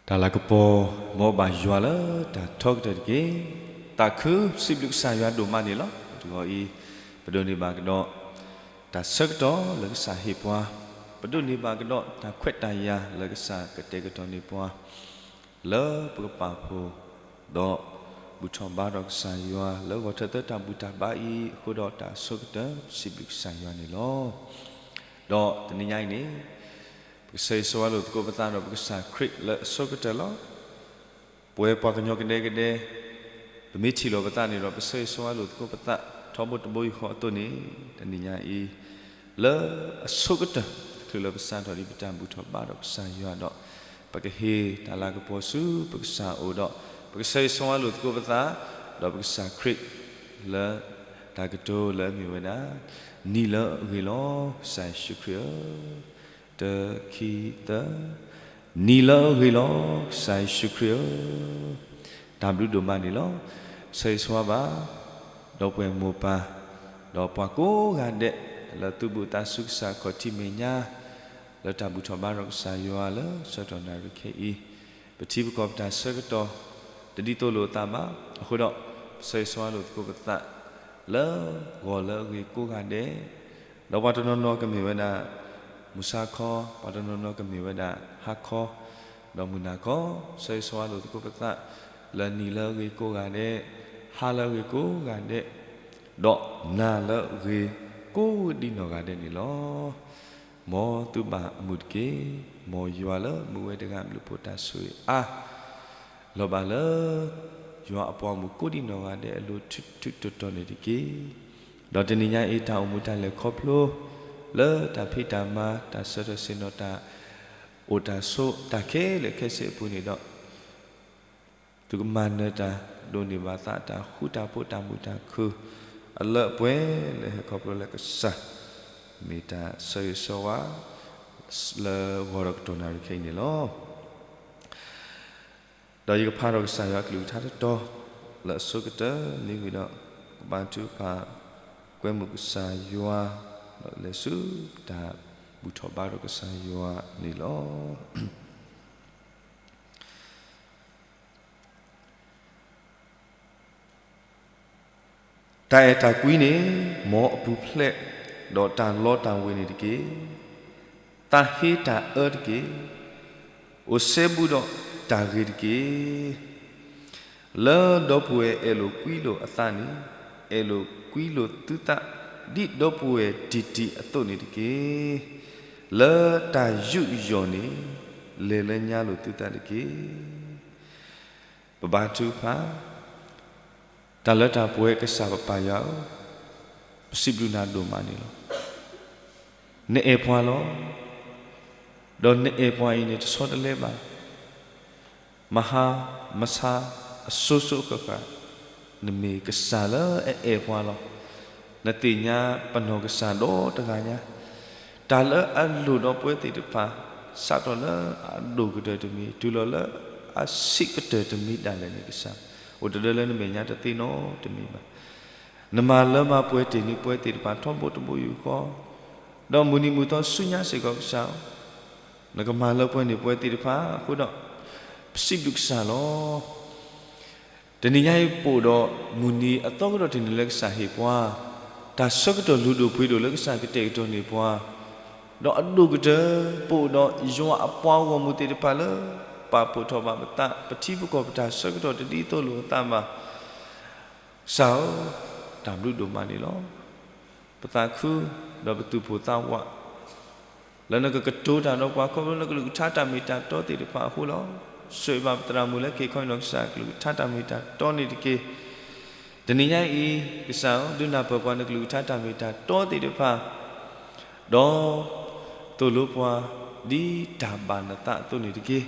တၢ်လၤကပီၤ မ်ဘၣ်ယွၤလၢတၢ်ထီကတၢၢ်တက့ၢ်. သးခုစံးဘျုးကစၢ်ယွၤဒိၣ်မးန့ၣ်လီၤ. တဂီၤအံၤ ပဒိးန့ၢ်ဘၣ်ကဒီး တၢ်ဆၢကတီၢ်လၢကစၢ်ဟ့ၣ်ပှၤ, ပဒိးန့ၢ်ဘၣ်ကဒီးတၢ်ခွဲးတၢ်ယာ်လၢကစၢ်ကတဲာ်ကတီၤန့ၢ်ပှၤ လၢပကပာ်ဖှိၣ် ဒီးဘူၣ်ထီၣ်ဘါထီၣ်ကစၢ်ယွၤလၢဂီၢ်ထၢၣ်သၢတၢ်ဘူၣ်တၢ်ဘါအံၤအဃိဒီး တၢ်အဆိကတၢၢ် ပစံးဘျုးကစၢ်ယွၤန့ၣ်လီၤ. ဒီးတနံၤညါအံၤန့ၣ် ပကဆၢဂ့ၤဆၢဝါလိာ်သကိးပသးဒီးပကစၢ်ခရံာ်လၢအဆိကတၢၢ်လီၤ. ပဝဲပှၤကညီကဒဲကဒဲ ပမ့ၢ်ထံၣ်လိာ်ပသးန့ၣ်ဒီး ပဆၢဂ့ၤဆၢဝါလိာ်သကိးပသး ထီဘိတဘိယူၢ်ဃီအသိးန့ၣ် တနံၤညါအံၤ လၢအဆိကတၢၢ် တချုးလၢပစးထီၣ်ဒံးပတၢ်ဘူၣ်ထီၣ်ဘါထီၣ်ကစၢ်ယွၤဒီး ပကဟ့ၣ်တၢ်လၤကပီၤဆူပကစၢ်အအိၣ်ဒီး ပကဆၢဂ့ၤဆၢဝါလိာ်သကိးပသး ဒီးပကစၢ်ခရံာ် လၢတၢ်ကတိၤလၢအမ့ၢ်ဝဲဒၣ် နံၤလၢအဂ့ၤလီၤ ကစၢ်ယ့ၣ်ၡူးခရံာ်ဧၢ တၢ ခံ သၢ, နံၤလၢအဂ့ၤလီၤ ကစၢ်ယ့ၣ်ၡူးခရံာ်ဧၢ, တၢ်ဘျုးဒိၣ်မးန့ၣ်လီၤ. ဆၢဂ့ၤဆၢဝါဘၣ် ဒီပုၢ်ဝဲၢ်မိၢ်ပၢ် ဒီးပှၤကိးဂၤဒဲး လၢသူၣ်ဘီၣ်သးစူၤကစၢ်ခီၣ်ထံးမဲာ်ညါ လၢတၢ်ဘူၣ်ထီၣ်ဘါထီၣ်ကစၢ်ယွၤလၢဆၢကတီၢ်နၣ်ရံၣ်ခဲအံၤ, ပထံပကီၢ်ပတၢ်ဆၢကတီၢ် တဒ်သိးလိာ်အသးဘၣ်အဃိဒီး ပဆၢဂ့ၤဆၢဝါလိာ်သကိးပသး လၢဂီၤလၢအဂ့ၤကိးဂၤဒဲး, ဒီးပှၤတနီၤနီၤကမ့ၢ်ဝဲဒၣ် မုၢ်ဆါခီ, ပှၤတနီၤနီၤကမ့ၢ်ဝဲဒၣ်ဟါခီ, ဒီးမုၢ်နၤခီ, ဆၢဂ့ၤဆၢဝါလိာ်သကိးပသး လၢနံၤလၢအဂ့ၤကိးဂၤဒဲး, ဟါလၢအဂ့ၤကိးဂၤဒဲး, ဒီးနၤလၢအဂ့ၤကိးဒံနီၢ်ဂၤဒဲးန့ၣ်လီၤ. မ်သုဘၣ်အမုာ်တက့ၢ်. မ်ယွၤလၢမူဝဲတဂၤအဘျုးအဖှိၣ်တၢ်ဆိၣ်ဂ့ၤအါ လီၤဘၣ်လၢ ယွၤအပှၤမုၣ်ကိးဒံနီၢ်ဂၤဒဲးအလိၤထူးထူးတီၤတီၤန့ၣ်တက့ၢ်. ဒီးတနံၤညါအံၤ တၢ်အိၣ်မူတၢ်လဲၤခီဖျိ လၢတၢ်ဖံးတၢ်မၤ တၢ်ဆၢထၢၣ်ဆ့ၣ်နီၤ တၢ်အိၣ်တၢ်ဆိး တၢ်ခဲလၢာ်ခဲဆ့အပူၤန့ၣ်ဒီး သုကမၤနၢၤတၢ် ဒိးန့ၢ်ဘၣ်သးတၢ်ဃူတၢ်ဖိးတၢ်မုာ်တၢ်ခုၣ် အလၢအပှဲၤလၢဟဲခီဖျိလၢကစၢ် မ့ၢ်တၢ်ဆၢဂ့ၤဆၢဝါ လၢဂီၤဒီးကတီၢ်နၣ်ရံၣ်ခဲအံၤန့ၣ်လီၤ. ဒီးယကဖးဒီးကစၢ်ယွၤအကလုၢ်ကထါတတီၤ လၢအဆိကတၢၢ်န့ၣ်ဝံၤဒီး ကဘါထုကဖၣ် ကွဲမုာ်ကစၢ်ယွၤ ဒီးလဲၤဆူတၢ်ဘူၣ်ထီၣ်ဘါထီၣ်ကစၢ်ယွၤန့ၣ်လီၤ. တၢ်အဲၣ်တၢ်ကွံန့ၣ် မ်အပူၤဖျဲး, ဒီးတၢ်လီတၢ်ဝ့ၤန့ၣ်တက့ၢ်. သးဟ့တၢ်အၢတက့ၢ်. အိၣ်စဲဘူးဒီးတၢ်ဂ့ၤတက့ၢ်. လၢဒီပုၢ်ဝဲၢ်အဲၣ်လိာ်ကွံလိာ်အသးန့ၣ် အဲၣ်လိာ်ကွံလိာ်သုသး ဒ်ဒီပုၢ်ဝဲၢ်တံၢ်တံၢ်အသိးန့ၣ်တက့ၢ်. လၢတၢ်ယူးယီၣ်န့ၣ် လဲၤလၢညါလိာ်သုသးတက့ၢ်. ပဘါထုကဖၣ်, တၢ်လၢတၢ်ပှဲၤကစၢ်ပပၢ်ယွၤဧၢ, ပစံးဘျုးနၤဒိၣ်မးန့ၣ်လီၤ. နအဲၣ်ပှၤလီၤ. ဒီးနအဲၣ်ပှၤအံၤန့ၣ် တဆီတလဲဘၣ်. မဟါ, မဆါ, အစိၤစိၤဃၣ်ဃၣ်, နမ့ၢ်ကစၢ်လၢအအဲၣ်ပှၤလီၤ. နသ့ၣ်ညါပနီၢ်ကစၢ်ဒီတဂၤညါ, တၢ်လၢအလိၣ်ဒီးပဝဲသ့ၣ်တဖၣ် စးထီၣ်လၢအဒိၣ်ကတၢၢ်တမံၤ တုၤလီၤလၢအဆံးကတၢၢ်တမံၤဒၣ်လဲာ်န့ၣ် ကစၢ် အိၣ်တဒၢလၢနမဲာ်ညါတသ့နီတမံၤဘၣ်. နမၤလၢမၤပှဲၤတ့ၢ်န့ၢ်ပဝဲသ့ၣ်တဖၣ်ထီဘိတဘိယူၢ်ဃီ, ဒီးမုၢ်နံၤမုၢ်သီဆူညါစ့ၢ်ကီးကစၢ်ဧၢ, နကမၤလၢပှဲၤန့ၢ်ပဝဲသ့ၣ်တဖၣ်အဃိဒီး ပစံးဘျုးကစၢ်လီၤ. တနံၤညါအံၤပအိၣ်ဒီးမုၢ်နံၤအသီကဒီးတနံၤလၢကစၢ်ဟ့ၣ်ပှၤ, တၢ်ဆၢကတီၢ်လုၢ်ဒိၣ်ပှ့ၤဒိၣ်လၢကစၢ်ကတဲာ်ကတီၤန့ၢ်ပှၤ, ဒီးအဒိၣ်ကတၢၢ် ပအိၣ်ဒီးယွၤအပှၤဂီၢ်မုၢ်သ့ၣ်တဖၣ်လၢ ပာ်ဖှိၣ်ထီၣ်ဘၣ်ပသး ပထံပကီၢ်ပတၢ်ဆၢကတီၢ်တဒ်သိးလိာ်အသးဘၣ် ကစၢ်ဧၢ, တၢ်ဘျုးဒိၣ်မးန့ၣ်လီၤ. ပသးခု ဒီးပသူၣ်ပိၢ်သးဝး လၢနကကတိၤတၢ်ဒီးပှၤခီဖျိနကလုၢ်ကထါတၢ်မ့ၢ်တၢ်တီသ့ၣ်တဖၣ်အဃိလီၤ. ဆိၣ်ဂ့ၤဘၣ်ပသရၣ်မုၣ်လၢကဟ့ၣ်ခီအံၤနီၢ်ကစၢ်ကလုၢ်ကထါတၢ်မ့ၢ်တၢ်တီန့ၣ်တက့ၢ်. တနံၤညါအံၤ ကစၢ်ဧၢ, ဒုးနၢ်ပၢၢ်ပှၤနကလုၢ်ကထါတၢ်မ့ၢ်တၢ်တီသ့ၣ်တဖၣ်, ဒီးသိၣ်လိပှၤဒ်တၢ်ဘၣ်နသးအသိးန့ၣ်တက့ၢ်.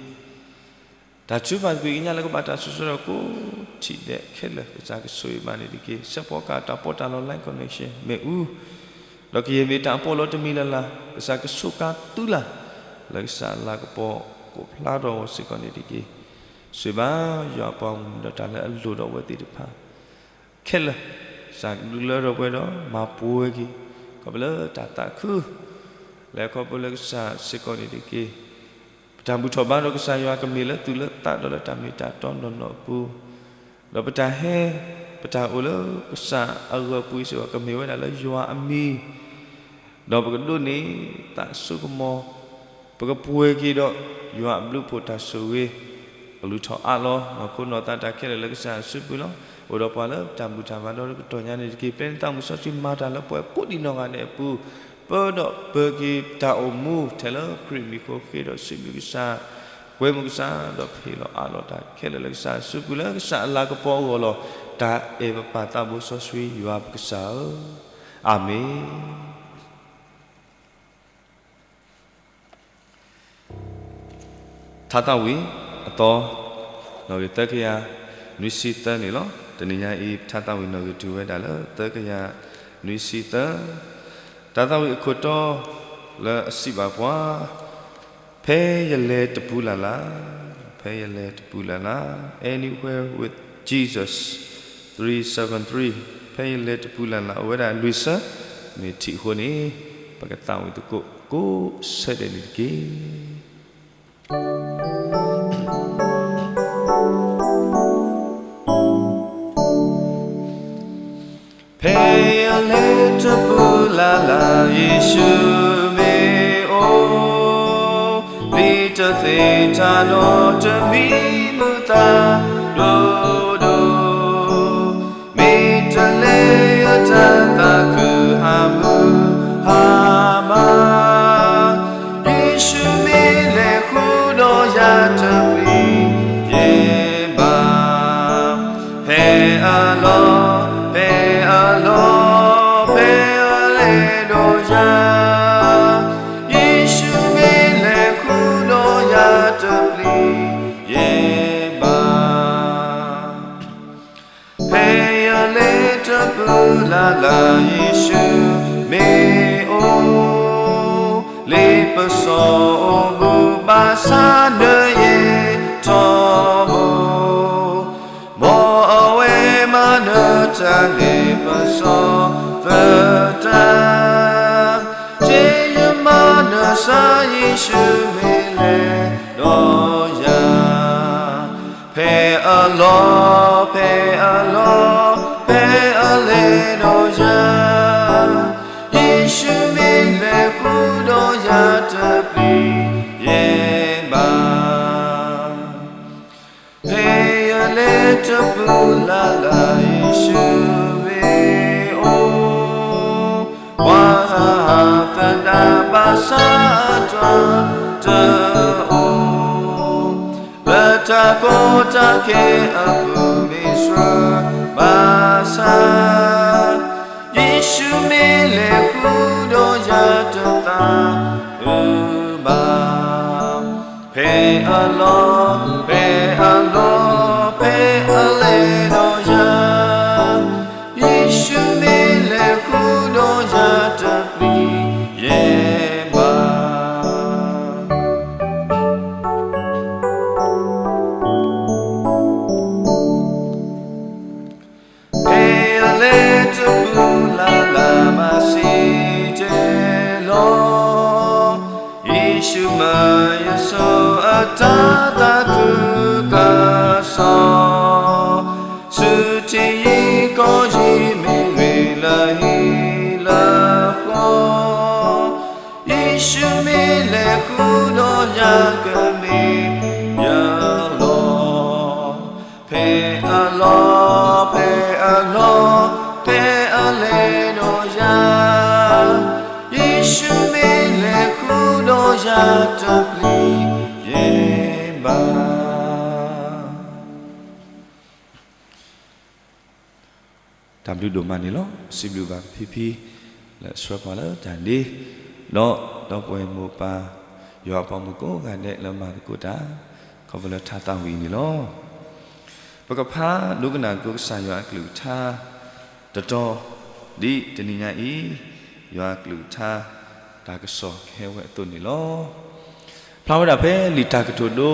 တၢ်ထုကဖၣ်သကွံာ်ကညးလၢကဘၣ်တၢ်ဆိၣ်ဂ့ၤဒီးကိးထံၣ်ဒဲးခဲလၢာ် ကစၢ်ကဆိၣ်ဂ့ၤဘၣ်န့ၣ်တက့ၢ်. စဲးဖီကဟၣ်တၢ်ပီးတၢ်လီ line connection မ့ၣ်အူ, ဒီးကယဲၢ်မ့ၢ်တၢ်အပီးလီတမံၤလၢ်လၢ် ကစၢ်ကဆိးကါသုလၢ် လၢကစၢ်အလၤကပီၤကိးဖျါထီၣ်အဂီၢ်စ့ၢ်ကီးန့ၣ်တက့ၢ်. ဆိၣ်ဂ့ၤဘၣ်ယွၤအပှၤဂီၢ်မုၢ်ဒီးတၢ်လၢအလိၣ်ဒီးအဝဲသ့ၣ်တဖၣ် ခဲလၢာ်, ကစၢ်ကဒုးလၢထီၣ်ပှဲၤဒီးမၤပှဲၤက့ၤ ခီဖျိလၢတၢ်သးခု လဲၤခီဖျိလၢကစၢ်စ့ၢ်ကီးန့ၣ်တက့ၢ်. ပ တၢ်ဘူၣ်ထီၣ်ဘါဒီးကစၢ်ယွၤကမ့ၢ်လၢသူၣ်လၢသးဒီးလၢတၢ်မ့ၢ်တၢ်တီနီၢ်နီၢ်အပူၤ, ဒီးပတၢ်ဟဲ ပတၢ်အိၣ်လၢကစၢ်အဂီၢ်အပူၤအံၤစ့ၢ်ကီး ကမ့ၢ်ဝဲဒၣ်လၢယွၤအမံၤ ဒီးပကဒိးန့ၢ်သးစိကမီၤ, ပကပှဲၤက့ၤဒီးယွၤအဘျုးအဖှိၣ်တၢ်ဆိၣ်ဂ့ၤ ကလူၤထီၣ်အးလီၤ နီၢ်ခိနီၢ်သးတၢ်ခဲလၢာ်လၢကစၢ်အစုပူၤလီၤ. အိၣ်ဒီးပှၤလၢတၢ်ဘူၣ်တၢ်ဘါဒီးကတီၢ်ညါန့ၣ်တက့ၢ်. ပျဲနသးမုၢ်စီဆှံမၤတၢ်လၢပှၤကိးဒံးနီၢ်ဂၤဒဲးအပူၤ, ပၢဒီးပၢက့ၤတၢ်အိၣ်မူ ထဲလၢခရံာ်မံၤဃိဃ့ဒီးစံးဘျုးကစၢ်, ကွဲမုာ်ကစၢ် ဒီးဟ့ၣ်လီၤအးလီၤတၢ်ခဲလၢာ်လၢကစၢ်အစုပူၤလၢကစၢ်အလၤကပီၤအဂီၢ်လီၤ. တၢ်အဲၣ်ပပၢ်သးဘိစီဆှံယွၤပကစၢ်ဧၢ, အၤမ့ၣ်. ထါသးဝံၣ်အသီ, နီၣ်ဂံၢ်သၢကယၤနွံဆံသၢန့ၣ်လီၤ. တနံၤညါအံၤ ထါသးဝံၣ်နီၣ်ဂံၢ်တုၤဝဲဒၣ်လၢသၢကယၤနွံဆံသၢ, တၢ်သးဝံၣ်အခိၣ်တီလၢအစံးဘၣ်ပှၤ, ဖဲယလဲၤတပူၤလၢ်လၢ်, ဖဲယလဲၤတပူၤလၢ်လၢ်, Anywhere with Jesus three seven three, ဖဲယလဲၤတပူၤလၢ်လၢ် အိၣ်ဝဲဒၣ်လွံၢ်ဆၢ, မ့ၢ်ထံၣ်အဃိန့ၣ် ပကသးဝံၣ်သကိးကိးဆၢဒဲးန့ၣ်တက့ၢ်. ဖဲယလဲၤတပူၤလၢ်လၢ် ယ့ၣ်ၡူးမ့ၢ်အိၣ်, လံာ်တသ့ၣ်တၢ်ဒီးတမံၤမုာ်သးဒိၣ်ဒိၣ်, မ့ၢ်တလဲၤယတၢ်သးခုဟးမုာ်ဟါမၢ်, ယ့ၣ်ၡူးမ့ၢ်လဲၤဃုာ်ဒီးယၤတပျံၤယဲၢ်ဘၣ်. ဖဲအလီၢ်, ဖဲအလီၢ်, ဖဲအလဲၤဒီးယၤ, ယ့ၣ်ၡူးမ့ၢ်လဲၤဃုာ်ဒီးယၤတပျံၤယဲၢ်ဘၣ်. ဖဲယလဲၤတပူၤလၢ်လၢ် ယ့ၣ်ၡူးမ့ၢ်အိၣ်, လ့ပစီအိၣ်မူဘၣ်ဆၣ်နၢၤယဲၢ်ထီဘိ, မ်အဝဲမၤနၢၤတၢ်လ့ပစီသတး, ယ့ၣ်ၡူးမၤနၢၤစၢ်ယ့ၣ်ၡူးမ့ၢ်လဲၤဒီးယၤ, ဖဲအလီၢ်, ဖဲအလီၢ်, ဖဲအလဲၤဒီးယၤ, ယ့ၣ်ၡူးမ့ၢ်လဲၤဃုာ်ဒီးယၤတပျံၤယဲၢ်ဘၣ်. ဖဲယလဲၤတပူၤလၢ်လၢ် ယ့ၣ်ၡူးမ့ၢ်အိၣ်, ပှၤဟးသဒၣ်ဘၣ်ဆၣ်တၢ်တအိၣ်, လၢတၢ်ကီတၢ်ခဲအပူၤမ့ၢ်ဆှၢဘၣ်ဆၣ်, ယ့ၣ်ၡူးမ့ၢ်လဲၤဃုာ်ဒီးယၤတသးအုးဘၣ်. ဖဲအလီၢ်, ဖဲအလီၢ်, ဖဲအလဲၤဒီးယၤ, ယ့ၣ်ၡူးမ့ၢ်လဲၤဃုာ်ဒီးယၤတပျံၤယဲၢ်ဘၣ်. ဖဲယလဲၤတပူၤလၢ်လၢ် မၤစံးတ့ၢ်လီၤ, ယ့ၣ်ၡူးမၢယဆိအတၢ်သးခုကစီၣ်, ဆူထံယံၤကီၢ်ယံၤ မ့ၢ်ဂ့ၤလၢဟံၣ်လၢဃီ, ယ့ၣ်ၡူးမ့ၢ်လဲၤဃုာ်ဒီးယၤကမ့ၢ်ယလီၢ်. ဖဲအလီၢ်, ဖဲအလီၢ်, ဖဲအလဲၤဒီးယၤ, ယ့ၣ်ၡူးမ့ၢ်လဲၤဃုာ်ဒီးယၤတပျံၤယဲၢ်ဘၣ်. တၢ်ဘျုးဒိၣ်မးန့ၣ်လီၤ. စံးဘျုးဘၣ်ဖံဖံ လၢအဆှၢပှၤလၢတၢ်ဒ့, ဒီးဒီပုၢ်ဝဲၢ်မိၢ်ပၢ် ယွၤအပှၤမုၣ်ကိးဂၤဒဲးလၢမၤသကိးတၢ် ခီဖျိလၢထါသးဝံၣ်အံၤန့ၣ်လီၤ. ပကဖးဒိကနၣ်သကိးကစၢ်ယွၤအကလုၢ်ကထါ တတီၤ ဒ်တနံၤညါအံၤ ယွၤအကလုၢ်ကထါ တၢ်ကစီၣ်ကဟဲဝဲအသိးန့ၣ်လီၤ. ဖျါဝဲဒၣ်ဖဲလံာ်တၢ်ကတိၤဒိ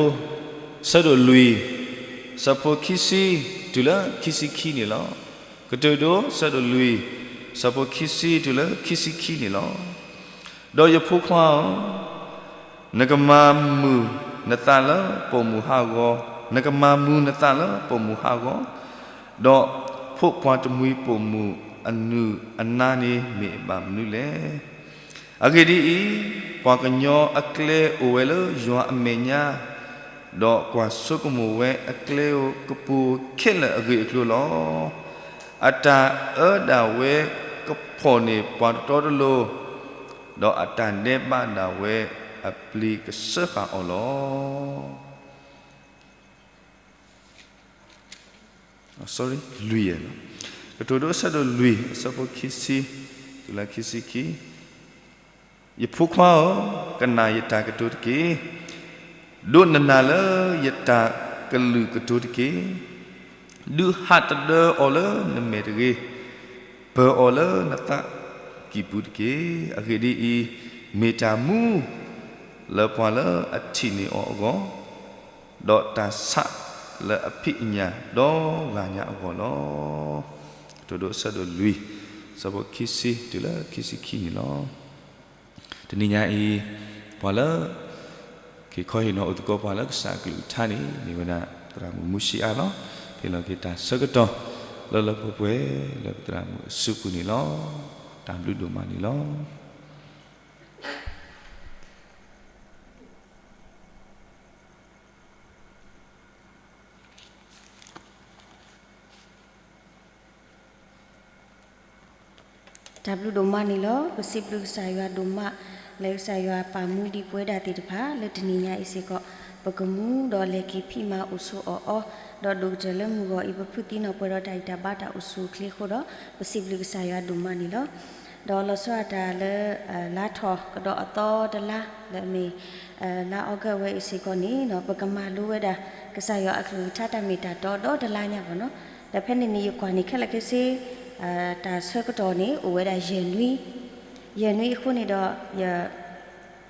ဆၢဒိၣ်လွံၢ် ဆၢဖိခံဆံ တုၤလၢခံဆံခံန့ၣ်လီၤ. ကတိၤဒိ ဆၢဒိၣ်လွံၢ် ဆၢဖိခံဆံ တုၤလၢခံဆံခံန့ၣ်လီၤ. ဒီးယဖိခွါဧၢ, နကမၤမုာ် နသးလၢပိာ်မုၣ်ဟးဂီၤ, နကမၤမူနသးလၢပိာ်မုၣ်ဟးဂီၤ, ဒီးဖှိၣ်ပှၤတမှံၤပိာ်မုၣ်အနုၢ်အနါန့ၣ်မ့ၢ်အဘၣ်မနုၤလဲၣ်. အဂ့ၢ်ဒ်အံၤ, ပှၤကညီအကျဲအိၣ်ဝဲလၢယွၤအမဲာ်ညါ, ဒီးကွၢ်ဆိကမိၣ်ဝဲအကျဲဧိၤကပူၤခဲလၢာ်အဂ့ၢ်အကျိၤလီၤ. အတၢ်အၢဒၣ်ဝဲကဖီၣ်န့ၢ်ပှၤတတီတလိၤ, ဒီးအတၢ်ဒဲးဘးဒၣ်ဝဲအပျ့ၤကစၢဃာ်အီၤလီၤ. လွံၢ်, ကတိၤဒိအဆၢဒိၣ်လွံၢ် အဆၢဖိခံဆံ တုၤလၢခံဆံခံ. ယဖိခွါဧၢ, ကနၣ်ယတၢ်ကတိၤတက့ၢ်. ဒိးနနၢ်လၢယတၢ်ကလုၢ်ကတိၤတက့ၢ်. ဒုးဟးတဒၢအီၤလၢနမဲာ်တဂ့ၤ, ပၢၤအီၤလၢနသးကံၢ်ပူၤတက့ၢ်. အဂ့ၢ်ဒ်အံၤ, မ့ၢ်တၢ်မူလၢပှၤလၢအထံၣ်န့ၢ်အီၤအဂီၢ်, ဒီးတၢ်ဆးလၢအဖံးအညၣ်ဒီဂၤညါအဂီၢ်လီၤ. ကတိၤဒိအဆၢဒိၣ်လွံၢ် အဆၢဖိခံဆံတုၤလၢခံဆံခံန့ၣ်လီၤ. တနံၤညါအံၤ, ပှၤလၢ က့ၤခီဟ့ၣ်နီၤအိၣ်သကိးပှၤလၢကစၢ်အကလုၢ်ကထါန့ၣ် မ့ၢ်ဝဲဒၣ် သရၣ်မုၣ်မူၡံအါလီၤ. ဟ့ၣ်လီၤက့ၤတၢ်ဆၢကတီၢ် လၢလၢပှဲၤပှဲၤလၢပသရၣ်မုၣ်အစုပူၤန့ၣ်လီၤ. တၢ်ဘျုးဒိၣ်မးန့ၣ်လီၤ. တၢ်ဘျုးဒိၣ်မးန့ၣ်လီၤ. ပစံးဘျုးကစၢ်ယွၤဒိၣ်မး လၢကစၢ်ယွၤပာ်မူဒံးပဝဲဒၣ်သ့ၣ်တဖၣ် လၢတနံၤညါအံၤစ့ၢ်ကီး ပကမူဒီးလဲၤက့ၤဖံးမၤအိၣ်ဆိးအီၣ်အီ, ဒီးဒိၣ်ကတၢၢ်လၢမုၢ်ဂီၤအံၤ ပဖုးသံနီၣ်ပှဲၤဒီးတၢ်ဂံၢ်တၢ်ဘါတၢ်အိၣ်ဆူၣ်အိၣ်ချ့အဃိဒီး ပစံးဘျုးကစၢ်ယွၤဒိၣ်မးန့ၣ်လီၤ. ဒီးလီၤဆီဒၣ်တၢ်လၢ လါထီၣ်ကဒီးအသီတလါ လၢအမ့ၢ် လါအီကူးဝဲအံၤစ့ၢ်ကီးန့ၣ် ပကမၤလိဝဲဒၣ် ကစၢ်ယွၤအကလုၢ်ကထါတၢ်မ့ၢ်တၢ်တီဒီတလါညါဘၣ်နီၤ. ဒီးဖဲန့ၣ်န့ၣ် ယကွၢ်န့ၣ်ခဲလၢာ်ခဲဆ့ တၢ်ဆၢကတီၢ်န့ၣ် အိၣ်ဝဲဒၣ်ယဲၢ်နွံ, ယဲၢ်နွံအဃိန့ၣ်ဒီး ယ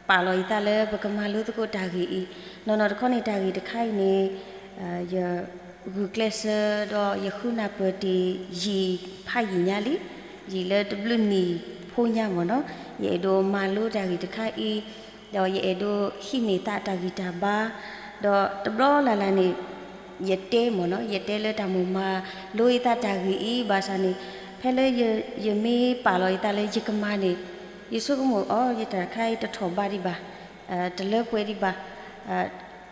ပာ်လီၤယသးလၢပကမၤလိသကိးတၢ်ဂ့ၢ်အံၤ, နီၢ်နီၢ်တခီန့ၣ် တၢ်ဂ့ၢ်တခါအံၤန့ၣ် ယ ဂုာ်ကျဲးစၢးဒီးယဃုနၢ်ပၢၢ်တ့ၢ်ယံာ်ဖးယံာ်ညါလံ, ယံာ်လၢတဘျုးနံၣ်ဖိညါမ့ၢ်နီၤ, ယအဲၣ်ဒိးမၤလိတၢ်ဂ့ၢ်တခါအံၤ, ဒီးယအဲၣ်ဒိးဟံးန့ၢ်သးတၢ်ဂံၢ်တၢ်ဘါ, ဒီးတဘျီလၢ်လၢ်န့ၣ် ယတဲမ့ၢ်နီၤ, ယတဲလၢတၢ်မိၣ်မၤလိယသးတၢ်ဂ့ၢ်အံၤ ဘၣ်ဆၣ်န့ၣ် ဖဲလၢယမ့ၢ်ပာ်လီၤယသးလၢယကမၤန့ၣ် ယဆိကမိၣ်အီၤ ယတၢ်တခါအံၤတထီၣ်ဘးဒံးဘၣ်, တလၢပှဲၤဒံးဘၣ်,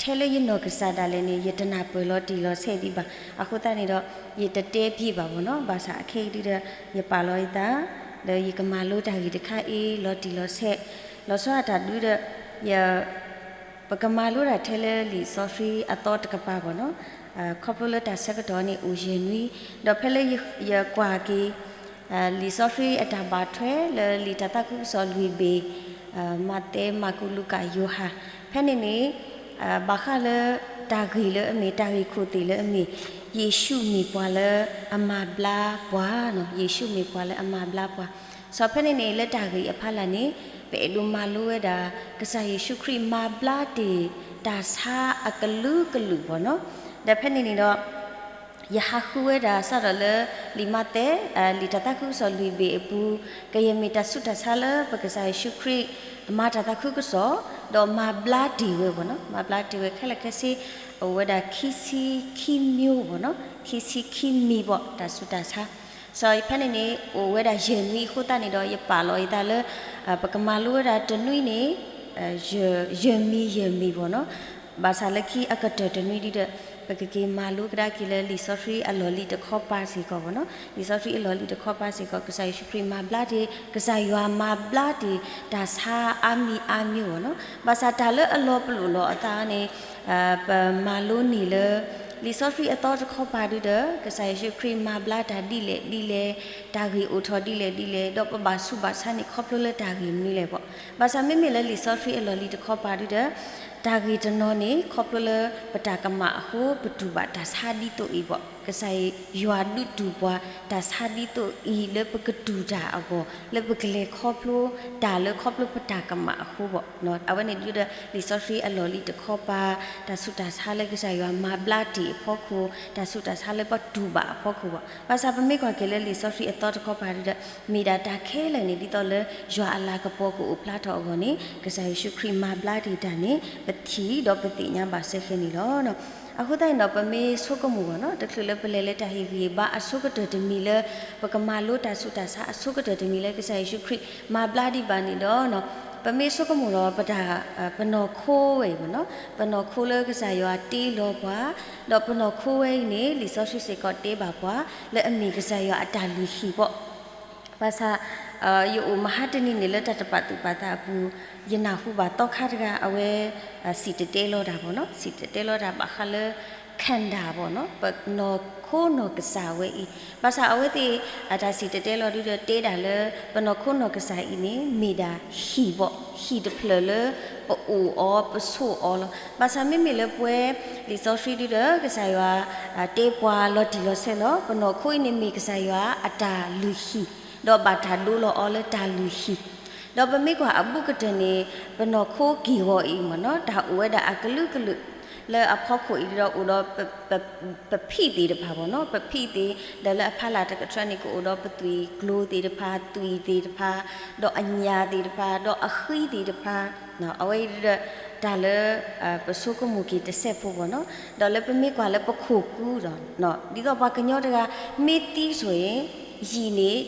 ထဲလၢယနီၢ်ကစၢ်ဒၣ်လဲာ်န့ၣ် ယတနၢ်ပၢၢ်လီၤတံၢ်လီၤဆဲးဒံးဘၣ်, အဃိသတးန့ၣ်ဒီး ယတတဲပျံၤဘၣ်မ့ၢ်နီၤ, ဘၣ်ဆၣ်အခဲအံၤဒုဒီး ယပာ်လီၤယသး လၢယကမၤလိတၢ်ဂ့ၢ်တခါအံၤ လီၤတံၢ်လီၤဆဲး, လီၤဆီဒၣ်တၢ်ဒုဒီး ယ ပကမၤလိတၢ်ထဲလၢလံာ်စီဆှံအသီတကပၤဘၣ်နီၤ, ခီဖျိလၢတၢ်ဆၢကတီၢ်န့ၣ်အိၣ်ယဲၢ်နွံ, ဒီးဖဲလၢယကွၢ်က့ၤ လံာ်စီဆှံအတၢ်ဘၣ်ထွဲလၢလံာ်တၢ်သးခုကစီၣ်လွံၢ်ဘ့ၣ်, မးသဲ, မၢ်ကူး, လူၤကၣ်, ယိၤဟၣ်, ဖဲန့ၣ်န့ၣ် ဘၣ်ဃးလၢတၢ်ဂ့ၢ်လၢအမ့ၢ် တၢ်ဂ့ၢ်ခိၣ်သ့ၣ်လၢအမ့ၢ် ယ့ၣ်ၡူးမ့ၢ်ပှၤလၢအမၤဘျါပှၤနီၤ, ယ့ၣ်ၡူးမ့ၢ်ပှၤလၢအမၤဘျါပှၤ, စီၤဖဲန့ၣ်န့ၣ် လၢတၢ်ဂ့ၢ်အဖီလာ်န့ၣ် ပအဲၣ်ဒိးမၤလိဝဲဒၣ် ကစၢ်ယ့ၣ်ၡူးခရံာ်မၤဘျါတ့ၢ် တၢ်ဆါအကလုာ်ကလုာ်ဘၣ်နီၤ, ဒီးဖဲန့ၣ်န့ၣ်ဒီး ယဟးဃုဝဲဒၣ်စးထီၣ်လၢ လံာ်မးသဲ, လံာ်တၢ်သးခုကစီၣ်လွံၢ်ဘ့ၣ်အပူၤ, ကယဲၢ်မ့ၢ်တၢ်ဆူးတၢ်ဆါလၢပကစၢ်ယ့ၣ်ၡူးခရံာ် မၤတၢ်သးခုကစီၣ်, ဒီးမၤဘျါတ့ၢ်ဝဲဘၣ်နီၤ, မၤဘျါတ့ၢ်ဝဲခဲလၢာ်ခဲဆ့, အိၣ်ဝဲဒၣ်ခံဆံခံမံၤဘၣ်နီၤ, ခံဆံခံမံၤဘၣ် တၢ်ဆူးတၢ်ဆါ, စီၤဖဲန့ၣ်န့ၣ် အိၣ်ဝဲဒၣ်ယဲၢ်နွံအဃိသတးန့ၣ်ဒီး ယပာ်လီၤယသးလၢ ပကမၤလိဝဲဒၣ်တနွံန့ၣ် ယဲၢ်မံၤယဲၢ်မံၤဘၣ်နီၤ, ဘၣ်ဆၣ်လၢခံအကတၢၢ်တနွံဒုဒီး ပကက့ၤမၤလိကဒါက့ၤလၢလံာ်စီဆှံအလီၢ်လံၤတခီပၤစ့ၢ်ကီးဘၣ်နီၤ, လံာ်စီဆှံအလီၢ်လံၤတခီပၤစ့ၢ်ကီး ကစၢ်ယ့ၣ်ၡူးခရံာ်မၤဘျါတ့ၢ်, ကစၢ်ယွၤမၤဘျါတ့ၢ် တၢ်ဆါအါမံၤအါမံၤဘၣ်နီၤ, ဘၣ်ဆၣ်တၢ်လၢအလီၤပလိာ်လီၤအသးန့ၣ် ပမၤလိန့ၢ်လၢ လံာ်စီဆှံအသီတခီပၤဒုဒီး ကစၢ်ယ့ၣ်ၡူးခရံာ်မၤဘျါတၢ်ဒ်လဲၣ်ဒ်လဲၣ်, တၢ်ဂ့ၢ်အိၣ်ထီၣ်ဒ်လဲၣ်ဒ်လဲၣ်, ဒီးပဘၣ်ဆူးဘၣ်ဆါန့ၢ်ခီဖျိလၢတၢ်ဂ့ၢ်မနုၤလဲၣ်ဘၣ်. ဘၣ်ဆၣ်မ့မ့ၢ်လၢလံာ်စီဆှံအလီၢ်လံၤတခီပၤဒုဒီး တၢ်ဂ့ၢ်တနီၤန့ၣ် ခီဖျိလၢပတၢ်ကမၣ်အဃိ ပတူၢ်ဘၣ်တၢ်ဆါဒ်သိးအံၤဘၣ်. ကစၢ်ယွၤဒုးတူၢ်ပှၤ တၢ်ဆါဒ်သိးအံၤလၢပကတူၢ်တၢ်အဂီၢ် လၢပကလဲၤခီဖျိတၢ်လၢခီဖျိပတၢ်ကမၣ်အဃိဘၣ်. အဝဲန့ၣ်ဒုးဒီး လံာ်စီဆှံအလီၢ်လံၤတခီပၤ, တၢ်ဆူးတၢ်ဆါလၢကစၢ်ယွၤမၤဘျါတ့ၢ်အဖီခိၣ်, တၢ်ဆူးတၢ်ဆါလၢပတူၢ်ဘၣ်အဖီခိၣ်ဘၣ်. ဘၣ်ဆၣ်ပမ့ၢ်ကွၢ်က့ၤလၢလံာ်စီဆှံအသီတခီပၤဒုးဒီး မ့ၢ်ဒၣ်တၢ်ခဲလၢာ်န့ၣ် ဒ်သိးလၢယွၤအလၤကပီၤကအိၣ်ဖျါထီၣ်အဂီၢ်န့ၣ် ကစၢ်ယ့ၣ်ၡူးခရံာ်မၤဘျါတ့ၢ်တၢ်န့ၣ် ပထံၣ်ဒီးပသ့ၣ်ညါဘၣ်စ့ၢ်ကီးန့ၣ်လီၤ. အဃိသတးန့ၣ်ဒီး ပမ့ၢ်ဆိကမိၣ်ဘၣ်နီၤ တချုးလၢပလဲၤလၢတၢ်ဟ့ၣ်ဂံၢ်ဟ့ၣ်ဘါအဆိကတၢၢ်တမံၤလၢ ပကမၤလိတၢ်ဆူးတၢ်ဆါအဆိကတၢၢ်တမံၤလၢကစၢ်ယ့ၣ်ၡူးခရံာ်မၤဘျါဒံးဘၣ်န့ၣ်ဒီး ပမ့ၢ်ဆိကမိၣ်ဒီးပတၢ် ပနီၢ်ခိဝဲအံၤဘၣ်နီၤ ပနီၢ်ခိလၢကစၢ်ယွၤတ့လီၤပှၤ, ဒီးပနီၢ်ခိဝဲအံၤန့ၣ် လံာ်စီဆှံစ့ၢ်ကီးတဲဘၣ်ပှၤ လၢအမ့ၢ်ကစၢ်ယွၤအတၢ်လုၢ်ဟံၣ်ဘၣ်. ဘၣ်ဆၣ် ယအိၣ်မဟါတနံၤန့ၣ်လၢတၢ်တပာ်သူၣ်ပာ်သးအပူၤ ယနၢ်ဟူဘၣ်သီခါတဂၤ အဝဲ စံၣ်တဲၤတဲလီၤတၢ်ဘၣ်နီၤ စံၣ်တဲၤတဲလီၤတၢ်ဘၣ်ဃးလၢ ခန္ဓာ ဘၣ်နီၤ ပနီၢ်ခိနီၢ်ကစၢ်ဝဲအံၤ ဘၣ်ဆၣ်အဝဲသ့ၣ် အတၢ်စံၣ်တဲၤတဲလီၤဒုးဒီးတဲဒၣ်လၢ ပနီၢ်ခိနီၢ်ကစၢ်အံၤန့ၣ် မ့ၢ်ဒၣ်ဟံၣ်ဘၣ် ဟံၣ်တဖျၢၣ်လၢ ပအိၣ်အီၤ ပဆိးအီၤလီၤ. ဘၣ်ဆၣ်မ့မ့ၢ်လၢပှဲၤ လံာ်စီဆှံဒုးဒီး ကစၢ်ယွၤ တဲပှၤလီၤတံၢ်လီၤဆဲးလီၤ ပနီၢ်ခိအံၤန့ၣ်မ့ၢ်ကစၢ်ယွၤအတၢ်လုၢ်ဟံၣ် ဒီးဘၣ်တၢ်ဒိလီၤအီၤလၢတၢ်လုၢ်ဟံၣ် ဒီးပမ့ၢ်ကွၢ်အဘူးကတၢၢ်န့ၣ် ပနီၢ်ခိက့ၢ်ဂီၤအံၤမ့ၢ်နီၤ တၢ်အိၣ်ဝဲဒၣ်အကလုာ်ကလုာ် လၢအဖီခိၣ်အံၤဒီးအိၣ်ဒီး ပဖံးသ့ၣ်တဖၣ်ဘၣ်နီၤ ပဖံးသ့ၣ် ဒီးလၢအဖီလာ်တကတြၢန့ၣ် ကအိၣ်ဒီးပသွံၣ်ကျိၤသ့ၣ်တဖၣ် သွံၣ်သ့ၣ်တဖၣ် ဒီးအညၣ်သ့ၣ်တဖၣ် ဒီးအဃံသ့ၣ်တဖၣ် အဝဲအံၤဒီး တၢ်လၢ ပဆိကမိၣ်က့ၤတစဲးဖိဘၣ်နီၤ ဒီးလၢပမ့ၢ်ကွၢ်လၢပခိၣ်ကူဒီး ဒ်သိးပှၤကညီတဂၤ မ့ၢ်သံဆိၣ်အံၤ ယံာ်န့ၣ်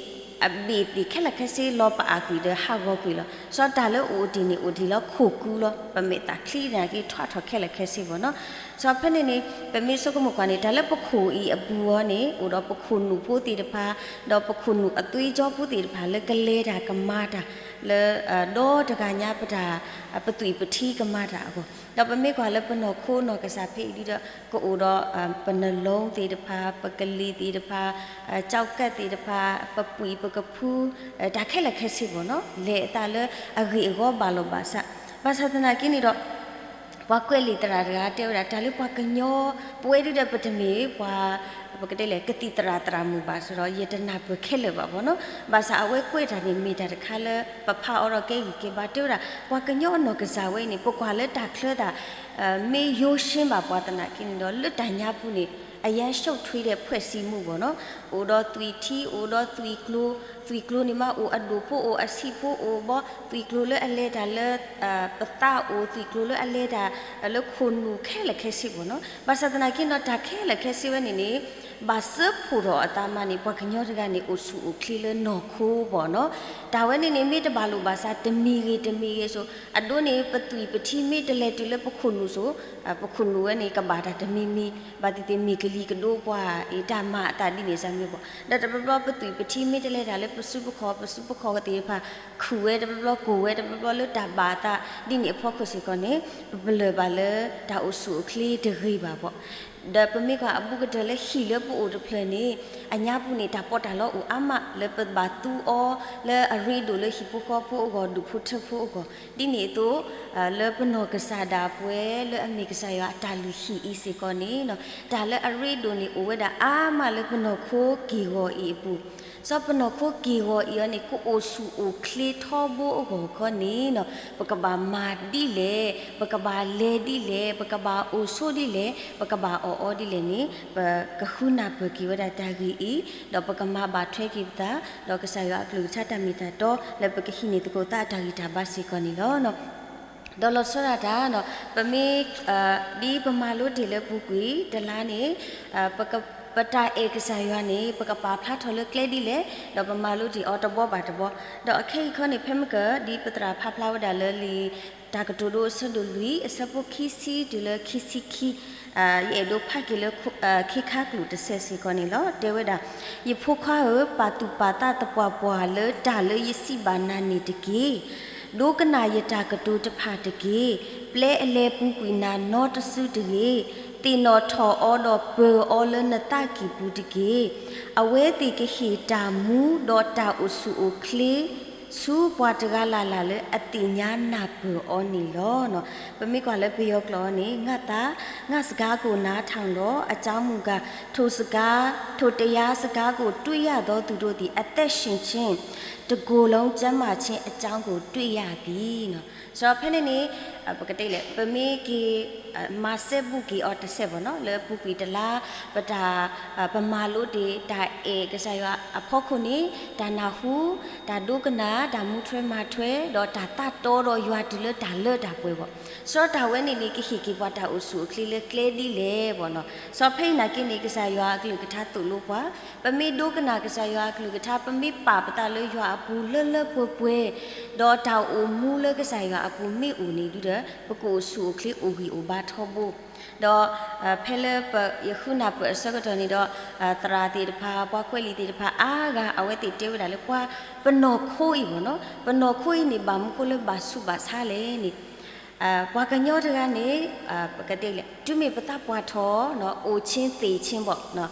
အဘ့ၣ်သ့ၣ်ခဲလၢာ်ခဲဆ့လီၤပအၢ်ကွံာ်ဒီးဟးဂီၤကွံာ်လီၤ. စီၤတၢ်လၢအိၣ်တ့ၢ်န့ၣ်အိၣ်တ့ၢ်လၢခိၣ်ကူလီၤ ပမဲာ်သၣ်ချံန့ၣ်က့ၤထွးထီၣ်ခဲလၢာ်ခဲဆ့ဘၣ်နီၤ. စီၤဖဲန့ၣ်န့ၣ် ပမ့ၢ်ဆိကမိၣ်ကွၢ်န့ၣ် တၢ်လၢပခိၣ်အံၤအပူၤအီၤန့ၣ် အိၣ်ဒီးပခိၣ်နူာ်ဖိသ့ၣ်တဖၣ် ဒီးပခိၣ်နူာ်အသွ့ကၠီဖိသ့ၣ်တဖၣ်လၢကလဲၤတၢ်ကမၤတၢ် လၢ ဒီတဂၤညါပတၢ် ပသွံၣ်ပထံကမၤတၢ်အဂီၢ် ဒီးပမ့ၢ်ကွၢ်လၢပနီၢ်ခိနီၢ်ကစၢ်ဖဲအံၤဒုးဒီး ကအိၣ်ဒီး ပနလီသ့ၣ်တဖၣ် ပကလံၤသ့ၣ်တဖၣ် ကၠီကၣ်သ့ၣ်တဖၣ် ပပှံၢ်ပကဖု တၢ်ခဲလၢာ်ခဲဆ့ဘၣ်နီၤ လဲၤအသးလၢအဂ့ၢ်အဂီၢ်ဘၣ်လီၤဘၣ်စး ဘၣ်ဆၣ်သနာ်က့န့ၣ်ဒီး ပှၤကွဲးလံာ်သရၣ်တဂၤတဲဝဲဒၣ် တၢ်လၢပှၤကညီ ပဝဲဒုးဒီးပတမ့ၢ်ပှၤ ပကတဲလဲၣ် ကသံၣ်သရၣ်သရၣ်မုၣ်ဘၣ်စ့ၢ်ဒီး ယတနၢ်ပၢၢ်ခဲလၢာ်ဘၣ်ဘၣ်နီၤ. ဘၣ်ဆၣ်အဝဲကွဲးတၢ်န့ၣ် မ့ၢ်တၢ်တခါလၢ ပဖးအီၤဒီးကဲဂံၢ်ကဲဘါ တဲဝဲဒၣ် ပှၤကညီအနီၢ်ကစၢ်ဝဲအံၤန့ၣ် ပကွၢ်လၢတၢ်ချၢသး မ့ၢ်ယိၤရှ့ဘၣ်ပှၤသနာ်က့န့ၣ်ဒီး လၢတၢ်ညါပူၤန့ၣ် အရမ်းရှုပ်ထွေးတဲ့ဖွဲ့စည်းမှုဘၣ်နီၤ အိၣ်ဒီးသွံၣ်ထံ အိၣ်ဒီးသွံၣ်ကျိၤ သွံၣ်ကျိၤန့ၣ်မးအိၣ်အဒိၣ်ဖိအိၣ်အဆံးဖိအိၣ်ဘီ သွံၣ်ကျိၤလၢအလဲၤတၢ်လၢ ပသးအိၣ် သွံၣ်ကျိၤလၢအလဲၤတၢ် လၢခိၣ်နူာ်ခဲလၢာ်ခဲဆ့ဘၣ်နီၤ. ဘၣ်ဆၣ်သနာ်က့ဒီး တၢ်ခဲလၢာ်ခဲဆ့ဝဲန့ၣ်န့ၣ် ဘၣ်စၢဖှိၣ်ထီၣ်အသးမးန့ၣ် ပှၤကညီတဂၤန့ၣ် အိၣ်ဆူၣ်အိၣ်ချ့လၢနီၢ်ခိဘၣ်နီၤ. တၢ်ဝဲန့ၣ်န့ၣ် မ့ၢ်တဘၣ်လိာ်ဘၣ်စး တမံၤဂ့ၤတမံၤဂ့ၤဆိ အဒိန့ၣ် ပသွံၣ်ပထံမ့ၢ်တလဲၤတုၤလၢပခိၣ်နူာ်ဆိ ပခိၣ်နူာ်ဝဲန့ၣ် ကဘၣ်တၢ်တမံၤမံၤ ဘၣ်သ့ၣ်သ့ၣ်မ့ၢ်ကလံၤကဒိပှၤအံၤ တၢ်မၤအသးဒ်န့ၣ်စ့ၢ်မ့ၢ်ဘၣ်. ဒီးတဘျီဘျီပသွံၣ်ပထံမ့ၢ်တလဲၤတၢ်လၢပစုပခီၣ် ပစုပခီၣ်သ့ၣ်တဖၣ် ခုၣ်ဝဲတဘျီဘျီ ကိၢ်ဝဲတဘျီဘျီလၢတၢ်ဘၣ်အသး ဒ်န့ၣ်အဖီခိၣ်စ့ၢ်ကီးန့ၣ် ပပလၢၢ်ဘၣ်လၢတၢ်အိၣ်ဆူၣ်အိၣ်ချ့တဂ့ၤဘၣ်ဘၣ်. ဒီးပမ့ၢ်ကွၢ်အဘူးကတၢၢ်လၢဟံၣ်လၢပအိၣ်တဖျၢၣ်န့ၣ် အညါပူၤန့ၣ် တၢ်ပီးတၢ်လီအိၣ်အါမး လၢပဘၣ်သူအီၤ လၢအရ့ဒိၣ်လၢဟံၣ်ဖိဃီဖိအဂီၢ် ဒူၣ်ဖိထၢဖိအဂီၢ် ဒ်န့ၣ်အသိး လၢပနီၢ်ကစၢ်ဒၣ်ပှဲၤ လၢအမ့ၢ်ကစၢ်ယွၤအတၢ်လုၢ်ဟံၣ်အံၤစ့ၢ်ကီးန့ၣ် တၢ်လၢအရ့ဒိၣ်န့ၣ် အိၣ်ဝဲဒၣ်အါမးလၢပနီၢ်ခိက့ၢ်ဂီၤအံၤအပူၤ စီၤပနီၢ်ခိက့ၢ်ဂီၤအံၤအီၤန့ၣ် ကအိၣ်ဆူၣ်အိၣ်ချ့ထီဘိအဂီၢ်ခီန့ၣ် ပကဘၣ်မၤဒ်လဲၣ်, ပကဘၣ်လဲၤဒ်လဲၣ်, ပကဘၣ်အိၣ်ဆိးဒ်လဲၣ်, ပကဘၣ်အီၣ်အီဒ်လဲၣ်န့ၣ် ပကဃုနၢ်ပၢၢ်က့ၤဝဲဒၣ်တၢ်ဂ့ၢ်အံၤ, ဒီးပကမၤဘၣ်ထွဲက့ၤပသး ဒီးကစၢ်ယွၤအကလုၢ်ကထါတၢ်မ့ၢ်တၢ်တီ လၢပကဟံးန့ၢ်သကိးသးအတၢ်ဂံၢ်တၢ်ဘါစ့ၢ်ကီးန့ၣ်လီၤ. ဒီးလီၤဆီဒၣ်တၢ် ပမ့ၢ် ဒ်ပမၤလိတ့ၢ်လၢပူၤကွံာ်တလါန့ၣ် ပတၢ်အဲၣ်ကစၢ်ယွၤန့ၣ် ပကပာ်ဖျါထီၣ်လၢကျဲဒ်လဲၣ်, ဒီးပမၤလိတ့ၢ်အီၤတဘီဘၣ်တဘီ, ဒီးအခဲအံၤခီန့ၣ် ဖဲမ့ၢ်က ဒ်ပသရၣ်ဖးဖျါဝဲဒၣ်လၢလံာ်တၢ်ကတိၤဒိအဆၢဒိၣ်လွံၢ် အဆၢဖိခံဆံတုၤလၢခံဆံခံ ယအဲၣ်ဒိးဖးက့ၤလၢ ခ့ခါကျိာ်တစဲးစ့ၢ်ကီးန့ၣ်လီၤ. တဲဝဲဒၣ်, ယဖိခွါဧၢ, ပာ်သူၣ်ပာ်သးသပှၢ်ပှၢ်လၢတၢ်လၢယစံးဘၣ်နၤန့ၣ်တက့ၢ်. ဒိကနၣ်ယတၢ်ကတိၤတဖၣ်တက့ၢ်. ပျဲအလဲၤပူၤကွံာ်နၤနီတစုတဂ့ၤ. သ့ၣ်နီၣ်ထီၣ်အီၤဒီးပၢၤအီၤလၢနသးကံၢ်ပူၤတက့ၢ်. အဝဲသ့ၣ်ကဟ့ၣ်တၢ်မူဒီးတၢ်အိၣ်ဆူၣ်အိၣ်ချ့ ဆူပှၤတဂၤလၢ်လၢ်လၢအသ့ၣ်ညါနၢ်ပၢၢ်အီၤန့ၣ်လီၤ. ပမ့ၢ်ကွၢ်လၢပယီၤကျိာ်အီၤန့ၣ် ငါ့သား ငါ့စကားကိုနားထောင်တော့ အကြောင်းမူကား ထိုစကား ထိုတရားစကားကို တွေ့ရသောသူတို့သည် အသက်ရှင်ခြင်း တစ်ကိုယ်လုံးကျန်းမာခြင်းအကြောင်းကို တွေ့ရပြီ ဆိုတော့ ဖဲန့ၣ်န့ၣ် ပကတဲလဲၣ် ပမ့ၢ်က့ၤ မၤစဲဘူးက့ၤအီၤတစဲးဘၣ်နီၤ လၢပူၤကွံာ်တလါ ပတၢ် ပမၤလိတ့ၢ် တၢ်အဲၣ်ကစၢ်ယွၤအဖီခိၣ်န့ၣ် တၢ်နၢ်ဟူ တၢ်ဒိကနၣ် တၢ်မူထွဲမၤထွဲ ဒီးတၢ်သးတီဒီးယွၤတုၤလၢတၢ်လၢတၢ်ပှဲၤဘၣ်. စီၤတၢ်ဝဲန့ၣ်န့ၣ် ကဟ့ၣ်က့ၤပှၤတၢ်အိၣ်ဆူၣ်အိၣ်ချ့လၢကျဲဒ်လဲၣ်ဘၣ်နီၤ. စီၤဖဲအံၤနာ်က့န့ၣ် ကစၢ်ယွၤအကလုၢ်ကထါသိၣ်လိပှၤ ပမ့ၢ်ဒိကနၣ်ကစၢ်ယွၤအကလုၢ်ကထါ ပမ့ၢ်ပာ်ပသးလၢယွၤအပူၤလၢလၢပှဲၤပှဲၤ ဒီးတၢ်အိၣ်မူလၢကစၢ်ယွၤအပူၤမ့ၢ်အိၣ်န့ၣ်ဒုဒီး ပကအိၣ်ဆူၣ်အိၣ်ချ့အိၣ်ဂံၢ်အိၣ်ဘါထီဘိ ဒီး ဖဲလၢပယဃုနၢ်ပၢၢ်အဆၢကတီၢ်န့ၣ်ဒီး သရၣ်သ့ၣ်တဖၣ် ပှၤကွဲးလံာ်သ့ၣ်တဖၣ်အါဂၤ အဝဲသ့ၣ်တဲဝဲဒၣ်လၢပှၤ ပနီၢ်ခိအံၤဘၣ်နီၤ ပနီၢ်ခိအံၤန့ၣ် ဘၣ်မနုၤဃိလၢဘၣ်ဆူးဘၣ်ဆါလဲၣ်န့ၣ် ပှၤကညီတဂၤန့ၣ် ပကတဲလဲၣ် တုၤမ့ၢ်ပသးပှၢ်ထီၣ် အိၣ်ဆ့သ့ၣ်ဆ့ဘၣ်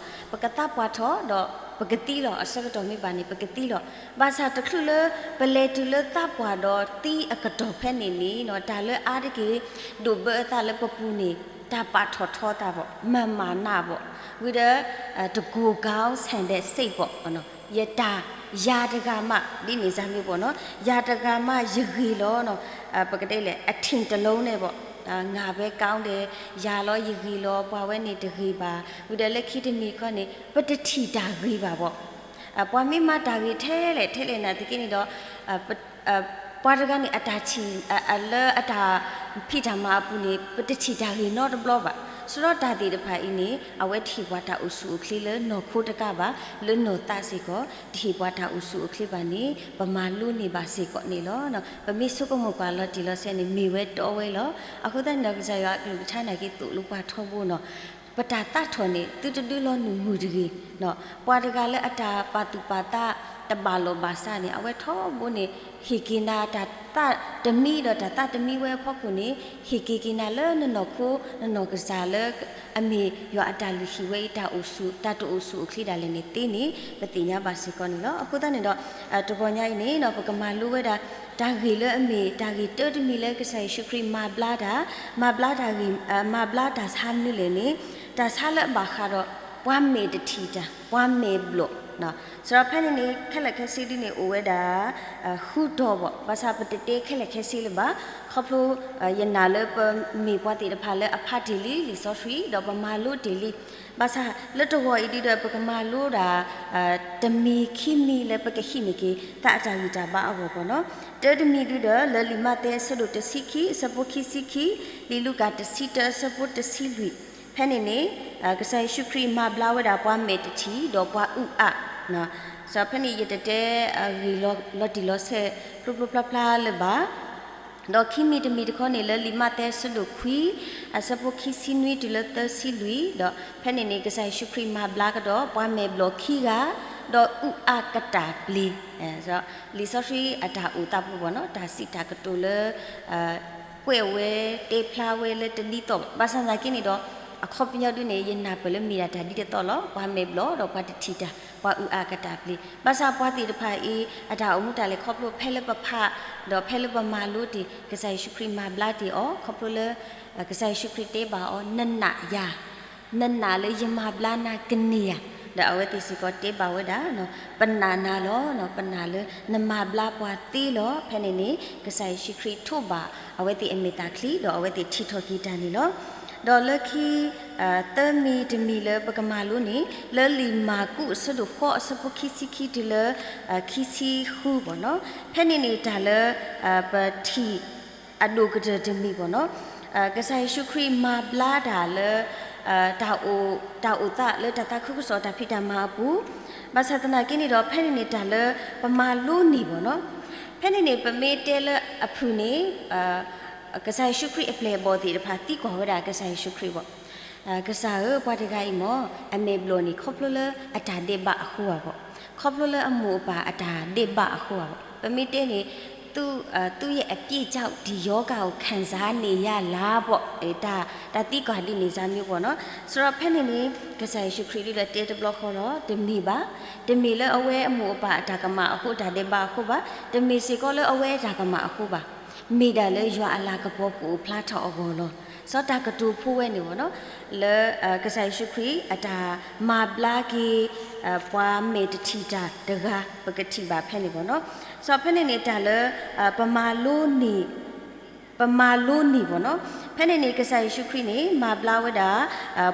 ပကသးပှၢ်ထီၣ်ဒီးပကသံလီၤ အဆၢကတီၢ်မ့ၢ်ဘၣ်န့ၣ် ပကသံလီၤ. ဘၣ်ဆၣ်တချုးလၢ ပလဲၤတုၤလၢသးပှၢ်ဒီးသံအကတီၢ်ဖဲန့ၣ်န့ၣ် တၢ်လၢအါတက့ၢ် ဒိၣ်ဘၢအသးလၢပပူၤန့ၣ် တၢ်ပာ်ထီၣ်ထီသးဘၣ် မၤမၤနးဘၣ် ဝံၤဒီး တကိၢ်ကီစဲၣ်ဒဲးစ့ၢ်ဘၣ် ယတၢ်ယၤတဂၤမး ဒ်န့ၣ်စၢ်မ့ၢ်ဘၣ်နီၤ ယၤတဂၤမးယဂ့ၤလီၤ ပကတဲလဲၣ် အထံၣ်တလုံးန့ၣ်ဘၣ် ငါပဲကောင်းတယ် ယၤလီၤယဂ့ၤလီၤ ပှၤဝဲန့ၣ်တဂ့ၤဘၣ် ဝံၤဒီးလၢခံတမံၤတခီန့ၣ် ပတထံၣ်တၢ်ဂ့ၤဘၣ်ဘၣ် ပှၤမ့ၢ်မၤတၢ်ဂ့ၤထဲလဲၣ်ထဲလဲၣ်နာ်သက့န့ၣ်ဒီး ပှၤတဂၤန့ၣ် အတၢ်ထံၣ် လၢအတၢ်ဖံးတၢ်မၤအပူၤန့ၣ် ပတထံၣ်တၢ်ဂ့ၤနီတဘျီဘၣ်. ဆူဒီးတၢ်သ့ၣ်တဖၣ်အံၤန့ၣ် အဝဲတဟ့ၣ်ပှၤတၢ်အိၣ်ဆူၣ်အိၣ်ချ့လၢနီၢ်ခိတကးဘၣ်, လၢနီၢ်သးစ့ၢ်ကီး တဟ့ၣ်ပှၤတၢ်အိၣ်ဆူၣ်အိၣ်ချ့ဘၣ်န့ၣ် ပမၤလိန့ၢ်ဘၣ်စ့ၢ်ကီးန့ၣ်လီၤ. ပမ့ၢ်ဆိကမိၣ်ကွၢ်လီၤတံၢ်လီၤဆဲးန့ၣ် မ့ၢ်ဝဲတီဝဲလီၤ. အဃိသတးန့ၣ်ဒီး ကစၢ်ယွၤအကလုၢ်ကထါနာ်က့သိၣ်လိပှၤထီဘိနီၤ ပတၢ်သးထီၣ်န့ၣ် သုတဒုးလီၤနုာ်မုာ်တဂ့ၤ. ပှၤတဂၤလၢအတၢ်ပာ်သူၣ်ပာ်သးတဘၣ်လိာ်ဘၣ်စးန့ၣ် အဝဲထီဘိန့ၣ် ဟ့ၣ်က့ၤနၤတၢ်သးတမံဒီးတၢ်သးတမံဝဲအဖီခိၣ်န့ၣ် ဟ့ၣ်က့ၤက့ၤနၤလၢနနီၢ်ခိ နနီၢ်ကစၢ်လၢ အမ့ၢ်ယွၤအတၢ်လုၢ်ဟံၣ်ဝဲအံၤ တၢ်အိၣ်ဆူၣ် တၢ်တအိၣ်ဆူၣ်အိၣ်ချ့ဒၣ်လဲာ်န့ၣ်သ့န့ၣ် ပသ့ၣ်ညါဘၣ်စ့ၢ်ကီးန့ၣ်လီၤ. အဃိသတးန့ၣ်ဒီး တဂီၤညါအံၤန့ၣ် ပကမၤလိဝဲဒၣ် တၢ်ဂ့ၢ်လၢအမ့ၢ်တၢ်ဂ့ၢ်တၢတမံၤလၢကစၢ်ယ့ၣ်ၡူးခရံာ်မၤဘျါတၢ်, မၤဘျါတၢ်ဂ့ၢ် မၤဘျါတၢ်ဆါမနုၤလဲၣ်န့ၣ် တၢ်ဆါလၢအဘၣ်ဃးဒီး ပှၤမဲာ်တထံၣ်တၢ် ပှၤမဲာ်ဘျီၣ်, စးဖဲန့ၣ်န့ၣ် ခဲလၢာ်ခဲဆ့ဒ်န့ၣ်အိၣ်ဝဲဒၣ် ဃုတီၤဘၣ်, ဘၣ်ဆၣ်ပတတဲခဲလၢာ်ခဲဆ့လၢၤဘၣ်, ခီဖျိ ယနာ်လၢပမ့ၢ်ပှၤသ့ၣ်တဖၣ်လၢအဖးတ့ၢ်လံ လံာ်စီဆှံ ဒီးပမၤလိတ့ၢ်လံ, ဘၣ်ဆၣ်လၢတဂီၤအံၤဒ်ဒီး ပကမၤလိဒၣ် တမံၤခံမံၤလၢပကဟံးန့ၢ်က့ၤ သးအတၢ်ဂံၢ်တၢ်ဘါအဂီၢ်ဘၣ်နီၤ. တၢတမံၤဒ်ဒီး လၢလံာ်မးသဲအဆၢဒိၣ်တဆံခံ အဆၢဖိခံဆံခံ, လံာ်လူၤကၣ်တဆံတၢအဆၢဖိတဆံလွံၢ်, ဖဲန့ၣ်န့ၣ် ကစၢ်ယ့ၣ်ၡူးခရံာ်မၤဘျါဝဲဒၣ်ပှၤမဲာ်တထံၣ် ဒီးပှၤအုၣ်အါ, စးဖဲန့ၣ် ယတတဲဂ့ၢ်လီၤတံၢ်လီၤဆဲး ဖျိဖျိဖျါဖျါလၢၤဘၣ် ဒီးခံမံၤတမံၤတခီန့ၣ် လၢလံာ်မးသဲအဆၢဒိၣ်ခွံ အဆၢဖိခံဆံနွံတုၤလၢသၢဆံလွံၢ်, ဒီးဖဲန့ၣ်န့ၣ် ကစၢ်ယ့ၣ်ၡူးခရံာ်မၤဘျါကဒီး ပှၤမဲာ်ဘျီၣ်ခံဂၤ ဒီးအုၣ်အါကတၢၢ်ပျ့ၤ, လံာ်စီဆှံအတၢ်အိၣ်သးပူၤဘၣ်နီၤ တၢ်စံးတၢ်ကတိၤလၢ ကွဲးဝဲတဲဖျါဝဲလၢတဒ်သိးဘၣ်. ဘၣ်ဆၣ်သနာ်က့န့ၣ်ဒီး အခီပညီဒ်န့ၣ် ယနာ်ပၢၢ်လၢမ့ၢ်ဒၣ်တၢ်ဒ်တသီလီၤ. ပှၤမဲာ်ဘျီၣ်ဒီးပှၤတထံၣ်တၢ် ပှၤအုၣ်အါကတၢၢ်ပျ့ၤ, ဘၣ်ဆၣ်ပှၤသ့ၣ်တဖၣ်အံၤ အတၢ်အိၣ်မူတၢ်လဲၤခီဖျိဖဲလၢပဖး ဒီးဖဲလၢပမၤလိတ့ၢ် ကစၢ်ယ့ၣ်ၡူးခရံာ်မၤဘျါတ့ၢ်အီၤ ခီဖျိလၢ ကစၢ်ယ့ၣ်ၡူးခရံာ်တဲဘၣ်အီၤ နနာ်ယၤ, နနာ်လၢယမၤဘျါနၤကန့ၢ်ဧါ, ဒီးအဝဲသ့ၣ်စ့ၢ်ကီးတဲဘၣ်ဝဲဒၣ် ပနာ်နၤလီၤ, ပနာ်လၢ နမၤဘျါပှၤသ့လီၤ. ဖဲန့ၣ်န့ၣ် ကစၢ်ယ့ၣ်ၡူးခရံာ်ထိးဘၣ် အဝဲသ့ၣ်အမဲာ်သၣ်ချံ ဒီးအဝဲသ့ၣ်ထံၣ်ထီၣ်က့ၤတၢ်န့ၣ်လီၤ. ဒီးလၢခံ သၢမံၤတမံၤလၢပကမၤလိန့ၣ် လၢလံာ်မၢ်ကူးအဆၢဒိၣ်ဃိးအဆၢဖိခံဆံခံတုၤလၢ ခံဆံဃုဘၣ်နီၤ, ဖဲန့ၣ်န့ၣ်တၢ်လၢ ပထံၣ် အဒိၣ်ကတၢၢ်တမံၤဘၣ်နီၤ, ကစၢ်ယ့ၣ်ၡူးခရံာ်မၤဘျါတၢ်လၢ တၢ်အိၣ်သးလၢတၢ်သးခုကစီၣ်တၢ်ဖံးတၢ်မၤအပူၤ, ဘၣ်ဆၣ်သနာ်က့န့ၣ်ဒီး ဖဲန့ၣ်န့ၣ်တၢ်လၢပမၤလိန့ၢ်ဘၣ်နီၤ, ဖဲန့ၣ်န့ၣ် ပမ့ၢ်တဲလၢအဖုၣ်န့ၣ် ကစၢ်ယ့ၣ်ၡူးခရံာ်အပျဲၢ်အဘီၣ်သ့ၣ်တဖၣ်သံကွၢ်ဝဲဒၣ်ကစၢ်ယ့ၣ်ၡူးခရံာ်ဘၣ်, ကစၢ်ဧၢ, ပှၤတဂၤအံၤမ့ၢ် အမဲာ်ဘျီၣ်န့ၣ်ခီဖျိလၢအတၢ်ဒဲးဘးအဃိဧါဘၣ်, ခီဖျိလၢအမိၢ်အပၢ်အတၢ်ဒဲးဘးအဃိဧါဘၣ်, ပမ့ၢ်တဲန့ၣ် သူ့ရဲ့အပြစ်ကြောင့် ဒီရောဂါကိုခံစားနေရလားပေါ့, တၢ်သံကွၢ်ဒ်န့ၣ် ဇာမျိုးပေါ့နော်. ဆိုတော့ ဖဲန့ၣ်န့ၣ် ကစၢ်ယ့ၣ်ၡူးခရံာ်ဒုဒီးတဲတဘျီဃီလီၤ, တမ့ၢ်ဘၣ်, တမ့ၢ်လၢအဝဲအမိၢ်အပၢ်အတၢ်ကမၣ်အဃိ တၢ်ဒဲးဘးအဃိဘၣ်, တမ့ၢ်စ့ၢ်ကီးလၢအဝဲအတၢ်ကမၣ်အဃိဘၣ်, မ့ၢ်ဒၣ်လၢယွၤအလၤကပီၤကအိၣ်ဖျါထီၣ်အဂီၢ်လီၤ. စီၤတၢ်ကတိၤဖိဝဲန့ၣ်ပေါ့နော်, လၢကစၢ်ယ့ၣ်ၡူးခရံာ်အတၢ်မၤဘျါက့ၤ ပှၤမဲာ်တထံၣ်တၢ်တဂၤ ပကထံၣ်ဘၣ်ဖဲန့ၣ်ပေါ့နော်. စီၤဖဲန့ၣ်န့ၣ် တၢ်လၢ ပမၤလိန့ၢ်, ပမၤလိန့ၢ်ပေါ့နော်. ဖဲန့ၣ်န့ၣ် ကစၢ်ယ့ၣ်ၡူးခရံာ်န့ၣ် မၤဘျါဝဲဒၣ်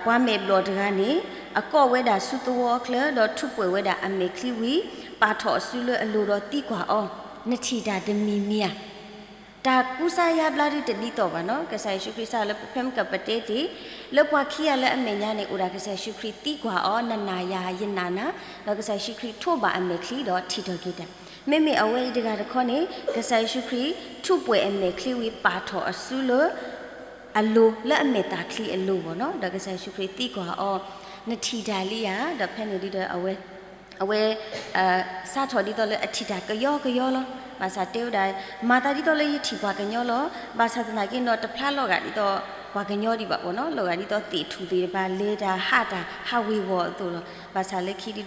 ပှၤမဲာ်ဘျီၣ်တဂၤန့ၣ် အကိးဝဲဒၣ်ဆူသဝီအချၢ ဒီးထူးပှဲၤဝဲဒၣ်အမဲာ်ချံဝံၤ ပာ်ထီၣ်အစုလၢအလိၤဒီးသံကွၢ်အီၤ, နထံၣ်တၢ်တမံၤမံၤဧါ. တၢ်ကူစါယါဘျါဒုတဒ်သိးဘၣ်နော်. ကစၢ်ယ့ၣ်ၡူးခရံာ်စံးလၢဖဲမ့ၢ်ကပတဲတ့ၢ် လၢပှၤခံဂၤလၢအမဲာ်ညါန့ၣ် အိၣ်ဒၣ်ကစၢ်ယ့ၣ်ၡူးခရံာ်သံကွၢ်အီၤ, နနာ်ယၤ ယနာ်နၤ, ဒီးကစၢ်ယ့ၣ်ၡူးခရံာ်ထိးဘၣ်အမဲာ်ချံဒီးထံၣ်ထီၣ်က့ၤတၢ်. မ့မ့ၢ်အဝဲအံၤတဂၤတခီန့ၣ် ကစၢ်ယ့ၣ်ၡူးခရံာ်ထူးပှဲၤအမဲာ်ချံဝံၤ ပာ်ထီၣ်အစုလၢ အလိၤလၢအမဲာ်သၣ်ချံအလိၤပေါ့နော်. ဒီးကစၢ်ယ့ၣ်ၡူးခရံာ်သံကွၢ်အီၤ, နထံၣ်တၢ်လံဧါ. ဒီးဖဲန့ၣ်ဒုဒီး အဝဲ အဝဲ စးထီၣ်ဒ်သိးလၢအထံၣ်တၢ်ကယီကယီလီၤ. ဘၣ်ဆၣ်တဲဝဲဒၣ်, မၤသးဒ်သိးလၢယထံၣ်ပှၤကညီလီၤ. ဘၣ်ဆၣ်သနာ်က့နီၤ တဖျါလီၤဂာ်ဒ်သိးပှၤကညီဒံးဘၣ်ပေါ့နော်. လီၤဂာ်ဒ်သိးသ့ၣ်ထူၣ်သ့ၣ်တဖၣ် လဲၤတၢ်ဟးတၢ်ဟးဝ့ၤဝီၤအသိးလီၤ. ဘၣ်ဆၣ်လၢခံဒုဒီး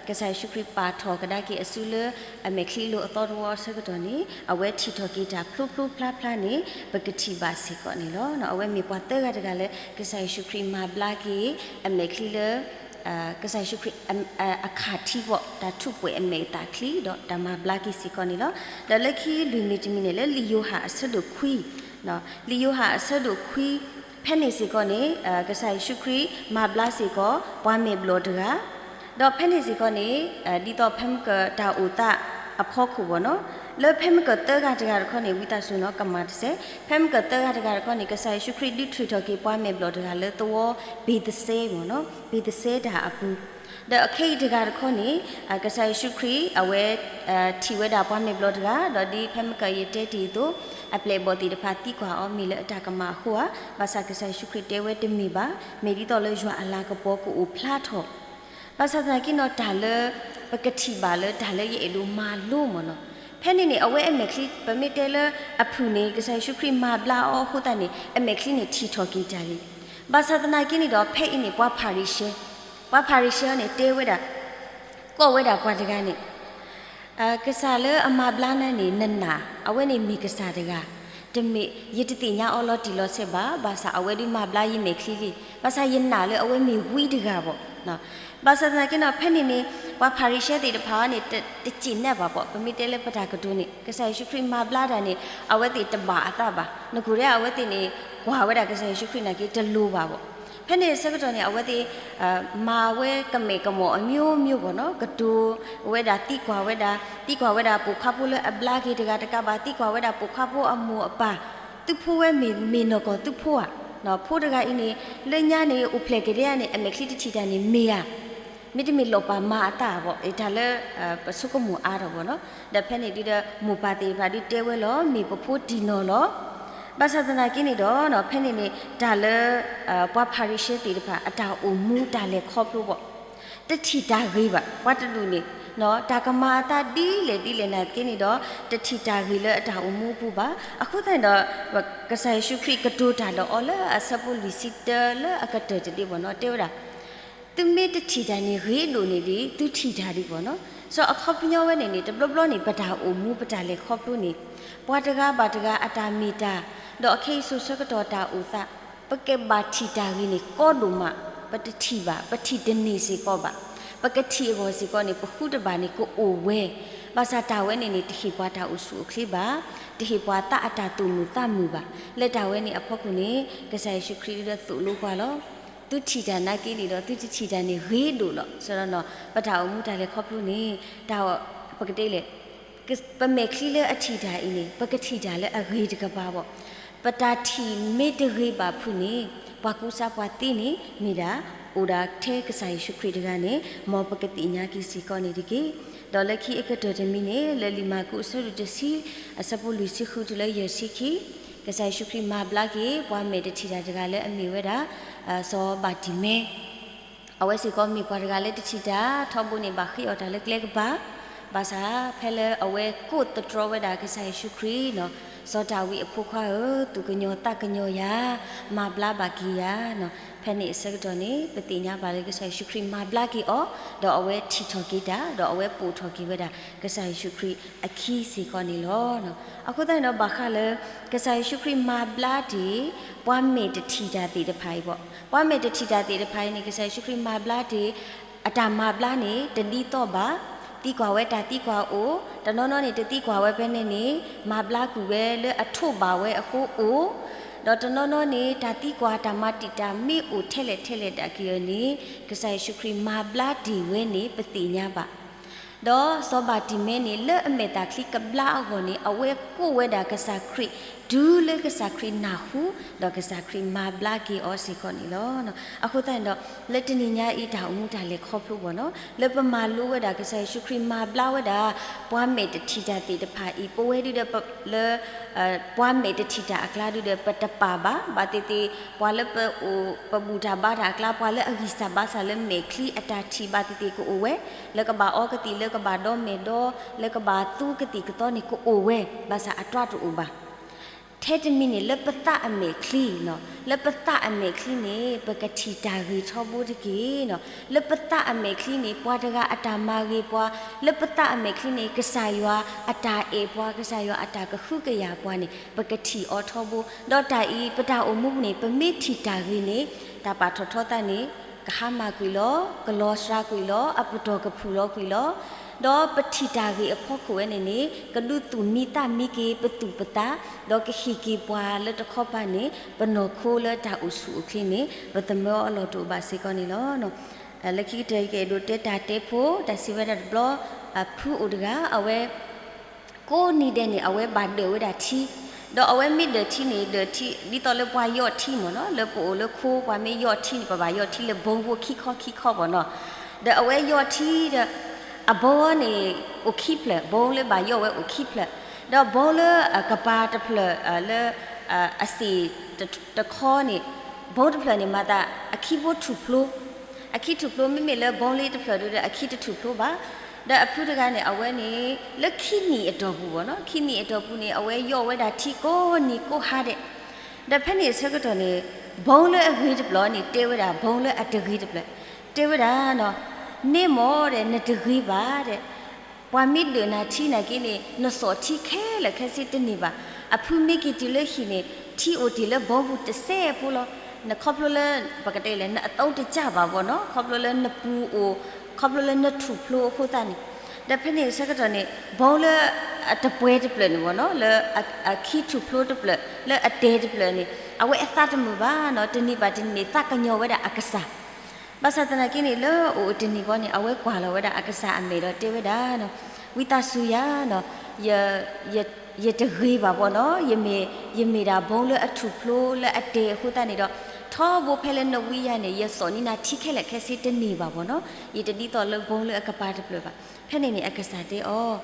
ကစၢ်ယ့ၣ်ၡူးခရံာ်ပာ်ထီၣ်ကဒါက့ၤအစုလၢအမဲာ်ချံအလိၤအသီတဝီအဆၢကတီၢ်န့ၣ် အဝဲထံၣ်ထီၣ်က့ၤတၢ်ဖျိဖျိဖျါဖျါန့ၣ် ပကထံၣ်ဘၣ်စ့ၢ်ကီးန့ၣ်လီၤ. အဝဲမ့ၢ်ပှၤသၢဂၤတဂၤလၢ ကစၢ်ယ့ၣ်ၡူးခရံာ်မၤဘျါက့ၤ အမဲာ်ချံလၢ ကစၢ်ယ့ၣ်ၡူးခရံာ် အခၣ်ထံဘီၣ် တၢ်ထူးပှဲၤအမဲာ်သၣ်ချံ ဒီးတၢ်မၤဘျါက့ၤစ့ၢ်ကီးန့ၣ်လီၤ. ဒီးလၢခံလွံၢ်မံၤတမံၤန့ၣ် လၢလံာ်ယိၤဟၣ်အဆၢဒိၣ်ခွံ, လံာ်ယိၤဟၣ်အဆၢဒိၣ်ခွံ ဖဲန့ၣ်စ့ၢ်ကီးန့ၣ် ကစၢ်ယ့ၣ်ၡူးခရံာ်မၤဘျါစ့ၢ်ကီး ပှၤမဲာ်ဘျီၣ်တဂၤ, ဒီးဖဲန့ၣ်စ့ၢ်ကီးန့ၣ် ဒ်သိးဖဲမ့ၢ်ကတၢ်အိၣ်သးအဖီခိၣ်ဘီၢ်နီၤ, လၢဖဲမ့ၢ်ကသၢဂၤတဂၤတခီန့ၣ် ဝံသးစူၤနီၤ ကမၤတစဲး, ဖဲမ့ၢ်ကသၢဂၤတဂၤတခီန့ၣ် ကစၢ်ယ့ၣ်ၡူးခရံာ်ဒုးထုးထီၣ်က့ၤပှၤမဲာ်ဘျီၣ်တဂၤလၢသဝီဘ့းသစဲမီၢ်နီၤ, ဘ့းသစဲတၢ်အပူၤ, ဒီးအခဲအံၤတဂၤတခီန့ၣ် ကစၢ်ယ့ၣ်ၡူးခရံာ် အဝဲ ထံၣ်ဝဲဒၣ်ပှၤမဲာ်ဘျီၣ်တဂၤ, ဒီးဒ်ဖဲမ့ၢ်ကယတဲတ့ၢ်အသိး အပျဲၢ်အဘီၣ်သ့ၣ်တဖၣ်သံကွၢ်အီၤ မ့ၢ်လၢအတၢ်ကမၣ်အဃိဧါ, ဘၣ်ဆၣ်ကစၢ်ယ့ၣ်ၡူးခရံာ်တဲဝဲတမ့ၢ်ဘၣ်, မ့ၢ်ဒ်သိးလၢယွၤအလၤကပီၤကအိၣ်ဖျါထီၣ် ဘၣ်ဆၣ်သနာ်က့နီၤ တၢ်လၢ ပကထံၣ်ဘၣ်လၢတၢ်လၢယအဲၣ်ဒိးမၤလိမီၢ်နီၤ, ဖဲန့ၣ်န့ၣ် အဝဲအမဲာ်ချံ ပမ့ၢ်တဲလၢအဖုၣ်န့ၣ် ကစၢ်ယ့ၣ်ၡူးခရံာ်မၤဘျါအီၤအဃိသတးန့ၣ် အမဲာ်ချံန့ၣ်ထံၣ်ထီၣ်က့ၤတၢ်လံ. ဘၣ်ဆၣ်သနာ်က့န့ၣ်ဒီး ဖဲအံၤန့ၣ် ပှၤဖၤရံၤၡဲ, ပှၤဖၤရံၤၡဲအီၤန့ၣ်တဲဝဲဒၣ်, ကိးဝဲဒၣ်ပှၤတဂၤန့ၣ် ကစၢ်လၢအမၤဘျါနၤန့ၣ် နနာ်, အဝဲန့ၣ်မ့ၢ်ကစၢ်တဂၤ, တမ့ၢ် ယတသ့ၣ်ညါအီၤလီၤတံၢ်လီၤဆဲးဘၣ်, ဘၣ်ဆၣ်အဝဲဒုးမၤဘျါယမဲာ်ချံလံ, ဘၣ်ဆၣ်ယနာ်လၢအဝဲမ့ၢ်ဝံတဂၤဘၣ်. ဘၣ်ဆၣ်သနာ်က့နီၤ ဖဲန့ၣ်န့ၣ် ပှၤဖၤရံၤၡဲသ့ၣ်တဖၣ်အီၤန့ၣ် တစံးနဲၣ်ဘၣ်ဘၣ်, ပမ့ၢ်တဲလၢပတၢ်ကတိၤန့ၣ် ကစၢ်ယ့ၣ်ၡူးခရံာ်မၤဘျါတၢ်န့ၣ် အဝဲသ့ၣ်တဘၣ်အသးဘၣ်, နကိၤဒဲး အဝဲသ့ၣ်န့ၣ် ကွၢ်ဝဲဒၣ်ကစၢ်ယ့ၣ်ၡူးခရံာ်နာ်က့ တလိၤဘၣ်ဘၣ်. ဖဲန့ၣ်အဆၢကတီၢ်န့ၣ် အဝဲသ့ၣ် မၤဝဲကမဲာ်ကမီၣ် အမျိုးမျိုး ဘီၢ်နီၤ, ကတိၤဝဲဒၣ် သံကွၢ်ဝဲဒၣ်, သံကွၢ်ဝဲဒၣ်ပိာ်ခွါဖိလၢအဘျါက့ၤတဂၤတကးဘၣ်, သံကွၢ်ဝဲဒၣ်ပိာ်ခွါဖိအမိၢ်အပၢ်, သုဖိဝဲမ့ၢ် မ့ၢ်နီၢ်ကီၢ်သုဖိဧါ, ဖိတဂၤအံၤန့ၣ် လၢညါန့ၣ် အိၣ်ဖျဲၣ်က့ၤဒဲးဧါန့ၣ် အမဲာ်ချံတထံၣ်တၢ်န့ၣ်မ့ၢ်ဧါ, မ့တမ့ၢ်လီၤပာ်မၤအသးဘၣ်, တၢ်လၢ ပဆိကမိၣ်အါထီၣ်ဘီၢ်နီၤ. ဒီးဖဲန့ၣ်ဒုဒီး မိၢ်ပၢ်သ့ၣ်တဖၣ်ဒုးတဲဝဲလီၤ, မ့ၢ်ပဖိတံၢ်နီၢ်လီၤ. ဘၣ်ဆၣ်သနာ်က့န့ၣ်ဒီး ဖဲန့ၣ်န့ၣ် တၢ်လၢ ပှၤဖၤရံၤၡဲသ့ၣ်တဖၣ် အတၢ်အိၣ်မူတၢ်လဲၤခီဖျိဘၣ် တထံၣ်တၢ်ဂ့ၤဘၣ်, ပှၤတဒူၣ်န့ၣ် တၢ်ကမၤအသးဒ်လဲၣ်ဒ်လဲၣ်နာ်သက့န့ၣ်ဒီး တထံၣ်တၢ်ဂ့ၤလၢအတၢ်အိၣ်မူအပူၤဘၣ်. အဃိသတးန့ၣ်ဒီး ကစၢ်ယ့ၣ်ၡူးခရံာ်ကတိၤတၢ်ဒီးအီၤလၢအဆၢဖိလွံၢ်ဆံတၢလၢအကတၢၢ်တဒ့ဘီၢ်နီၤ တဲဝဲဒၣ် သုမ့ၢ်တထံၣ်တၢ်န့ၣ်ဂ့ၤဒိၣ်န့ၣ်ဒံး သုထံၣ်တၢ်ဒံးဘီၢ်နီၤ. စီၤအခီပညီဝဲန့ၣ်န့ၣ် တဘျီဘျီန့ၣ် ပတၢ်အိၣ်မူပတၢ်လဲၤခီဖျိန့ၣ် ပှၤတဂၤဘၣ်တဂၤအတၢ်မ့ၢ်တၢ် ဒီးအခဲအံၤစိၤဆၢကတီၢ်တၢ်အိၣ်သး ပကဘၣ်ထံၣ်တၢ်ဂ့ၤန့ၣ် ကီဒိၣ်မး, ပတထံၣ်ဘၣ်, ပထံၣ်တန့ၢ်စ့ၢ်ကီးဘၣ်. ပကထံၣ်အဂီၢ်စ့ၢ်ကီးန့ၣ် ပဃုတဘၣ်န့ၣ် ကအိၣ်ဝဲ, ဘၣ်ဆၣ်တၢ်ဝဲန့ၣ်န့ၣ် တဟ့ၣ်ပှၤတၢ်အိၣ်ဆူၣ်အိၣ်ချ့ဘၣ်, တဟ့ၣ်ပှၤသးအတၢ်သူၣ်မုာ်သးမုာ်ဘၣ်. လၢတၢ်ဝဲန့ၣ်အဖီခိၣ်န့ၣ် ကစၢ်ယ့ၣ်ၡူးခရံာ်ဒုးသိၣ်လိပှၤလီၤ. သုထံၣ်တၢ်နာ်က့န့ၣ်ဒီး သုတထံၣ်တၢ်န့ၣ်ဂ့ၤဒိၣ်လီၤ. ဆိုတော့ ပတၢ်အိၣ်မူတၢ်လဲၤခီဖျိန့ၣ် တၢ် ပကတဲလဲၣ် ပမဲာ်ချံလၢအထံၣ်တၢ်အံၤန့ၣ် ပကထံၣ်တၢ်လၢအဂ့ၤတကပၤဘၣ်. ပတၢ်ထံၣ်မ့ၢ်တဂ့ၤဘၣ်ဖုးန့ၣ် ပှၤကူစါပှၤသ့န့ၣ် မ့ၢ်ဒၣ် အိၣ်ဒၣ်ထဲကစၢ်ယ့ၣ်ၡူးခရံာ်တဂၤန့ၣ် မ်ပကသ့ၣ်ညါက့ၤစ့ၢ်ကီးန့ၣ်တက့ၢ်. ဒီးလၢခံအကတၢၢ်တမံၤန့ၣ် လၢလံာ်မၢ်ကူးအဆၢဒိၣ်တဆံ အဆၢဖိလွံၢ်ဆံဃုတုၤလၢယဲၢ်ဆံခံ, ကစၢ်ယ့ၣ်ၡူးခရံာ်မၤဘျါက့ၤ ပှၤမဲာ်တထံၣ်တၢ်တဂၤလၢအမ့ၢ်ဝဲဒၣ် စီၤဘၤတံၤမဲ အဝဲစ့ၢ်ကီးမ့ၢ်ပှၤတဂၤလၢတထံၣ်တၢ်, ထီဘိန့ၣ်ဘၣ်ဃ့အီၣ်တၢ်လၢကျဲကပၤ, ဘၣ်ဆၣ်ဖဲလၢအဝဲကိးသတြီဝဲဒၣ်ကစၢ်ယ့ၣ်ၡူးခရံာ်နီၤ, စီၤဒၤဝံးအဖိခွါဧၢ, သူၣ်ကညီၤသးကညီၤယၤ, မၤဘျါဘၣ်က့ၤယၤနီၤ. ဖဲန့ၣ်အဆၢကတီၢ်န့ၣ် ပသ့ၣ်ညါဘၣ်လၢကစၢ်ယ့ၣ်ၡူးခရံာ်မၤဘျါက့ၤအီၤ, ဒီးအဝဲထံၣ်ထီၣ်က့ၤတၢ်, ဒီးအဝဲပိာ်ထီၣ်က့ၤဝဲဒၣ်ကစၢ်ယ့ၣ်ၡူးခရံာ်အခံစ့ၢ်ကီးန့ၣ်လီၤ. အဃိသတးန့ၣ်ဒီး ဘၣ်ဃးလၢ ကစၢ်ယ့ၣ်ၡူးခရံာ်မၤဘျါတ့ၢ် ပှၤမဲာ်တထံၣ်တၢ်သ့ၣ်တဖၣ်အံၤဘၣ်. ပှၤမဲာ်တထံၣ်တၢ်သ့ၣ်တဖၣ်အံၤန့ၣ် ကစၢ်ယ့ၣ်ၡူးခရံာ်မၤဘျါတ့ၢ် အတၢ်မၤဘျါန့ၣ် တဒ်သိးဘၣ်, သံကွၢ်ဝဲတၢ်သံကွၢ်အိၣ်, တနီၤနီၤန့ၣ် တသံကွၢ်ဝဲဖဲန့ၣ်န့ၣ် မၤဘျါကွံာ်ဝဲလၢအထိးဘၣ်ဝဲအဃိအိၣ်, ဒီးတနီၤနီၤန့ၣ် တၢ်သံကွၢ်တၢ်မၤတံာ်တာ်မ့ၢ်အိၣ်ထဲလဲၣ်ထဲလဲၣ်ဒၣ်က့ၤအီၤန့ၣ် ကစၢ်ယ့ၣ်ၡူးခရံာ်မၤဘျါတ့ၢ်ဝဲန့ၣ် ပသ့ၣ်ညါဘၣ်. ဒီးစီၤဘၤတံၤမဲန့ၣ် လၢအမဲာ်သၣ်ချံကဘျါအဂီၢ်န့ၣ် အဝဲကိးဝဲဒၣ်ကစၢ်ခရံာ် တုၤလၢကစၢ်ခရံာ်နၢ်ဟူ, ဒီးကစၢ်ခရံာ်မၤဘျါက့ၤအီၤစ့ၢ်ကီးန့ၣ်လီၤ. အဃိသတးန့ၣ်ဒီး လၢတနံၤညါအံၤ တၢ်အိၣ်မူတၢ်လဲၤခီဖျိဘၣ်နီၤ, လၢပမၤလိဝဲဒၣ်ကစၢ်ယ့ၣ်ၡူးခရံာ်မၤဘျါဝဲဒၣ် ပှၤမဲာ်တထံၣ်တၢ်သ့ၣ်တဖၣ်အံၤ ပဝဲဒၣ်ဒီး လၢ ပှၤမဲာ်တထံၣ်တၢ်အကျါဒုဒီး ပတပာ်ဘၣ်, ဘၣ်သ့ၣ်သ့ၣ် ပှၤလၢပအိၣ် ပဘူၣ်တၢ်ဘါတၢ်အကျါ ပှၤလၢအဂံၢ်စၢ်ဘါစၢ်လၢမဲာ်ချံအတၢ်ထံၣ်ဘၣ်သ့ၣ်သ့ၣ်ကအိၣ်ဝဲ, လၢကဘၣ်အီကသံၣ် လၢကဘၣ်ဒီမဲာ်ဒီ လၢကဘၣ်သူကသံၣ်ကသီန့ၣ်ကအိၣ်ဝဲ, ဘၣ်ဆၣ်အတြၢ်တအိၣ်ဘၣ်. ထဲတမံၤန့ၣ် လၢပသးအမဲာ်ချံနီၤ, လၢပသးအမဲာ်ချံန့ၣ် ပကထံၣ်တၢ်ဂ့ၤထီဘိတက့ၢ်နီၤ. လၢပသးအမဲာ်ချံန့ၣ် ပှၤတဂၤအတၢ်မၤဂ့ၤပှၤ, လၢပသးအမဲာ်ချံန့ၣ် ကစၢ်ယွၤအတၢ်အဲၣ်ပှၤ, ကစၢ်ယွၤအတၢ်ကဟုကယာ်ပှၤန့ၣ် ပကထံၣ်အီၤထီဘိ, ဒီးတၢ်အံၤ ပတၢ်အိၣ်မူန့ၣ် ပမ့ၢ်ထံၣ်တၢ်ဂ့ၤန့ၣ် တၢ်ပာ်ထီၣ်ထီသးန့ၣ် ကဟါမၢ်ကွံာ်လီၤ, ကလီၤစှၤကွံာ်လီၤ, အပတီၢ်ကဖုၣ်လီၤကွံာ်လီၤ. ဒီးပထံၣ်တၢ်ဂ့ၤအဖီခိၣ်ဝဲန့ၣ်န့ၣ် ကဒုးသူၣ်မံသးမံက့ၤပသူၣ်ပသး, ဒီးကဟ့ၣ်က့ၤပှၤလၢတခီပၤန့ၣ် ပနီၢ်ခိလၢတၢ်အိၣ်ဆူၣ်အိၣ်ချ့န့ၣ် ပသမၢအီၤလီၢ်တအိၣ်ဘၣ်စ့ၢ်ကီးန့ၣ်လီၤ. လၢခံကတၢၢ် ယကအဲၣ်ဒိးတဲတၢ်တဲဖိ တၢ်စံးဝဲဒၣ်တဘျီ, အဖုအိၣ်တဂၤ အဝဲ ကိးနံၤဒဲးန့ၣ် အဝဲဘၣ်ဒၢးဝဲဒၣ်ထံ, ဒီးအဝဲမ့ၢ်ဒၢးထံန့ၣ် ဒၢးထံ ဒ်သိးလၢပှၤယီၣ်ထံမ့ၢ်နီၤ, လၢပအိၣ်လၢခိ ပှၤမ့ၢ်ယီၣ်ထံန့ၣ် ပဘၣ်ယီၣ်ထံလၢဘီဖိခံခီခံခီမ့ၢ်နီၤ. ဒီးအဝဲယီၣ်ထံဒီး အဘီန့ၣ် အိၣ်ခံဖျၢၣ်, ဘီလၢဘၣ်ယီၣ်ဝဲအိၣ်ခံဖျၢၣ်, ဒီးဘီလၢအကပၤတဖျၢၣ် လၢ အစ့ၣ်တခီန့ၣ် ဘီတဖျၢၣ်န့ၣ် မၤသးအခံဘိထူၣ်ဖျိ, အခံထူၣ်ဖျိ မ့မ့ၢ်လၢဘီလၢတဖျၢၣ်ဒုဒီး အခံတထူၣ်ဖျိဘၣ်. ဒီးအဖုတဂၤန့ၣ် အဝဲန့ၣ် လၢခံနံၣ်အတီၢ်ပူၤမ့ၢ်နီၤ, ခံနံၣ်အတီၢ်ပူၤန့ၣ် အဝဲယီၣ်ဝဲဒၣ်ထံကိးနံၤကိးဟါဒဲး. ဒီးဖဲန့ၣ်အဆၢကတီၢ်န့ၣ် ဘီလၢအဂ့ၤတဖျၢၣ်န့ၣ် တဲဝဲဒၣ် ဘီလၢအတဂ့ၤတဖျၢၣ် တဲဝဲဒၣ်နီၤ, မ့ၢ်မ့ၢ်ဒီး နတဂ့ၤဘၣ်ဒီး ပှၤမ့ၢ်ဒၢးနၤထံနာ်က့န့ၣ် နစိာ်ထံခဲလၢာ်ခဲဆ့တန့ၢ်ဘၣ်. အဖုမ့ၢ်က့ၤတုၤလၢဟံၣ်န့ၣ် ထံအိၣ်တ့ၢ်လၢဘီပူၤတစဲးဖိလီၤ. နခီဖျိလၢ ပကတဲလဲၣ် နအသုံးတကျဘၣ်ဘီနီၤ, ခီဖျိလၢနပူၤအိၣ်, ခီဖျိလၢနထူၣ်ဖျိအဃိသတးန့ၣ်. ဒီးဖဲန့ၣ်အဆၢကတီၢ်န့ၣ် ဘီလၢအတပှဲၤတဖျၢၣ်န့ၣ်မ့ၢ်နီၤ, လၢအခံထူၣ်ဖျိတဖျၢၣ် လၢအတဲာ်တဖျၢၣ်န့ၣ် အဝဲအသးတမုာ်ဘၣ်နီၤ, တနံၤဘၣ်တနံၤန့ၣ် သးကညီၤဝဲဒၣ်အကစၢ်. ဘၣ်ဆၣ်သနာ်က့န့ၣ် လၢအိၣ်တနံၤဘီန့ၣ် အဝဲကွၢ်လီၤဝဲဒၣ်အကစၢ်အမဲာ်ဒီးတဲဝဲဒၣ်နီၤ, ဝံသးစူၤယၤနီၤ, ယတဂ့ၤဘၣ်ဘီနီၤ, ယမ့ၢ်ဒၣ်ဘီလၢအထူၣ်ဖျိလၢအတဲာ်အဃိသတးန့ၣ်ဒီး ထီဘိဖဲလၢနဝံယၤန့ၣ် ယစိာ်န့ၢ်နၤထံခဲလၢာ်ခဲဆ့တန့ၢ်ဘၣ်ဘီနီၤ, ယတဒ်သိးလၢဘီလၢအကပၤတဖျၢၣ်ဘၣ်. ဖဲန့ၣ်န့ၣ် အကစၢ်တဲအီၤ,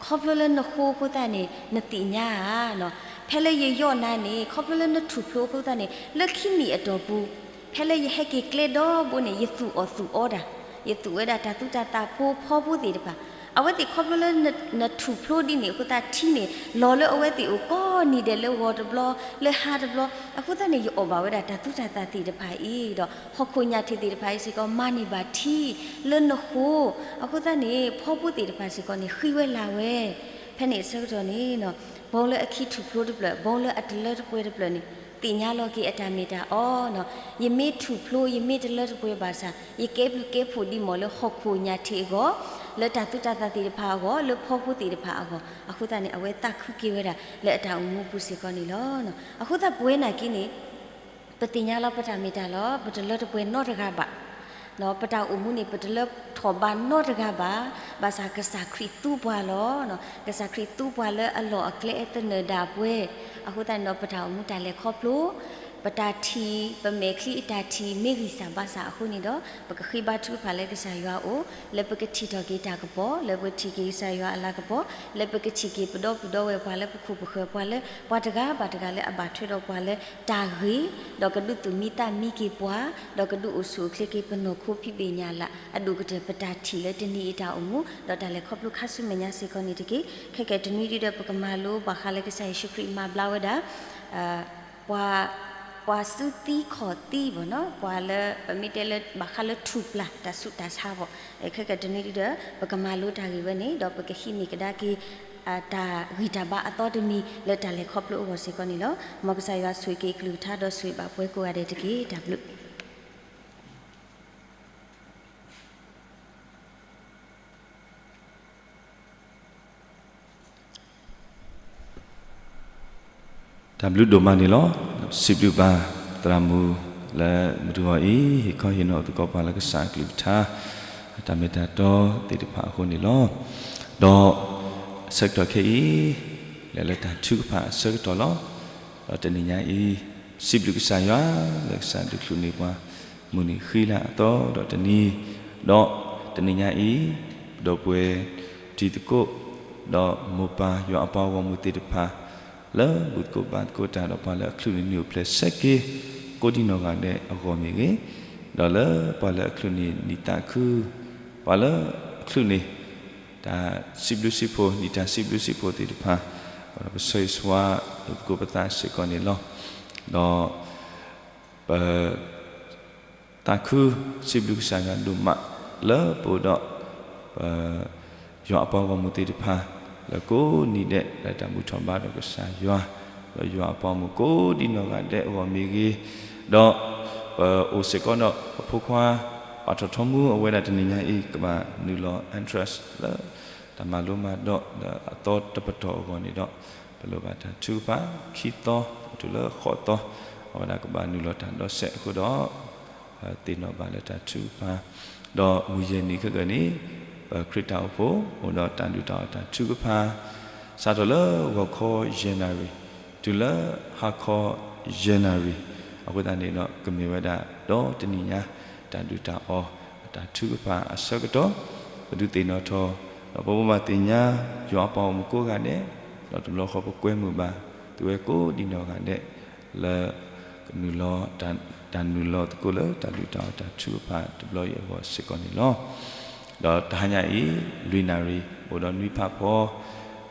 ခီဖျိလၢနဃိအဃိသတးန့ၣ် နသ့ၣ်ညါဧါနီၤ, ဖဲလၢယယီၣ်နၤန့ၣ် ခီဖျိလၢနထူၣ်ဖျိအဃိသတးန့ၣ် လၢခံနံၣ်အတီၢ်ပူၤ ဖဲလၢယဟဲက့ၤကျဲဒီဘိန့ၣ် ယသူၣ်အီၣ်သူၣ်အီတၢ်, ယသူၣ်ဝဲဒၣ်တၢ်သူတၢ်သၣ်ဖိဖီဖိသ့ၣ်တဖၣ်. အဝဲသ့ၣ်ခီဖျိလၢနထူၣ်ဖျိဒ်န့ၣ်အဃိသတးထံန့ၣ် လီၤလၢအဝဲသ့ၣ်အိၣ်ကိးနံၤဒဲးလၢဂီၤတဘျီ လၢဟါတဘျီ, အဃိသတးန့ၣ် ယအီၣ်ဘၣ်ဝဲဒၣ်တၢ်သူတၢ်သၣ်သ့ၣ်တဖၣ်အံၤဒီး ဟီၣ်ခိၣ်ညၣ်ထံးသ့ၣ်တဖၣ်အံၤစ့ၢ်ကီး မၤန့ၢ်ဘၣ်ထံလၢနဃိ, အဃိသတးန့ၣ် ဖီဖိသ့ၣ်တဖၣ်စ့ၢ်ကီးန့ၣ် ဃံဝဲလၤဝဲ. ဖဲန့ၣ်အဆၢကတီၢ်န့ၣ် ဘီလၢအခံထူၣ်ဖျိတဖျၢၣ် ဘီလၢအတလၢတပှဲၤတဖျၢၣ်န့ၣ် သ့ၣ်ညါလီၤက့ၤအတၢ်မ့ၢ်တၢ်အီနီၤ, ယမ့ၢ်ထူၣ်ဖျိ ယမ့ၢ်တလၢတပှဲၤဘၣ်ဆၣ် ယကဲဘျုးကဲဖှိၣ်ဒံးမ့ၢ်လၢဟီၣ်ခိၣ်ညၣ်ထံးအဂီၢ်, လၢတၢ်သူတၢ်သၣ်သ့ၣ်တဖၣ်အဂီၢ်, လၢဖီဖိသ့ၣ်တဖၣ်အဂီၢ်, အဃိသတးန့ၣ် အဝဲသးခုက့ၤဝဲဒၣ်လၢအတၢ်အိၣ်မူပူၤစ့ၢ်ကီးန့ၣ်လီၤ. အဃိသတးပဝဲနာ်က့န့ၣ် ပသ့ၣ်ညါလီၤပတၢ်မ့ၢ်တၢ်လီၤ, ပတလၢတပှဲၤနီတဂၤဘၣ်. ပတၢ်အိၣ်မူန့ၣ် ပတလၢထီၣ်ဘးနီတဂၤဘၣ်. ဘၣ်ဆၣ်ကစၢ်ခရံာ်သူပှၤလီၤ. ကစၢ်ခရံာ်သူပှၤလၢအလီၢ်အကျဲအသနၢၣ်ဒၣ်ပှဲၤ, အဃိသတးန့ၣ်ဒီး ပတၢ်အိၣ်မူတၢ်လဲၤခီဖျိ ပတၢ်ထံၣ် ပမဲာ်ချံအတၢ်ထံၣ် မ့ၢ်ဂံၢ်စၢ်ဘါစၢ်အဃိန့ၣ်ဒီး ပကဃ့ဘါထုကဖၣ်လၢကစၢ်ယွၤအအိၣ် လၢပကထံၣ်ထီၣ်က့ၤတၢ်ကပီၤ လၢပကထံၣ်က့ၤကစၢ်ယွၤအလၤကပီၤ လၢပကထံၣ်က့ၤပဒီပုၢ်ဒီဝဲၢ် ပှၤလၢပခိၣ်ပဃၢၤ ပှၤလၢ ပှၤတဂၤဘၣ်တဂၤလၢအဘၣ်ထွဲဒီးပှၤလၢတၢ်ဂ့ၤ ဒီးကဒုးသူၣ်မံသးမံက့ၤပှၤ ဒီးကဒုးအိၣ်ဆူၣ်အိၣ်ချ့က့ၤပနီၢ်ခိဖံးဘ့ၣ်ညၣ်လၢ် အဒိၣ်ကတၢၢ်ပတၢ်ထံၣ်လၢတနံၤအံၤတၢ်အိၣ်မူ ဒီးတၢ်လဲၤခီဖျိခါဆူမဲာ်ညါစ့ၢ်ကီးန့ၣ်တက့ၢ်. ခဲကနံၣ်အံၤဒ်ဒီး ပကမၤလိဘၣ်ဃးလၢကစၢ်ယ့ၣ်ၡူးခရံာ်မၤဘျါဝဲဒၣ် ပှၤ ပှၤစုသံခီၣ်သံဘၣ်နီၤ ပှၤလၢ ပမ့ၢ်တဲလၢဘၣ်ဃးလၢထူၣ်ပျၢ်တၢ်ဆူးတၢ်ဆါဘၣ်. ခဲကနံၣ်အံၤဒ်ဒီး ပကမၤလိတၢ်ဂ့ၢ်ဝဲန့ၣ် ဒီးပကဟံးန့ၢ်ကဒါက့ၤ တၢ်ဂံၢ်တၢ်ဘါအသီတမံၤ လၢတၢ်လဲၤခီဖျိအဂီၢ်စ့ၢ်ကီးန့ၣ်လီၤ. မ်ကစၢ်ယွၤဆိၣ်ဂ့ၤက့ၤအကလုၢ်ကထါ ဒီးဆိၣ်ဂ့ၤဘၣ်ပှၤကိးဂၤဒဲးတက့ၢ်. တၢ်ဘျုး တၢ်ဘျုးဒိၣ်မးန့ၣ်လီၤ. စံးဘျုးဘၣ်သရၣ်မုၣ်လၢမုၢ်တဂီၤအံၤ ဟ့ၣ်ခီဟ့ၣ်နီၤအသကိးပှၤလၢကစၢ်အကလုၢ်ကထါ တၢ်မ့ၢ်တၢ်တီသ့ၣ်တဖၣ်အဃိန့ၣ်လီၤ. ဒီးဆၢကတီၢ်ခဲအံၤ လဲၤလၢတၢ်ထုကဖၣ်အဆၢကတီၢ်လီၤ. ဒီးတနံၤညါအံၤ စံးဘျုးကစၢ်ယွၤ လၢကစၢ်ဒုးချုးန့ၢ်ပှၤ မုၢ်နံၤဃံလၤအသီဒီးတနံၤ, ဒီးတနံၤညါအံၤ ပဒီပုၢ်ဝဲၢ်တံၤသကိး ဒီးမိၢ်ပၢ်ယွၤအပှၤဂီၢ်မုၢ်သ့ၣ်တဖၣ် လၢဘူၣ်သကိးဘါသကိးတၢ် ဒီးပှၤလၢအချုးန့ၢ်နံၣ်အိၣ်ဖျဲၣ်ဆဲးက့ ကိးဒံနီၢ်ဂၤဒဲးအဂီၢ်မ့ၢ်ဂ့ၤ, ဒီးလၢပှၤလၢအချုးန့ၢ်နံၣ်သးခု, ပှၤလၢအချုးန့ၢ် တၢ်စံးဘျုးစံးဖှိၣ် နံၣ်တၢ်စံးဘျုးစံးဖှိၣ်သ့ၣ်တဖၣ်, ပဆၢဂ့ၤဆၢဝါ ဒိးသကိးပသးစ့ၢ်ကီးန့ၣ်လီၤ. ဒီး ပ သးခု စံးဘျုးကစၢ်ယွၤဒိၣ်မး လၢပအိၣ်ဒီး ပ ယွၤအပှၤဂီၢ်မုၢ်သ့ၣ်တဖၣ် လၢကိးနံၤဒဲး လၢတၢ်ဘူၣ်ထီၣ်ဘါဒီးကစၢ်ယွၤ, ဒီးယွၤအပှၤဂီၢ်မုၢ်ကိးဒံနီၢ်ဂၤဒဲးအဂီၢ်မ့ၢ်ဂ့ၤ, ဒီး ပအိၣ်စ့ၢ်ကီးဒီး ပဖိခွါ ပှၤထီၣ်ထီမူအဝဲဒၣ်တနံၤညါအံၤ ကဘၣ်နုာ်လီၤ entrance လၢ တၢ်မၤလိမၤဒိး လၢအသီတပတီၢ်အဂီၢ်န့ၣ်ဒီး ပလိၣ်ဘၣ်တၢ်ထုကဖၣ် ခံသီ တုၤလၢဃိးသီ အဝဲဒၣ်ကဘၣ်နုာ်လီၤတၢ်ဒီးစဲးအဃိဒီး သ့ၣ်နီၣ်ဘၣ်လၢတၢ်ထုကဖၣ်, ဒီးမုၢ်ယဲၢ်နံၤခဲကနံၣ်အံၤ ပခရံာ်တၢ်အိၣ်ဖှိၣ် အိၣ်ဒီးတၢ်ဒုၣ်တၢ်အီၣ်တၢ်ထုကဖၣ် စးထီၣ်လၢဂီၤခီယဲၢ်နၣ်ရံၣ် တုၤလၢဟါခီယဲၢ်နၣ်ရံၣ်, အဃိသတးန့ၣ်ဒီး ကမ့ၢ်ဝဲဒၣ်ဒီတနံၤညါ တၢ်ဒုၣ်တၢ်အီၣ် တၢ်ထုကဖၣ်အဆၢကတီၢ်, ပဒုးသ့ၣ်နီၣ်ထီၣ် ဒီးပဘၣ်သ့ၣ်ညါ ယွၤအပှၤဂီၢ်မုၢ်ကိးဂၤဒဲး, ဒီးတဘျီဃီပကွဲမုာ်ဘၣ် သုဝဲကိးဒံနီၢ်ဂၤဒဲး လၢ ကနုာ်လီၤ တၢ်နုာ်လီၤသကိးလၢတၢ်ဒုၣ်တၢ်အီၣ်တၢ်ထုကဖၣ်တဘျီအံၤအဂီၢ်စ့ၢ်ကီးန့ၣ်လီၤ. ဒီးတဟါညါအံၤ လွံၢ်နၣ်ရံၣ် အိၣ်ဒီးနွံဖးဖီ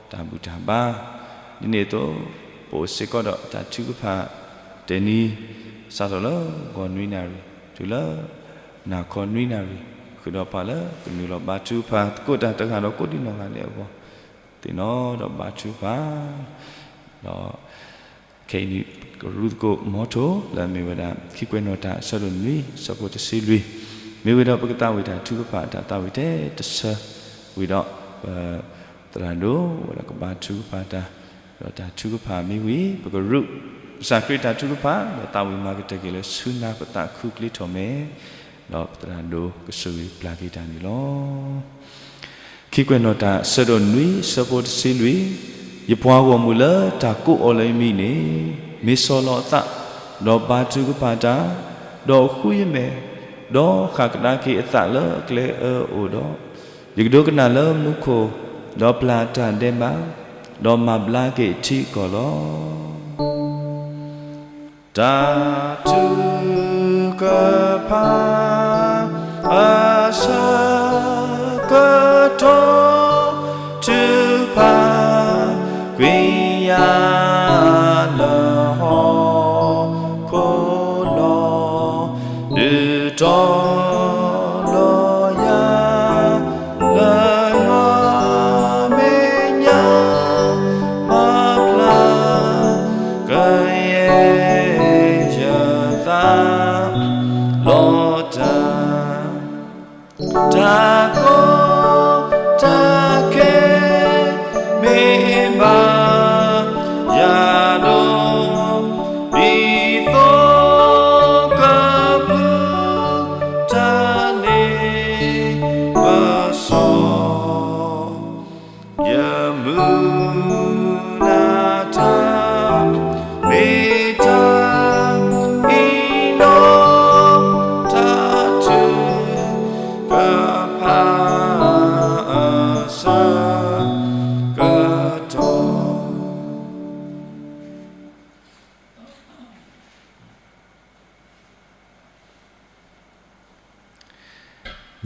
တၢ်ဘူၣ်တၢ်ဘါ, ဒ်န့ၣ်အသိး ပအိၣ်စ့ၢ်ကီးဒီးတၢ်ထုကဖၣ် တနံၤ စးထီၣ်လၢဂီၤနွံနၣ်ရံၣ် တုၤလၢ နၢ်ခီနွံနၣ်ရံၣ် ဃုာ်ဒီးပှၤလၢကနုာ်လီၤဘါထုကဖၣ်သကိးတၢ်တဂၤဒီးကိးဒံနီၢ်ဂၤဒဲးအဂီၢ် သ့ၣ်နီၣ်ဒီးဘါထုကဖၣ် ဒီး ခဲအံၤန့ၣ် ကရူၢ်သကိး motto လၢအမ့ၢ်ဝဲဒၣ် ခံကွဲးနီၣ်တၢ်အဆၢဒိၣ်နွံ ဆၢဖိတဆံလွံၢ်, မ့ၢ်ဝံၤဒီးပကသးဝံၣ်တၢ်ထုကဖၣ်တၢ်သးဝံၣ်ထဲတဆၢ ဝံၤဒီး ပ သရၣ်ဒိၣ်ဝဲဒၣ်ကဘါထုကဖၣ်တၢ်, ဒီးတၢ်ထုကဖၣ်မ့ၢ်ဝံၤ ပကရူၢ် ကစၢ်ခရံာ်တၢ်ထုကဖၣ် ဒီးသးဝံၣ်မၤကတၢၢ်က့ၤလၢဆူနၢ်ပသးခုကျ့ထီၣ်မဲာ်, ဒီးပသရၣ်ဒိၣ်ကဆိၣ်ဂ့ၤပျၢ်က့ၤတၢ်န့ၣ်လီၤ. ခံကွဲးနီၣ်တၢ် ဆၢဒိၣ်နွံ ဆၢဖိတဆံလွံၢ်, ယပှၤဂီၢ်မုၢ်လၢတၢ်ကိးအီၤလၢယမံၤန့ၣ် မ့ၢ်ဆီၣ်လီၤအသး, ဒီးဘါထုကဖၣ်တၢ်, ဒီးဃုယမဲာ်, ဒီးဃၣ်ကဒါက့ၤအသးလၢအကျဲအၢအအိၣ်ဒီး, ယကဒိကနၣ်လၢမူခိၣ်, ဒီးပျၢ်တၢ်ဒဲးဘး, ဒီးမၤဘျါက့ၤထံကီၢ်လီၤ. တၢ်ထုကဖၣ် အဆၢကတီၢ် ထုကဖၣ်ကွံာ်ယၤလၢဟီၣ်ခိၣ်လီၤ. ဒုးတီလီၤယၤ လၢယွၤမဲာ်ညါ မၤဘျါ ကယဲၢ်ယသး လီၤတၢ် တၢ်ကီတၢ်ခဲ မ့ၢ်ဘၣ်ယၤဒီး ဒ်သိးကပုၢ်တၢ်န့ၣ် ပစီၣ် ယမုၢ်လၢ်တၢ် မ့ၢ်တၢ်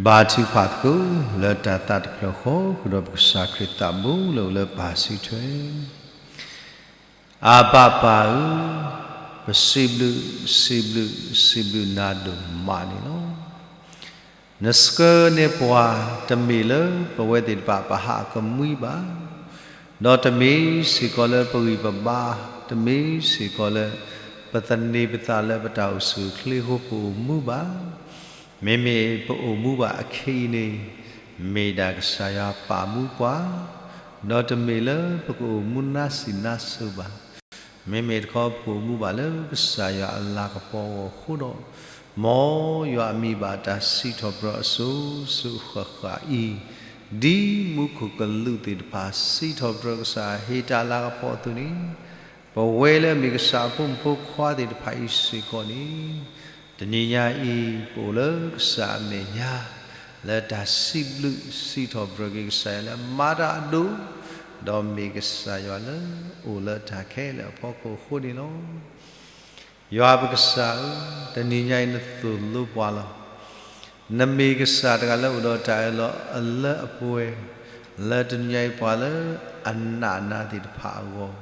ဘါထုကဖၣ်သကိး လၢတၢ်သးတဖျၢၣ်ဃီ ဃုာ်ဒီးပကစၢ်ခရံာ်သးဘိလၢအိၣ်လၢပၢ်စုထွဲ, အါဘၣ်ပၢ်ဧၢ, ပစံးဘျုး, စံးဘျုး, စံးဘျုးနၤဒိၣ်မးန့ၣ်လီၤ. နဆှၢန့ၢ်ပှၤ တမ့ၢ်လၢပဝဲသ့ၣ်တဖၣ်ပဟးကမှံဘၣ်, ဒီးတမ့ၢ်စ့ၢ်ကီးလၢပဂံၢ်ပဘါ, တမ့ၢ်စ့ၢ်ကီးလၢ ပသန့ၤပသးလၢပတၢ်အိၣ်ဆူၣ်အိၣ်ချ့အဃိပအိၣ်မူဘၣ်. မ့မ့ၢ်ပအိၣ်မူဘၣ်အခဲအံၤန့ၣ် မ့ၢ်ဒၣ်ကစၢ်ယွၤပာ်မူပှၤ, ဒီးတမ့ၢ်လၢပကအိၣ်မူနါစံးနါစိၤဘၣ်. မ့မ့ၢ်တခီပကအိၣ်မူဘၣ်လၢကစၢ်ယွၤအလၤကပီၤအဂီၢ်အဃိဒီး, မ်ယွၤအမံၤဘၣ်တၢ်စံးထီၣ်ပတြၢၤအစိၤစိၤဃၣ်ဃၣ်အံၤ, ဒ်မူခိၣ်ကလူးသ့ၣ်တဖၣ်စံးထီၣ်ပတြၢၤကစၢ်ဟ့ၣ်တၢ်လၤကပီၤအသိးန့ၣ်, ပဝဲလၢအမ့ၢ်ကစၢ်အဖိမုၣ်ဖိခွါသ့ၣ်တဖၣ်အံၤစ့ၢ်ကီးန့ၣ်, တနံၤညါအံၤ ပအိၣ်လၢကစၢ်အမဲာ်ညါ လၢတၢ်စံးဘျုးစံးထီၣ်ပတြၢၤက့ၤကစၢ်ယွၤလၢမၤတၢ်အဒိၣ်, ဒီးမ့ၢ်ကစၢ်ယွၤလၢအိၣ်လၢတၢ်ခဲလၢာ်အဖီခိၣ်အဃိန့ၣ်လီၤ. ယွၤပကစၢ်ဧၢ, တနံၤညါအံၤနသိၣ်လိပှၤလီၤ. နမ့ၢ်ကစၢ်တဂၤလၢအိၣ်ဒီးတၢ်အၢၣ်လီၤအလၢအပှဲၤ, လၢတနံၤညါအံၤပှၤလၢအနာ်နၤသ့ၣ်တဖၣ်အဂီၢ်,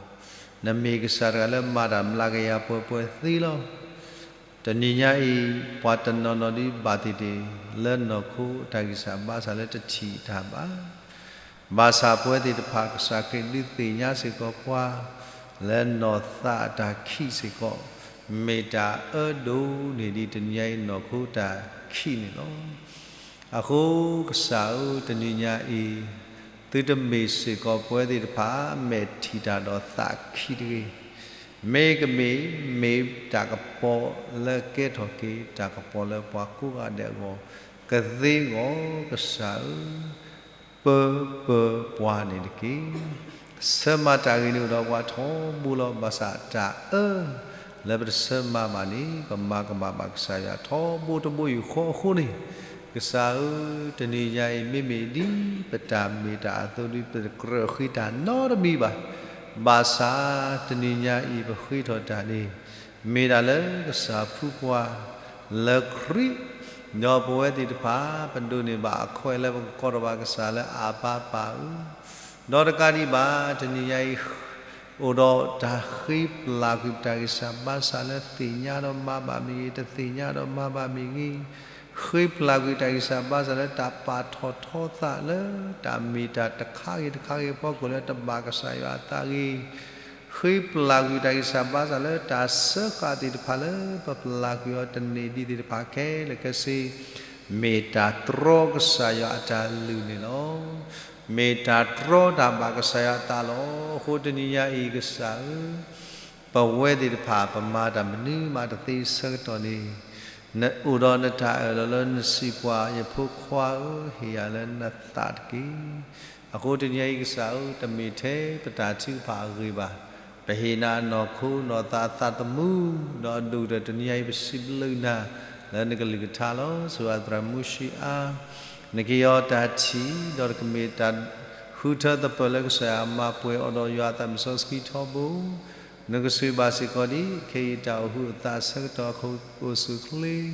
နမ့ၢ်ကစၢ်တဂၤလၢမၤတၢ်မျးကယၤပှဲၤပှဲၤသ့လီၤ. တနံၤညါအံၤ ပှၤတနီၤနီၤဒ်ဘၣ်သ့ၣ်သ့ၣ် လၢနီၢ်ခိအတၢ်ဂံၢ်စၢ်ဘါစၢ်လၢတထံၣ်တၢ်ဘၣ်. ဘၣ်ဆၣ်ပဝဲသ့ၣ်တဖၣ်ကစၢ်ခရံာ်ဒုးသ့ၣ်ညါစ့ၢ်ကီးပှၤ လၢနီၢ်သးအတၢ်ခံးစ့ၢ်ကီး, မ့ၢ်တၢ်အၢဒိၣ်န့ၢ်ဒံးတနံၤညါအံၤနီၢ်ခိတၢ်ခံးန့ၣ်လီၤ. အဃိကစၢ်ဧၢ, တနံၤညါအံၤ သုတမ့ၢ်စ့ၢ်ကီးပဝဲသ့ၣ်တဖၣ် မဲာ်ထံၣ်တၢ်ဒီးသးခံးတဂ့ၤ. မ့ၢ်ကမ့ၢ် မ့ၢ်တၢ်ကပီၤလၢကဲထီၣ်က့ၤ တၢ်ကပီၤလၢပှၤကိးဂၤဒဲးအဂီၢ် ကသ့အဂီၢ် ကစၢ်ဧၢ, ပၢပၢပှၤန့ၣ်တက့ၢ်. ဆၢမၤတၢ်ဂ့ၤန့ၣ်အိၣ်ဒီးပှၤထီဘိလီၤ. ဘၣ်ဆၣ်တၢ်အၢ လၢပတဆၢမၤဘၣ်န့ၣ် ပမၤကမၣ်ဘၣ်ကစၢ်ယွၤထီဘိတဘိယူၢ်ဃီအဃိန့ၣ်, ကစၢ်ဧၢ, တနံၤညါအံၤ မ့မ့ၢ်ဒ်ပတၢ်မ့ၢ်တၢ်အသိးဒီး ပတကြၢးဃ့တၢ်နီတမံၤဘၣ်. ဘၣ်ဆၣ်တနံၤညါအံၤ ပဃ့ထီၣ်တၢ်န့ၣ် မ့ၢ်ဒၣ်လၢကစၢ်ဖုပှၤ လၢခရံာ်, ဒီးပဝဲသ့ၣ်တဖၣ် ပဒိးန့ၢ်ဘၣ်အခွဲးလၢပကကိးထီၣ်ဘၣ်ကစၢ်လၢအဘၣ်ပၢ်ဧၢ, ဒီးတကးဒံးဘၣ် တနံၤညါအံၤ အိၣ်ဒီးတၢ်ဃ့ပျၢ်ကွံာ်ပတၢ်ဂံၢ်စၢ်ဘါစၢ်လၢသ့ၣ်ညါဒီးမၤဘၣ်မ့ၢ်ဂ့ၤ, တသ့ၣ်ညါဒီးမၤဘၣ်မ့ၢ်ဂ့ၤ, ဃ့ပျၢ်ကွံာ်တၢ်ဂံၢ်စၢ်ဘါစၢ်လၢတၢ်ပာ်ထီၣ်ထီသးလၢ တၢ်မ့ၢ်တၢ်တခါဂ့ၤတခါဂ့ၤအဖီခိၣ်လၢတဘၣ်ကစၢ်ယွၤအသးဂ့ၤ, ဃ့ပျၢ်ကွံာ်တၢ်ဂံၢ်စၢ်ဘါစၢ်လၢတၢ်စၢဃာ်သ့ၣ်တဖၣ်လၢ ပပျၢ်ကွံာ်အီၤတန့ၢ်ဒံးသ့ၣ်တဖၣ်ခဲလၢာ်ခဲဆ့ မ့ၢ်တၢ်တြီကစၢ်ယွၤအတၢ်လုၢ်န့ၣ်လီၤ. မ့ၢ်တၢ်တြီတၢ်ဘၣ်ကစၢ်ယွၤအသးလီၤ. အဃိတနံၤညါအံၤကစၢ်ဧၢ, ပဝဲသ့ၣ်တဖၣ် ပမၤတၢ်မနုၤမးတသ့ဆၢကတီၢ်န့ၣ်, နအိၣ်ဒီးနတၢ်အၢၣ်လီၤလၢနစံးပှၤ ယဖိခွါဧၢ, ဟ့ၣ်ယၤလၢနသးတက့ၢ်. အဃိတနံၤညါအံၤကစၢ်ဧၢ, တမ့ၢ်ထဲပတၢ်ထုကဖၣ်အဂ့ၢ်ဘၣ်, ပဟ့ၣ်နၤအနီၢ်ခိနီၢ်သးအသးသမူ, ဒီးအဒိၣ်ကတၢၢ်တနံၤညါအံၤ ပစံးဘျုးနၤ လၢနကလုၢ်ကထါလီၤ. ဆိၣ်ဂ့ၤသရၣ်မူၡံအါ, နကဟ့ၣ်အီၤတၢ်ထံၣ်, ဒီးတၢ်ကမ့ၢ်တၢ်ဃုထၢသပၢၤလၢကစၢ်ယွၤမၤပှဲၤအီၤဒီးယွၤအသးမုၢ်စီဆှံထီဘိ, နကဆိၣ်ဂ့ၤဘၣ်စ့ၢ်ကီးဒ် ခဲအံၤတၢ်အိၣ်ဟုးအသးအဆၢကတီၢ်အခိၣ်အိၣ်ဆူၣ်အိၣ်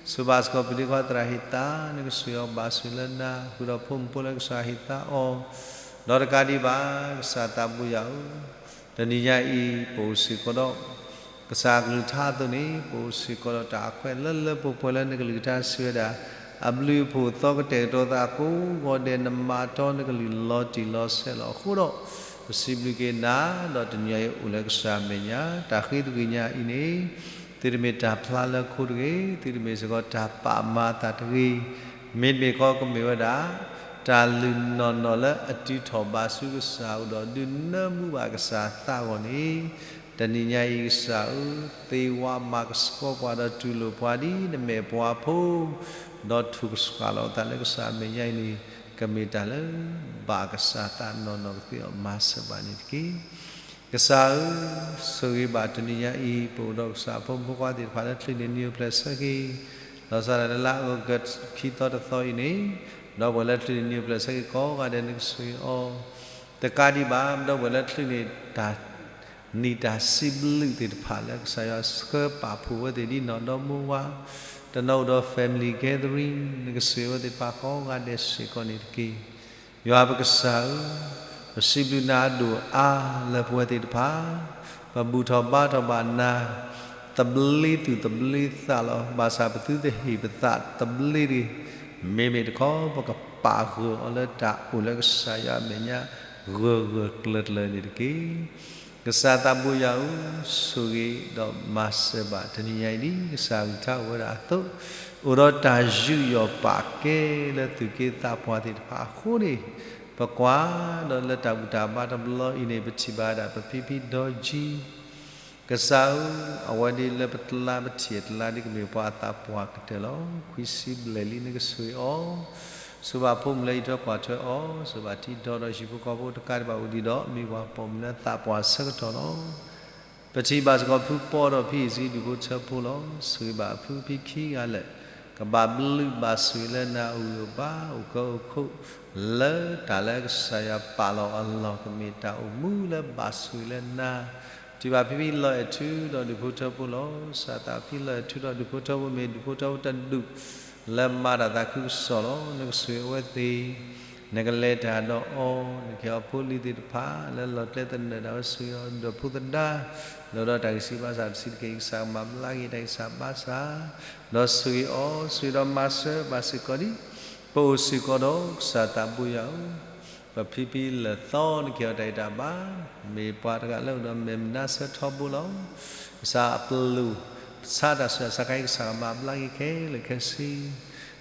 ချ့, ဆိၣ်ဘၣ်စ့ၢ်ကီးပဒ့ခွါသရၣ်ဟ့ၣ်သါ, နကဆိၣ်ဂ့ၤအီၤဘၣ်ဆိၣ်လၢနၤ, ဃုာ်ဒီးဖိမုၣ်ဖိလၢကစၢ်ဟ့ၣ်သါအီၤ, ဒီးတကးဒံးဘၣ် ကစၢ်သးဘိယွၤဧၢ, တနံၤညါအံၤ ပအိၣ်စ့ၢ်ကီးဒီး ကစၢ်အကလုၢ်ကထါအသိးန့ၣ် ပအိၣ်စ့ၢ်ကီးဒီးတၢ်အခွဲးလၢလၢပှဲၤပှဲၤလၢနကလုၢ်ကထါစံးဝဲဒၣ်, အဘျုးအဖှိၣ်သီကတဲာ်ကတီၤသးကိးဂီၤဒဲး နမၤတီနကလုၢ်လီၤတံၢ်လီၤဆဲးလီၤ. အဃိဒီး ပစံးဘျုးက့ၤနၤ, ဒီးတနံၤညါအံၤအိၣ်လၢကစၢ်အမဲာ်ညါ, တၢ်ဃ့သကွံာ်ညါအံၤန့ၣ် သုတမ့ၢ်တၢ်ဖျါလၢခိတဂ့ၤ, သုတမ့ၢ်စ့ၢ်ကီးတၢ်ပာ်မၤအသးတဂ့ၤ, မ့တမ့ၢ်ကီးကမ့ၢ်ဝဲဒၣ် တၢ်လုၢ်နီၢ်နီၢ်လၢအတုၤထီၣ်ဘၣ်ဆူကစၢ်အအိၣ်ဒီးဒုးနၢမူဘၣ်ကစၢ်အသးအဂီၢ်န့ၣ်, တနံၤညါအံၤကစၢ်ဧၢ, သ့ဝါမၤကဆှီပှၤဒီးတူၢ်လိာ်ပှၤဒ်နမဲာ်ပှၤဖိ, ဒီးထိၣ်ကဆှၣ်လီၤအသးလၢကစၢ်အမဲာ်ညါအံၤန့ၣ် ကမ့ၢ်တၢ်လၢ ဘၣ်ကစၢ်သးနီၢ်နီၢ်ကသ့အီၤမၤစၢၤဘၣ်န့ၣ်တက့ၢ်. ကစၢ်ဧၢ, ဆိၣ်ဂ့ၤဘၣ်တနံၤညါအံၤ ပအိၣ်ဒီးကစၢ်အဖိမုၣ်ဖိခွါသ့ၣ်တဖၣ်လၢချုးန့ၢ်နံၣ်အိၣ်ဖျဲၣ်ဆၢက့ၤ, လီၤဆီဒၣ်တၢ်လၢလါအီကူးခံသီတသီအံၤန့ၣ်, ဒီပုၢ်ဝဲၢ်လၢချုးန့ၢ်နံၣ်အိၣ်ဖျဲၣ်ဆၢက့ၤကိးဂၤဒဲး နကဆိၣ်ဂ့ၤအီၤ, တကးဒံးဘၣ် ဒီပုၢ်ဝဲၢ်လၢချုးန့ၢ်တၢ် နံၣ်တၢ်စံးဘျုးသ့ၣ်တဖၣ်လၢကစၢ်ယွၤဆှၢပာ်ဖှိၣ်ဝဲသ့ၣ်ဒ်နီၢ်ဒီမါဝၤ, တနီၤအိၣ်ဒီး family gathering နကစၢ်အဝဲသ့ၣ်တဖၣ်ကိးဂၤဒဲးစ့ၢ်ကီးန့ၣ်တက့ၢ်. ယွၤပကစၢ်ဧၢ, ပစံးဘျုးနၤအဒိၣ်အါလၢပဝဲသ့ၣ်တဖၣ် ပဘူၣ်ထီၣ်ဘါထီၣ်ဘၣ်နၤ သဘျ့သူၣ်သဘျ့သးလီၤ. ဘၣ်ဆၣ်ပသုတဟ့ၣ်ပသးသဘျ့တဂ့ၤ, မ့မ့ၢ်တခီ ပကပာ်ဂၢၢ်အီၤလၢတၢ်အိၣ်လၢကစၢ်ယွၤအမဲာ်ညါ ဂၢၢ်ဂၢၢ်ကျၢၤကျၢၤန့ၣ်တက့ၢ်. ကစၢ်သးဘိယွၤဧၢ, ဆိၣ်ဂ့ၤဒီးမၤစၢၤဘၣ်တနံၤညါအံၤ ဒ်ကစၢ်အကလုၢ်ကထါအိၣ်ဝဲဒၣ်အသိး, အိၣ်ဒီးတၢ်ယူးယီၣ်ပာ်ကဲလၢသူၣ်က့သးပှၢ်သ့ၣ်တဖၣ်အဃိန့ၣ်, ပကွၢ်ဒီးလၢတၢ်ဘူၣ်တၢ်ဘါတဘျီအံၤန့ၣ် ပထံၣ်ဘၣ်ဒၣ်ပဖံဖံဒီကံ ကစၢ်ဧၢ, အဝဲဒ်လၢပကျါပထံၣ်အကျါဒ်ကမ့ၢ်ပှၤအသးပှၢ်ကတၢၢ်လီၤ. ခွံဆံဘျဲၣ်လံနကဆိၣ်ဂ့ၤအီၤ, ဆိၣ်ဘၣ်ဖိမုၣ်လၢဟံၣ်ထွဲကွၢ်ထွဲအီၤ, ဆိၣ်ဘၣ်ထံဒီဒီးဟံၣ်ဖိဃီဖိတကးဒံးဘၣ်အိၣ်ဒံးဒီး မ့ၢ်ပှၤပိာ်မုၣ်လၢသးပှၢ်ဆၢကတီၢ်လီၤ. ပထံၣ်ဘၣ်စ့ၢ်ကီးဖုပီဒီးဖံအံၤစံဒူၣ်ဖိထၢဖိလီၤ. ဆိၣ်ဂ့ၤဘၣ်အဖုဖံခံဂၤလၢာ်, ကဘၣ်ဘျုးဘၣ်ဆိၣ်ဂ့ၤလၢနၤအိၣ်ဂံၢ်အိၣ်ဘါ အိၣ်ကၢအိၣ်ခိး လၢတၢ်လၢကစၢ်ယွၤပာ်လီၤအလီၢ် ကမ့ၢ်တၢ်အိၣ်မူလၢဘၣ်ဆိၣ်ဂ့ၤလၢနၤ, ထံၣ်ဘၣ်ဖံဖံလီၤအဲၣ်ထုဒီးဒူၣ်ဖိထၢဖိလီၤ. ကစၢ်သးဖံလီၤအဲၣ်ထုဒီးဒူၣ်ဖိထၢဖိမ့ၢ်ဒူၣ်ဖိထၢဖိတဒူၣ် လၢမၤတၢ်သးခုကစီၣ်လီၤ. နကဆိၣ်ဂ့ၤအဝဲသ့ၣ်, နကလဲၤတၢ်ဒီးအီၤ, နကဟ့ၣ်အီၤဖိလံၤသ့ၣ်တဖၣ် လၢလီၢ်ကျဲသနၢၣ်ဒၣ်ဝဲဆိၣ်ဂ့ၤအီၤဒီးဖိသဒါ, ဒီးဒီးတၢ်ဂံၢ်စၢ်ဘါစၢ်တဆံးတက့ၢ်. ကစၢ်ကမၤဘျါက့ၤတၢ်ဂံၢ်စၢ်ဘါစၢ် ဒီးဆိၣ်ဂ့ၤအီၤ, ဆိၣ်ဂ့ၤဒီးမၤစၢၤဘၣ်စ့ၢ်ကီးဒ် ပအိၣ်စ့ၢ်ကီးဒီးကစၢ်သးဘိယွၤဧၢ, ပဖံဖံလၢာ်သီနကဟ့ၣ်အီၤတၢ်ဂံၢ်တၢ်ဘါ, မ့ၢ်ပှၤတဂၤလၢအိၣ်ဒီးမဲာ်မနါဆၢထီဘိလီၤ. ကစၢ်အပလိၣ် ဆါတၢ်ဆူးတၢ်ဆါခါအံၤ ကစၢ်ကမၤဘျါက့ၤခဲလၢာ်ခဲဆ့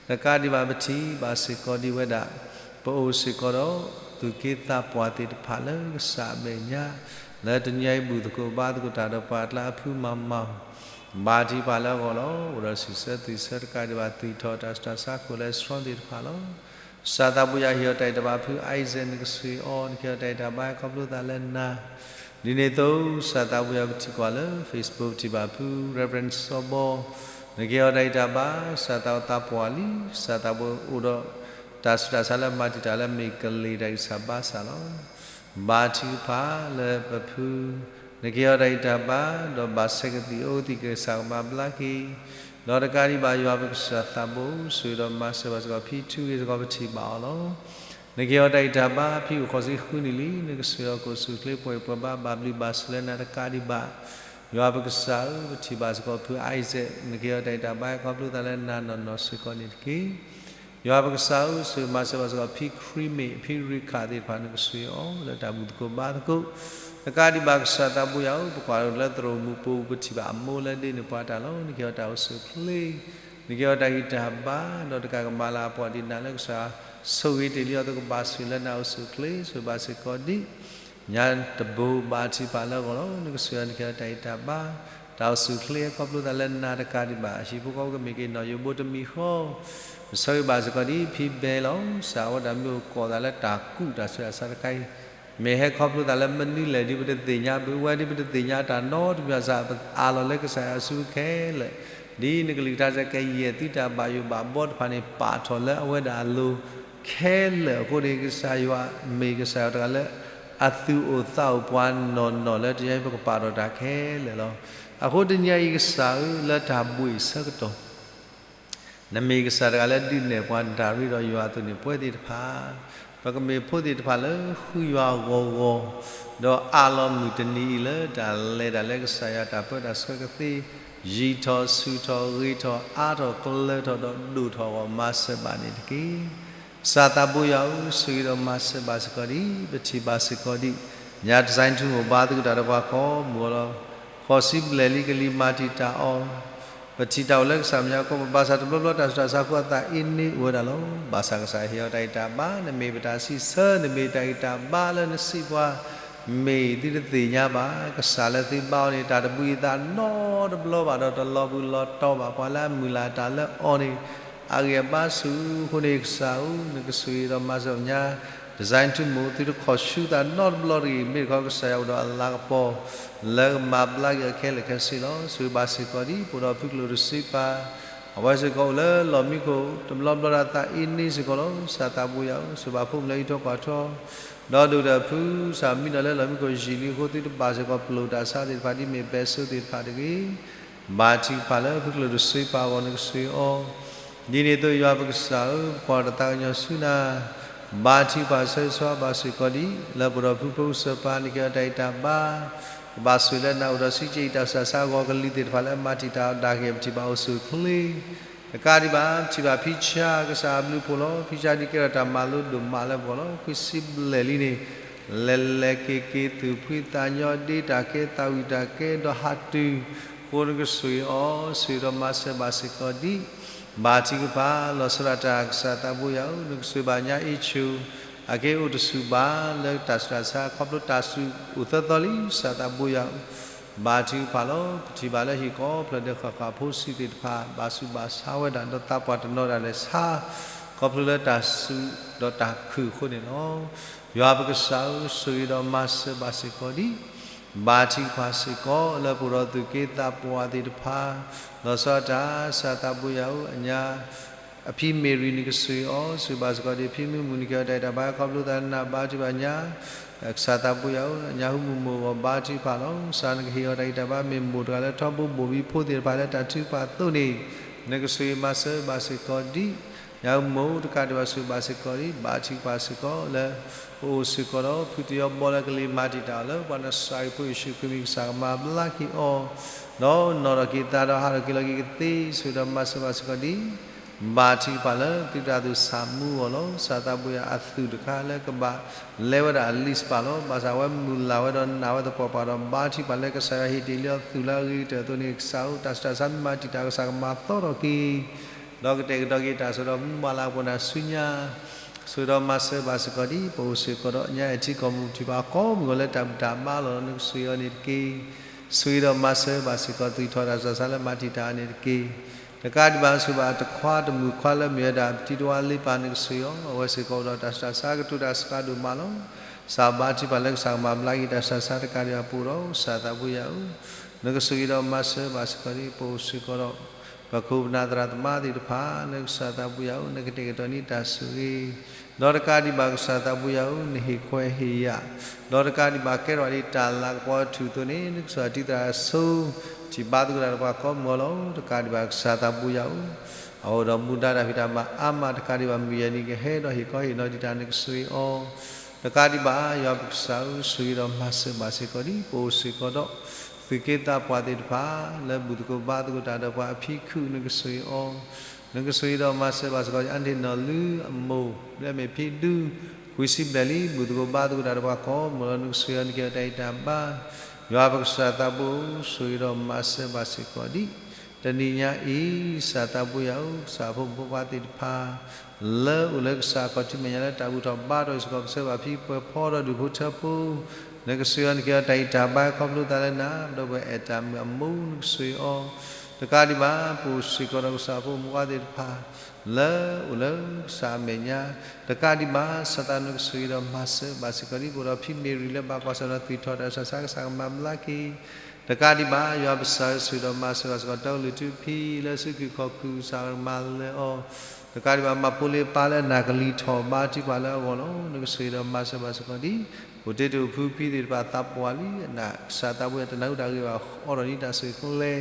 တကးဒံးဘၣ်ပထံၣ်ဘၣ်စ့ၢ်ကီးဒ်ဝဲဒၣ် ပအိၣ်စ့ၢ်ကီးဒီး သူၣ်က့သးပှၢ်သ့ၣ်တဖၣ်လၢကစၢ်အမဲာ်ညါ လၢတနံၤအံၤဘူၣ်သကိးဘါသကိးတၢ်ဒီးပှၤအကျါအဖုမၤမၤ ဘၣ်ထံးပှၤလၢအဂီၢ်လီၤ. အိၣ်ဒီးဆံးဆၢသွံၣ်ဆၢတကးဒံးဘၣ် သွံၣ်ထီၣ်တၢ်ဆူးတၢ်ဆါခိၣ်လၢ strong သ့ၣ်တဖၣ်လီၤ. ကစၢ်သးဘိယွၤဟ့ၣ်အီၤတၢ်ဂံၢ်တၢ်ဘါဖု Isaac နကဆိၣ်ဂ့ၤအီၤ နကဟ့ၣ်အီၤတၢ်ဂံၢ်တၢ်ဘါခီဖျိသးလၢနၤ ဒ်န့ၣ်အသိး ကစၢ်သးဘိယွၤပထံၣ်ကွၢ်လၢ Facebook ပထံၣ်ဘၣ်ဖု Reverend စီၤဘီ နကဟ့ၣ်အီၤတၢ်ဂံၢ်တၢ်ဘါ ကစၢ်သးအိၣ်သးပှၢ်လံ ကစၢ်သးဘိအိၣ်ဒီး တၢ်ဆူးတၢ်ဆါလၢမၤတံာ်တာ်လၢမ့ၢ်ကလ့ၤတၢ်ဂံၢ်စၢ်ဘါစၢ်လီၤ. ဘၣ်ထံးဖးလၢပဖု နကဟ့ၣ်အီၤတၢ်ဂံၢ်တၢ်ဘါ ဒီးဘၣ်ဆဲးကသံၣ်အိၣ်ကသံၣ်ကစၢ်ကမၤဘျါက့ၤ ဒီးတကးဒံးဘၣ်ယွၤပကစၢ်သးဘိ ဆိၣ်ဂ့ၤဒီးမၤစၢၤဘၣ်စ့ၢ်ကီးဖံထူဂ့ၤစ့ၢ်ကီးပထံၣ်ဘၣ်အီၤလီၤ. နကဟ့ၣ်အီၤတၢ်ဂံၢ်တၢ်ဘါ ဖံအိၣ်ဃိးဆံဃုနံၣ်လံ နကဆိၣ်ဂ့ၤအီၤကိၣ်ဆူၣ်ချ့ပှဲၤပှဲၤဘါ ဘၣ်ဘျုးဘၣ်ဆိၣ်လၢနၤတကးဒံးဘၣ် ယွၤပကစၢ်ဧၢ ပထံၣ်ဘၣ်စ့ၢ်ကီးဖု Isaac နကဟ့ၣ်အီၤတၢ်ဂံၢ်တၢ်ဘါခီဖျိသးလၢနၤနီၢ်နီၢ်စ့ၢ်ကီးန့ၣ်တက့ၢ်. ယွၤပကစၢ်ဧၢ ဆိၣ်ဂ့ၤမၤစၢၤဘၣ်စ့ၢ်ကီးဖံခရံမ့ၢ် ဖံရံခးသ့ၣ်တဖၣ် နကဆိၣ်ဂ့ၤအီၤလၢတၢ်ဘူၣ်သကိးဘါသကိး တကးဒံးဘၣ်ကစၢ်သးဘိယွၤဧၢ ပကွၢ်လၢသရိာ်မုၢ်ပူၤ ပထံၣ်ဘၣ်အမိၢ်လၢဒ့န့ၢ်ပှၤတၢ်လီၤ နကဟ့ၣ်အီၤတၢ်အိၣ်ဆူၣ်အိၣ်ချ့ နကဟ့ၣ်အီၤတၢ်ဂံၢ်တၢ်ဘါ ဒီးတကးကမၤလၤကပီၤဒံးနၤလၢကစၢ် ဆိၣ်ဂ့ၤတ့ၢ်လံအီၤ သကဘၣ်ဆိၣ်လၢနၤအိၣ်ဆူၣ်အိၣ်ချ့ ဆိၣ်ဘၣ်စ့ၢ်ကီးဒ် ညါတဘိဘၣ်ထံးဖးလၢအဂီၢ်လီၤ. နကဆိၣ်ဂ့ၤအီၤ နကဟ့ၣ်အီၤတၢ်ဂံၢ်တၢ်ဘါ တၢ်အိၣ်ဆူၣ်အိၣ်ချ့ခီဖျိသးလၢနၤတကးဒံးဘၣ် ဟံၣ်ဖိဃီဖိကမ့ၢ်က့ၤနီၢ်ယိၤဘိတမံၤဃီ ပဆိၣ်ဂ့ၤဘၣ်စ့ၢ်ကီးဒ်ဖံဘဲလီၤ ကစၢ်အဝဲဒၣ်မ့ၢ်အိၣ်ကိးသးလၢတၢ်ကူၣ်တၢ်ဆူးတၢ်ဆါတခါအံၤ မ့ၢ်ဟဲခီဖျိသးလၢမနုၤလဲၣ် ဒ်ပတသ့ၣ်ညါ ပဝဲဒ်ပတသ့ၣ်ညါတၢ်နီတမံၤဘၣ်ဆၣ် ပအးလီၤလၢကစၢ်ယွၤစုခဲလၢာ် ဒ်နကလုၢ်ကထါစ့ၢ်ကီး ယဲၢ်သုတၢ်ဘၣ်ယိၣ်ဘၣ်ဘီတဖၣ်န့ၣ် ပာ်ထီၣ်လၢအဝဲဒၣ်အလိၤခဲလၢာ်အဃိန့ၣ် ကစၢ်ယွၤမ့ၢ်ကစၢ်ယွၤတဂၤလၢ အသူၣ်အိၣ်သးအိၣ်ပှၤနီၢ်နီၢ်လၢ တနံၤအံၤပကပာ်ထီၣ်တၢ်ခဲလၢာ်လီၤ. အဃိတနံၤအံၤကစၢ်ဧၢ လၢတၢ်ဘှံးဆၢကတီၢ် နမ့ၢ်ကစၢ်တဂၤလၢဒုးနဲၣ်ပှၤနတၢ်ရ့ဒီးယွၤအသိးန့ၣ် ပဝဲသ့ၣ်တဖၣ် ပကမ့ၢ်ဖိသ့ၣ်တဖၣ်လၢဃုယွၤဂီၤဂီၤ ဒီးအးလီၤမုၢ်တနံၤအံၤလၢတၢ်လဲၤတၢ်လၢကစၢ်ယွၤတၢ်ပၢတၢ်ဆှၢကသ့ ယံာ်ထီၣ်ဆူၣ်ထီၣ်ဂ့ၤထီၣ် အါထီၣ်ကျၢၤထီၣ်ဒီးဒိၣ်ထီၣ်အဂီၢ် မၤစၢၤဘၣ်န့ၣ်တက့ၢ်. ကစၢ်သးဘိယွၤဧၢ ဆိၣ်ဂ့ၤဒီးမၤစၢၤဘၣ်စ့ၢ်ကီးဒ် ပထံၣ်ဘၣ်စ့ၢ်ကီးဒ် ညါတစဲးထူမိၣ် ဘါသကိးတၢ်ဒီးပှၤကိးမုၢ်လီၤ. ဃိးဆံဘျဲၣ်လံ ကလံၤမၤတံာ်တာ်အီၤ ပထံၣ်တၢ်အိၣ်လၢကစၢ်မဲာ်ညါအဃိ ပဘၣ်ဆၣ်တဘျီဘျီတၢ်ဆူးတၢ်ဆါအဃိ အသးအ့န့အိၣ်ဝဲဒၣ်လီၤ. ဘၣ်ဆၣ်ကစၢ်ဟ့ၣ်အီၤတၢ်ဂံၢ်တၢ်ဘါ နမ့ၢ်ပတၢ်စံးဆၢ နမ့ၢ်တၢ်ဂံၢ်တၢ်ဘါလၢနစံးပှၤ မ့ၢ်သုတသ့ၣ်ညါဘၣ်. ကစၢ်လၢသုဘါအီၤန့ၣ် တၢ်တဘှံးအသးနီတဘျီဘၣ်ဒီး တလီၤဘှံးလီၤတီၤဘၣ်ပှၤလၢအမုၢ်လၢ်တၢ်လၢအီၤန့ၣ် အဂံၢ်အဘါဆူၣ်အဃိန့ၣ် ကစၢ်ဧၢ နကဆိၣ်ဂ့ၤဒီးမၤစၢၤညါ တစဲးထူမိၣ် သုတခီၣ်ဆူသးနီတဘျီတဂ့ၤ. မ့ၢ်တခီ ကစၢ်ယွၤအိၣ်ဒီးအလၤကပီၤ လၢကမၤဘျါက့ၤအီၤခဲလၢာ်ခဲဆ့လီၤ. ဆိၣ်ဂ့ၤဘၣ်စ့ၢ်ကီးဒ် ပအိၣ်ဒီးဖုကျိာ်တစုပၤ အဝဲစ့ၢ်ကီးအိၣ်လၢလီၢ်မံခိၣ် တဘျီဘျီဒီးအသးအ့န့စ့ၢ်ကီးလီၤ. ကစၢ်သးဘိယွၤဧၢ ဆိၣ်ဘၣ်ဖိမုၣ်လၢဟံးထီၣ်ကွၢ်ထီ ဒီးဒိၣ်ဒီးဖု ကစၢ်မံဒီးလၢလီၢ်မံခိၣ်ယံာ်လံအဃိ သုတဘၣ်စ့ၢ်ကီးပျိာ်တၢ်ဆါသ့ၣ်တဖၣ် ဒ်မ့ၢ်ပဲစိသ့ၣ်တဖၣ်တဂ့ၤ ဘါထုကဖၣ်လၢဖုကျိာ်တစိၤပၤအဂီၢ် နကဆိၣ်ဂ့ၤအီၤ, ဒ်န့ၣ်အသိးယွၤပကစၢ်ဧၢ, ပကွၢ်တၢ်သးကညီၤဆူနၤ, ဘါထုကဖၣ်ဆၢဂ့ၤဆၢဝါဘၣ်စ့ၢ်ကီးဒံး, လၢပအိၣ်ဒီးဖုဖိကစၢၢ်ပၢ် နကဟ့ၣ်အီၤတၢ်ဂံၢ်တၢ်ဘါ, ကဘၣ်ဆိၣ်ဂ့ၤလၢနအိၣ်ဒီးဆံးက့အံၤ တၢ်ဆူးတၢ်ဆါအဂီၢ် ကလံၤသ့ၣ်တဖၣ်လၢအမၤတံာ်တာ်အီၤဒၣ်က့ၤ ပထံၣ်ဘၣ်အိၣ်ဆူၣ်အိၣ်ချ့ တကးဒံးဘၣ် ပထံၣ်ဘၣ်ဖံဆါ ကစၢ်အဘျုးအဖှိၣ်လီၤ. ဖံဆါဒ်ကဲထီၣ်တၢ်မၤလိဒိၣ်မးလၢပဂီၢ်လီၤ. ခွံဆံဘျဲၣ်လံန့ၣ် လဲၤလဲၤက့ၤက့ၤ သူၣ်ဖှံသးညီ ဒ့တၢ်ကဲ သးဝံၣ်တၢ်ကဲ ဒီးဟးတုၤ အဃိနကဆိၣ်ဂ့ၤအီၤ ဆိၣ်ဂ့ၤဒီးမၤစၢၤဘၣ်စ့ၢ်ကီးဒံး, ဘါထုကဖၣ် လီၤဆီဒၣ်တၢ် ကစၢ်သးဘိယွၤဧၢ, နကဆိၣ်ဂ့ၤဘၣ်ညါအ့ၣ်ဆူၣ် အက့အိၣ်တဆူၣ်ဘၣ် လၢတၢ်ဆူးတၢ်ဆါ ခီဖျိတၢ်ဆူးအိၣ်သၢသီလံ ကစၢ်သးဘိယွၤဧၢ ဘါထုကဖၣ်လီၤ. ပထံၣ်ဘၣ်လၢဟံၣ်ဃီဖျၢၣ်ဒဲးဃၣ်ဃၣ်ဖိဆံးသ့ၣ်တဖၣ် ဘၣ်ဆူးဘၣ်ဆါဝဲဒၣ် ဒီးသးပှၢ်တနီၤဒၣ်လဲာ်ဆါ ခီဖျိလၢတၢ်ဆူးဒီးတၢ်ခုၣ်အဃိန့ၣ်လီၤ. ယွၤပကစၢ်ဧၢ, ဆိၣ်ဂ့ၤဒီးမၤစၢၤဘၣ်စ့ၢ်ကီးဒံး, ဘါထုကဖၣ်စ့ၢ်ကီး လၢပအိၣ်ဒီးသူၣ်က့သးပှၢ်သ့ၣ်တဖၣ်, လီၤဆီဒၣ်တၢ် ကစၢ်သးဘိယွၤဧၢ, အညါ အဖံမ့ၢ်ရံၤ နကဆိၣ်ဂ့ၤအီၤ, ဆိၣ်ဂ့ၤဘၣ်စ့ၢ်ကီးဒံး အဖံမုၣ်မုၣ် နကဟ့ၣ်အီၤတၢ်ဂံၢ်တၢ်ဘါ ခီဖျိသးလၢနၤ ဘါထုကဖၣ်ညါ ကစၢ်သးဘိယွၤဧၢ, အညါဟူမုၢ်မိၢ်အဂီၢ် ဘါထုကဖၣ်လီၤ. ကစၢ်နကဟ့ၣ်အီၤတၢ်ဂံၢ်တၢ်ဘါ မ့ၢ်မိၢ်တဂၤလၢထီဘိဘိၣ်ဘံဖိသ့ၣ်တဖၣ်လၢတၢ်ထုကဖၣ်အသိးန့ၣ်, နကဆိၣ်ဂ့ၤမၤစၢၤဘၣ်စ့ၢ်ကီးဒံး, ညါဟူမိၢ်တကးဒံးဘၣ် ဆိၣ်ဂ့ၤဘၣ်စ့ၢ်ကီးဒံး, ဘါထုကဖၣ်စ့ၢ်ကီးလၢ ပအိၣ်စ့ၢ်ကီးဒီး ဖုသယီဘီလၢကလံၤမၤတံာ်တာ်အီၤလၢ ပှၤနစၤရ့းဖိယ့ၣ်ၡူးခရံာ်မံၤ ကစၢ်ကမၤဘျါက့ၤအီၤ, ဒီးနီၣ်ထီၣ်က့ၤသါဒီးဟးထီၣ်က့ၤလီၤက့ၤကသ့ ဆိၣ်ဂ့ၤဒီးမၤစၢၤဘၣ်စ့ၢ်ကီးဒံး, ဘါထုကဖၣ်လၢသုတၢ်သူၣ်ဆူၣ်မူအဂီၢ်လီၤ. ကစၢ်သးဘိယွၤ အသူၣ်တခါလၢကဘၣ်လဲဝဲဒၣ်အလံာ်စပာ်လီၤ. ဘၣ်ဆၣ်အဝဲမုၢ်လၢ်ဝဲဒီးနာ်ဝဲသပှၢ်ပှၢ်ဒီး ဘါထုကဖၣ်လၢကစၢ်ယွၤဟ့ၣ်တ့ၢ်လံအီၤသူၣ်လၢအဂ့ၤကတၢၢ်အသိးန့ၣ် ကစၢ်ဧၢ, တၢ်ဆူးတၢ်ဆါမ့ၢ်မၤတံာ်တာ် ကစၢ်ကမၤသီထီၣ်က့ၤ ဒီးကတဲာ်ကတီၤက့ၤတၢ်စိတၢ်ကမူ မၤလၤကပီၤနၤဆူညါ, ဆိၣ်ဂ့ၤဒီးမၤစၢၤဘၣ်စ့ၢ်ကီးဒံး, ပအိၣ်စ့ၢ်ကီးဒီးညါ အဲၣ်ထံကီၢ်ပူၤ ပထံၣ်ဘၣ်ကိးမုၢ်ဂီၤလၢတၢ်ဘူၣ်တၢ်ဘါလီၤ နကဆိၣ်ဂ့ၤအီၤန့ၣ်တက့ၢ်. ဆိၣ်ဂ့ၤဒီးမၤစၢၤဘၣ်စ့ၢ်ကီး သူၣ်ထီၣ်တၢ်ဆူးတၢ်ဆါလၢမၤတံာ်တာ်အီၤန့ၣ်တက့ၢ်. တကးဒံးဘၣ် ဆိၣ်ဂ့ၤဘၣ်တခွါတမုၣ်ခွါလၢမ့ၢ်ဝဲဒၣ် ပတံၤတဝါလ့ပၢ် နကဆိၣ်ဂ့ၤအီၤ, အဝဲစ့ၢ်ကီးအိၣ်ဒီးတၢ်ဆူးတၢ်ဆါ ကတိၤတၢ်စှၤဒိၣ်မးလီၤ. ကစၢ်ဘါထုကဖၣ်လၢကစၢ်ကမၤဘျါက့ၤတၢ်ဆူးတၢ်ဆါ တကးဒံးဘၣ် ပအိၣ်ဒီး ကစၢ်သးဘိယွၤဧၢ, နကဆိၣ်ဂ့ၤဒီးမၤစၢၤဘၣ်စ့ၢ်ကီးဒံး, ပအိၣ်စ့ၢ်ကီးဒီး ပခိၣ်ပနၢ်သရၣ်သမါသ့ၣ်တဖၣ် လၢကစၢ်သးဘိယွၤဧၢ, နကတဲာ်ကတီၤန့ၢ်တၢ်ဆိၣ်ဂ့ၤ, ဒီးတကးဒံးဘၣ် ကစၢ်သးဘိယွၤဧၢ, နဟ့ၣ်ခွဲးဟ့ၣ်ယာ်, ဒီးတကးဒံးဘၣ် ကဲထီၣ်ဒ်တၢ်လၤကပီၤထူၣ်အသိးန့ၣ် နကစၢ်တံၤသရၣ်အဆိ ထံၣ်ဘါသကိးတၢ်ဒီးပှၤကိးမုၢ်ဂီၤလီၤ. တကးဒံးဘၣ် ကစၢ်သးဘိယွၤဧၢ, အအိၣ်ဒီးမူဒါတၢ်ဖံးတၢ်မၤအါမး တကးဒံးဘၣ် မုၢ်ယဲၢ်နံၤကဟဲဒီးဟ့ၣ်ခီဟ့ၣ်နီၤဒံးတၢ် နကဆိၣ်ဂ့ၤအီၤ, တကးဒံးဘၣ် ယွၤပကစၢ်ဧၢ, ဆိၣ်ဂ့ၤဒီးမၤစၢၤဘၣ်စ့ၢ်ကီးဒံး, ပအိၣ်စ့ၢ်ကီးဒီး သူၣ်က့သးပှၢ်သ့ၣ်တဖၣ် လၢဘူၣ်သကိးဘါသကိးတၢ်ဒီးပှၤအဖံခုၣ် နကဆိၣ်ဂ့ၤအီၤ, နကဆိၣ်ဂ့ၤဒီးမၤစၢၤဘၣ်စ့ၢ်ကီး အန့ၣ်နီၢ်လုၢ်အမိၢ် လၢအမ့ၢ်ဖံဒူ ခွံဆံဘျဲၣ်လံ ဘူၣ်သကိးဘါသကိးတၢ်ဒီးပှၤကိးမုၢ်ဂီၤလီၤ နကဆိၣ်ဂ့ၤအီၤ နကဟ့ၣ်အီၤတၢ်ဂံၢ်တၢ်ဘါ, ယွၤပကစၢ်သးဘိဧၢ, ဆိၣ်ဂ့ၤဒီးမၤစၢၤဘၣ်စ့ၢ်ကီးဒံး, တနံၤညါအံၤ ကစၢ်သးဘိယွၤဧၢ, ကစၢ်ဖိမုၣ်ဖိခွါသ့ၣ်တဖၣ် လၢအိၣ်လၢကစၢ်အခီၣ်ထံးမဲာ်ညါလၢတၢ်ဘူၣ်ထီၣ်ဘါထီၣ်စ့ၢ်ကီး ပဆၢဘၣ်ဖံပှဲၤဖီဒီးဒူၣ်ဖိထၢဖိ နကဆိၣ်ဂ့ၤအီၤ နကဟ့ၣ်အီၤတၢ်ဂံၢ်တၢ်ဘါ ခီဖျိသးလၢနၤ ဒီးပှၤအဲၣ်တၢ်မုာ်အမူ နကဆိၣ်ဂ့ၤအီၤ, တကးဒံးဘၣ် ပအိၣ်စ့ၢ်ကီးဒီးကစၢ်ဖိမုၣ်ဖိခွါသ့ၣ်တဖၣ် လၢအိၣ်လၢကစၢ်အမဲာ်ညါ, တကးဒံးဘၣ် ကစၢ်သးနကဆိၣ်ဂ့ၤဒီးမၤစၢၤဘၣ်စ့ၢ်ကီးဒံး ပအိၣ်ဒီးဖံမ့ၢ်ရံၤလၢဘၣ်ကွၢ်ဆၢၣ်နီၤ သူၣ်ထီၣ်တၢ်ဆူးတၢ်ဆါ ကစၢ်ကမၤဘျါက့ၤ တကးဒံးဘၣ် ယွၤပကစၢ်ဧၢ, ဆိၣ်ဂ့ၤဒီးမၤစၢၤဘၣ်စ့ၢ်ကီး တၢ်အိၣ်လုၢ်ထူဖံးလၢစုခုၣ်ခီၣ်ခုၣ် ကစၢ်ကမၤလၢအီၤ, တကးဒံးဘၣ် မၤဖိလ့ပၢ်လၢအနၢ်ကလံၤထီၣ်ဘါထုကဖၣ်လၢအဂီၢ်လီၤ, နကဆိၣ်ဂ့ၤဒီးမၤစၢၤဘၣ်စ့ၢ်ကီးဒံး, အိၣ်တ့ၢ်တအိၣ်ဖုဖံသ့ၣ်တဖၣ်သးပှၢ်လံ, အနၢ်ကစၢ်သးဘိယွၤတနၢ်ဟူတၢ်ဂ့ၢ်ဘၣ် အိးထီၣ်န့ၢ်တၢ်ဆိၣ်ဂ့ၤကျဲ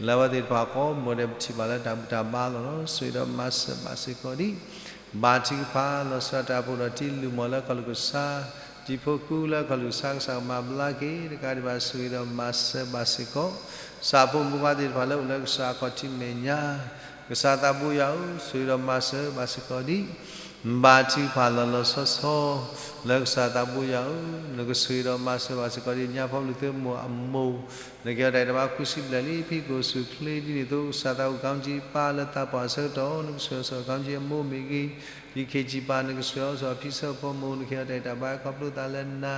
လၢအဝဲသ့ၣ်တဖၣ်ကိးမုၢ်ဂီၤဒီး ပထံၣ်ဘၣ်လၢတၢ်ဘူၣ်တၢ်ဘါလီၤလီၤ, ဆိၣ်ဂ့ၤဒီးမၤစၢၤဘၣ်စ့ၢ်ကီးဒံး ဘါထုကဖၣ် လီၤဆီဒၣ်တၢ် ပအိၣ်ဒီးတံၤလုၢ်မီၢ်လၢခီၣ်လူၢ်ကစၢ်, တံၤဖိကူလၢခီၣ်လူၢ်ကစၢ် ကစၢ်ကမၤဘျါက့ၤ, တကးဒံးဘၣ် ဆိၣ်ဂ့ၤဒီးမၤစၢၤဘၣ်စ့ၢ်ကီး ကစၢ်ဖိမုၣ်ဖိခွါသ့ၣ်တဖၣ်လၢအိၣ်လၢကစၢ်အခီၣ်ထံးမဲာ်ညါ, ကစၢ်သးဘိယွၤဧၢ, ဆိၣ်ဂ့ၤဒီးမၤစၢၤဘၣ်စ့ၢ်ကီးဒံး ဘါထုကဖၣ်လီၤလီၤဆီဆီ လၢကစၢ်သးဘိယွၤဧၢ, နကဆိၣ်ဂ့ၤဒီးမၤစၢၤဘၣ်စ့ၢ်ကီးဒံး ညါဖီဘျုးသုမိၢ်အမိၢ်, နကဟ့ၣ်အီၤတၢ်ဂံၢ်တၢ်ဘါ ခွံဆံဘျဲၣ်လံ ဖံကအိၣ်ဆူၣ်အိၣ်ချ့ဒ်န့ၣ်အသိး ကစၢ်သးအိၣ်ကီၢ်ကၠံၣ်ပၢ်လၢသးပှၢ်အဆၢကတီၢ် နကဆိၣ်ဂ့ၤအီၤဆူကီၢ်ကၠံၣ်အမိၢ်မ့ၢ်ဂ့ၤ, ဒ်ခ့ၣ်ကၠံၣ်ပၢ် နကဆိၣ်ဂ့ၤအီၤဆူအဖံဆၢဖိမိၢ် နကဟ့ၣ်အီၤတၢ်ဂံၢ်တၢ်ဘါ ခီဖျိသးလၢနၤ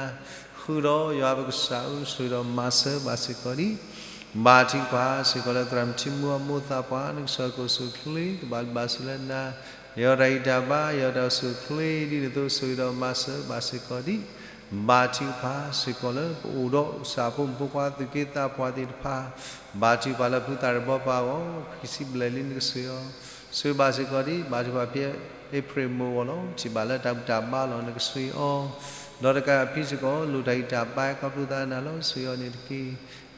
ဃုာ်ဒီးယွၤပကစၢ်ဧၢ, ဆိၣ်ဂ့ၤဒီးမၤစၢၤဘၣ်စ့ၢ်ကီးဒံး ဘါထုကဖၣ်စ့ၢ်ကီးလၢသရၣ်မုၣ်ထံမူအမိၢ်သးပှၢ် နကဆိၣ်ဂ့ၤကအိၣ်ဆူၣ်အိၣ်ချ့ ကဘၣ်ဘျုးဘၣ်ဆိၣ်လၢနၤ, ယဟ့ၣ်အီၤတၢ်ဂံၢ်တၢ်ဘါ ယဟ့ၣ်အီၤတၢ်အိၣ်ဆူၣ်အိၣ်ချ့ဒ်န့ၣ်အသိး ဆိၣ်ဂ့ၤဒီးမၤစၢၤဘၣ်စ့ၢ်ကီးဒံး ဘါထုကဖၣ်စ့ၢ်ကီးလၢပအိၣ်ဒီးကစၢ်ဖိမုၣ်ဖိခွါသူၣ်က့သးပှၢ်သ့ၣ်တဖၣ်, ဘါထုကဖၣ်လၢဖုသၣ်ရံၣ်ဘီပၢ်အဂီၢ် ခံဆံဘျဲၣ်လံ နကဆိၣ်ဂ့ၤအီၤ, ဆိၣ်ဂ့ၤဘၣ်စ့ၢ်ကီးဒံး ဘါထုကဖၣ်ဖံအ့ဖြ့ၣ်မိၢ်အဂီၢ်လီၤ, ထံၣ်ဘၣ်လၢတၢ်ဘူၣ်တၢ်ဘါလီၤ နကဆိၣ်ဂ့ၤအီၤ ဒီးတကးအဖံစ့ၢ်ကီး လိၣ်တၢ်ဂံၢ်တၢ်ဘါ ခီဖျိသးနၤလီၤ. ဆိၣ်ဂ့ၤအီၤန့ၣ်တက့ၢ်.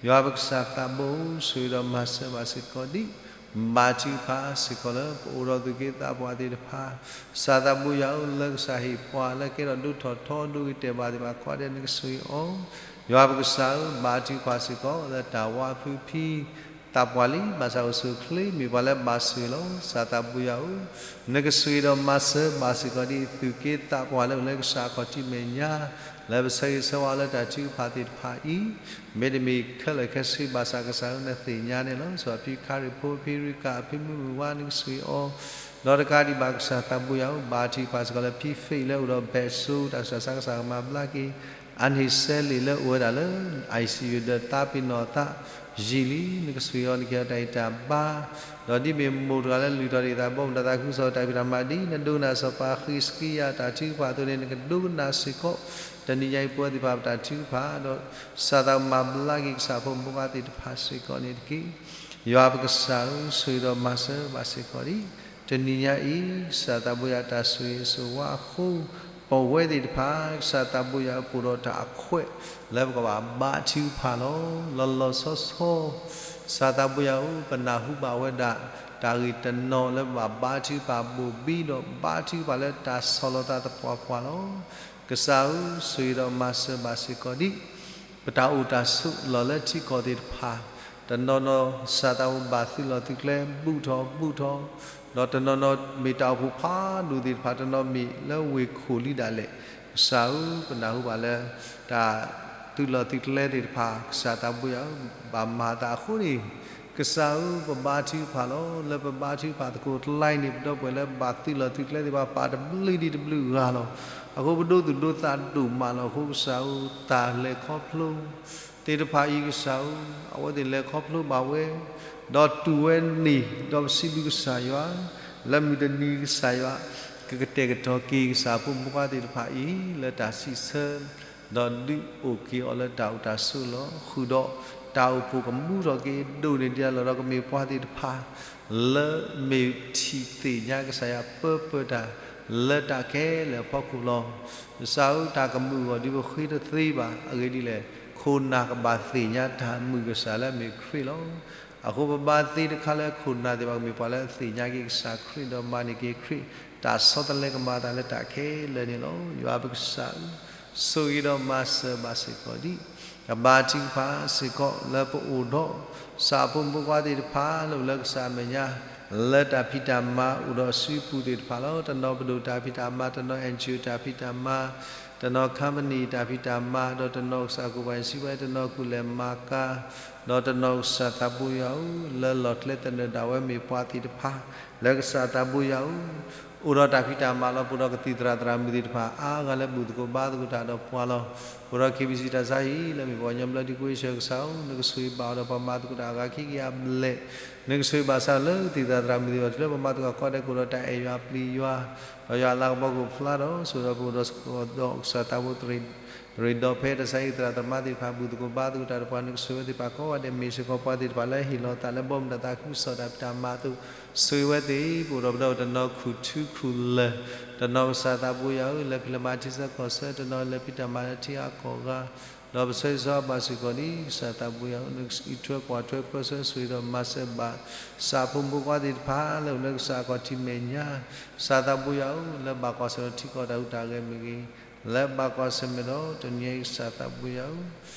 ယွၤပကစၢ်သးဘိ ဆိၣ်ဂ့ၤဒီးမၤစၢၤဘၣ်စ့ၢ်ကီးဒံး ဘါထုကဖၣ်စ့ၢ်ကီးလၢပအိၣ်ဒီးသူၣ်က့သးပှၢ်သ့ၣ်တဖၣ်, ကစၢ်သးဘိယွၤဧၢ, လၢကစၢ်ဟ့ၣ်ပှၤလၢကဲထီၣ်ဒိၣ်ထီၣ်ထီဒိၣ်ဂ့ၤတဲာ်ဘၣ်သ့ၣ်တဖၣ်ကိးဂၤဒဲး နကဆိၣ်ဂ့ၤအီၤ. ယွၤပကစၢ်ဧၢ, ဘါထုကဖၣ်စ့ၢ်ကီး လၢတၢ်ဝါဖုဖံ သးပှၢ်လံ, ဘၣ်ဆၣ်အိၣ်ဆူၣ်အိၣ်ချ့ မ့ၢ်ပှၤလၢဘၣ်ဆိၣ်ဂ့ၤလီၤ. ကစၢ်သးဘိယွၤဧၢ, နကဆိၣ်ဂ့ၤဒီးမၤစၢၤဘၣ်စ့ၢ်ကီးဒံး သူၣ်က့သးပှၢ်လၢအိၣ်လၢကစၢ်အခီၣ်ထံးမဲာ်ညါ လၢပဆၢဂ့ၤဆၢဝါလၢတၢ်ထုကဖၣ်သ့ၣ်တဖၣ်အံၤ, မ့တမ့ၢ်ခဲလၢာ်ခဲဆ့ဘၣ်ဆၣ် ကစၢ်ဧၢ နသ့ၣ်ညါန့ၣ်လီၤ. စီၤဖံခရံာ်ဖိ ဖံရူကၣ် ဖံမုၢ်မုၢ်ဝါ နကဆိၣ်ဂ့ၤအီၤ. ဒီးတကးဒံးဘၣ် ကစၢ်သးဘိယွၤဧၢ, ဘါထုကဖၣ်စ့ၢ်ကီးလၢ ဖံဖ့း လၢအိၣ်ဒီးဘဲးစိ တၢ်ဆူးတၢ်ဆါ ကစၢ်ကမၤဘျါက့ၤ, အန့ၣ်စဲလ့ၣ် လၢအိၣ်ဝဲဒၣ်လၢ ICU ဒီးသးပ့ၤနီၣ်အသးယံာ်လံ, နကဆိၣ်ဂ့ၤအီၤ နကဟ့ၣ်အီၤတၢ်ဂံၢ်တၢ်ဘါ. ဒီးဒ်မ့ၢ်မိၢ်တဂၤလၢလုၢ်ထီၣ်ဒံးသး ဘီမုၢ်ဒီးသးခုကစီၣ် တၢ်ဖံးတၢ်မၤဒ် နဒိကနၣ်စီၤပၤဃံးစကံယၤတၢ်ထုကဖၣ်အသိးန့ၣ် နကဒိကနၣ်စ့ၢ်ကီး တနံၤညါအံၤ ပဝဲသ့ၣ်တဖၣ်ပတၢ်ထုကဖၣ်, ဒီးကစၢ်သးမၤဘျါက့ၤ ကစၢ်ဖိမုၣ်ဖိခွါသ့ၣ်တဖၣ်စ့ၢ်ကီးန့ၣ်တက့ၢ်. ယွၤပကစၢ်ဧၢ, ဆိၣ်ဂ့ၤဒီးမၤစၢၤဘၣ်စ့ၢ်ကီးဒံး တနံၤညါအံၤ ကစၢ်သးဘိယွၤ တၢ်ဆိၣ်ဂ့ၤဆိၣ်ဝါအဃိ ပဝဲသ့ၣ်တဖၣ် ကစၢ်သးဘိယွၤ ပအိၣ်ဒီးတၢ်အခွဲး လၢပကဘၣ်ဘါထုကဖၣ်လီၤ. လီၤလီၤဆီဆီ ကစၢ်သးဘိယွၤဧၢ, ပနၢ်ဟူဘၣ်ဝဲဒၣ် တၢ်ဂ့ၢ်တနီၤလၢပဘၣ်ဘါထုကဖၣ်ဘိၣ်ဘံဒီး ဘါထုကဖၣ်လၢတၢ်ဆီၣ်လီၤသးသပှၢ်ပှၢ်လီၤ. ကစၢ်ဧၢ, ဆိၣ်ဂ့ၤဒီးမၤစၢၤဘၣ်စ့ၢ်ကီးဒံး ပတၢ်အိၣ်တၢ်ဆိးလီၢ်လၢထံကီၢ်သ့ၣ်တဖၣ်, တနီၤနီၤ ကစၢ်သးဘိဘၣ်သုးလီၢ်သုးကျဲ ဘူးထီၣ်ဘူးထီၣ်, ဒီးတနီၤနီၤမ့ၢ်တၢ်အိၣ်ဖှိၣ်ဖးဒိၣ်သ့ၣ်တဖၣ်, တနီၤမ့ၢ်လၢဝ့ၢ်ခိၣ်လံဒၣ်လဲာ်, ကစၢ်ဧၢ, ပနၢ်ဟူဘၣ်လၢ တၢ်သုးလီၢ်သုးကျဲသ့ၣ်တဖၣ်, ကစၢ်သးဘိယွၤဧၢ, ဘၣ်မၤသးအဃိန့ၣ်, ကစၢ်ဧၢ, ပဘါထုကဖၣ်လီၤ. လၢပဘါထုကဖၣ်သကိးကျါအံၤန့ၣ် ပဒီပုၢ်ဝဲၢ်လၢဘၣ်သုးလီၢ်သုးကျဲသ့ၣ်တဖၣ် ပာ်တဘျုးဒံးတဘျုးဂၤလီၤ. အဃိပဒိသူၣ်ဒိသးဒိၣ်မးလီၤ. အဃိကစၢ်ဧၢ, တၢ်လဲၤခီဖျိသ့ၣ်တဖၣ်အံၤ ကစၢ်ဧၢ, အဝဲသ့ၣ်လဲၤခီဖျိဘၣ်ဝဲ, ဒီးတူၢ်ဝဲန့ၣ်, ဒီးပစံးဘျုးကစၢ်ယွၤ လၢမုၢ်တနံၤကစၢ်ယွၤ ကကတဲာ်ကတီၤက့ၤ ကစၢ်ဖိမုၣ်ဖိခွါသ့ၣ်တဖၣ်အံၤ လၢတၢ်စံးဆၢ ဒီးဒုးအိၣ်က့ၤအီၤလၢတၢ်အိၣ်တၢ်ဆိးလီၢ်, ဃုာ်ဒီးတၢ်အိၣ်ဖှိၣ်ကမူထီၣ်က့ၤ ဒိၣ်န့ၢ်ဒံးအလီၢ်ဒီး ကမ့ၢ်ပှၤသ့ၣ်တဖၣ် လၢမ့ၢ်ထံၣ်သ့ၣ်ညါကစၢ်ယွၤ ပၢပၢတၢ်လၢတၢ်ခဲလၢာ်အဖီခိၣ်လီၤ. ကစၢ်ဧၢ, တၢ်ကမုာ်အဂီၢ်ဒ်ပဃ့တသ့ဘၣ်. အဂ့ၢ်ဒ်လဲၣ်, ခိၣ်နၢ်ကဘၣ်သ့ၣ်ညါတၢ်မုာ်ကစၢ်လၢအမ့ၢ်ခရံာ်လီၤ. အဃိပဘါသ့တခါလၢခိၣ်နၢ်သ့ၣ်တဖၣ် ကမ့ၢ်ပှၤလၢသ့ၣ်ညါက့ၤကစၢ်ခရံာ် ဒီးမၤန့ၢ်က့ၤခရံာ် တၢ်ဆီတလဲကမၤအသးလၢတၢ်ခဲလၢာ်န့ၣ်လီၤ. ယွၤပကစၢ်ဧၢ, ဆိၣ်ဂ့ၤဒီးမၤစၢၤဘၣ်စ့ၢ်ကီးဒံး ကဘါထုကဖၣ်စ့ၢ်ကီးလၢပအိၣ်ဒီး ကစၢ်ဖိမုၣ်ဖိခွါသ့ၣ်တဖၣ်လၢအိၣ်လၢကစၢ်အမဲာ်ညါ လၢတၢ်ဖံးတၢ်မၤအိၣ်ဒီးအစုပူၤသ့ၣ်တဖၣ်လီၤ. တနီၤပဒိၣ်တၢ်ဖံးတၢ်မၤ, တနီၤ NGO တၢ်ဖံးတၢ်မၤ, တနီၤ company တၢ်ဖံးတၢ်မၤ, ဒီးတနီၤကစၢ်ကိးပှၤစံးဝဲ တနီၤကူၣ်လဲၤမၤကၤ, ဒီးတနီၤကစၢ်သးဘိယွၤဧၢ, လၢလီၢ်ကျဲသနၢၣ်ဒၣ်ဝဲမ့ၢ်ပှၤသ့ၣ်တဖၣ် လၢကစၢ်သးဘိယွၤဧၢ, အိၣ်ဒီးတၢ်ဖံးတၢ်မၤလီၤ. ပအိၣ်ဒီးကသံၣ်သရၣ်သရၣ်မုၣ်သ့ၣ်တဖၣ်အါဂၤလၢဘူၣ်သကိးဘါသကိးတၢ်ဒီးပှၤလီၤ. ပအိၣ်ဒီး KBC တၢ်ဆါဟံၣ်လၢမ့ၢ်ပှၤကညီဘျၢထံခဝ့ၡၢၣ်ကစၢ်ဧၢ, နကဆိၣ်ဂ့ၤဘၣ်အီၤဒီးပှၤမၤသကိးတၢ်အဂၤခံကယၤဘျဲၣ်, နကဆိၣ်ဂ့ၤဘၣ်ဆၣ်လၢကသံၣ်သရၣ်သရၣ်မုၣ်သ့ၣ်တဖၣ် တုၤလၢပှၤမၤသကိးကိးဂၤဒဲး ကအိၣ်ဒီးတၢ်အဲၣ်ယွၤပျံၤယွၤ, ဒီးယွၤအလၤကပီၤကအိၣ်ဖျါဒီး ဆိၣ်ဂ့ၤဒီးပအိၣ်ဒီးကစၢ်သးဘိတရံး ရ့းဒီးဖဲတၢ်ဆါဟံၣ်သရၣ်သမါသ့ၣ်တဖၣ် ဘူၣ်သကိးဘါသကိးတၢ်ဒီးပှၤ နကဆိၣ်ဂ့ၤဝဲသ့ၣ်တဖၣ်ကိးဂၤဒဲး မ့ၢ်စ့ၢ်ကီးပှၤသ့ၣ်တဖၣ်လၢဟ့ၣ်လီၤသးလၢဘီမုၢ်တၢ်သးခုကစီၣ်တၢ်ဖံးတၢ်မၤအသိး ဆိၣ်ဂ့ၤဝဲသ့ၣ် ပအိၣ်ဒီးပဒီပုၢ်ဝဲၢ်တနီၤခူၣ်ထူခူၣ်လၢၢ်, တနီၤကစၢ်သးဘိယွၤဧၢ လဲၤဖံးလဲၤမၤထံဆၢကီၢ်ဆၢ, တနီၤလဲၤဖံးတၢ်မၤလၢထံဂၤကီၢ်ဂၤ, ဒီးပဆၢဂ့ၤဆၢဝါဘၣ်စ့ၢ်ကီးဒံး ကစၢ်သးဘိယွၤဧၢ, နကအံးထွဲကွၢ်ထွဲပၢဆှၢဆိၣ်ဂ့ၤဒီးမၤစၢၤဘၣ် ကစၢ်ဖိမုၣ်ဖိခွါသ့ၣ်တဖၣ်လၢအိၣ်လၢကစၢ်အခီၣ်ထံးမဲာ်ညါ, ကစၢ်သးဘိယွၤဧၢ, လၢဘၣ်ကွၢ်ဆၢၣ်ဒီးထံကီၢ်တၢ်ဟူးတၢ်ဂဲၤမ့ၢ်ဂ့ၤ, လၢဘၣ်ကွၢ်ဆၢၣ်မဲာ်ဒီးတနံၤအံၤ ကစၢ်သးဘိယွၤဧၢ,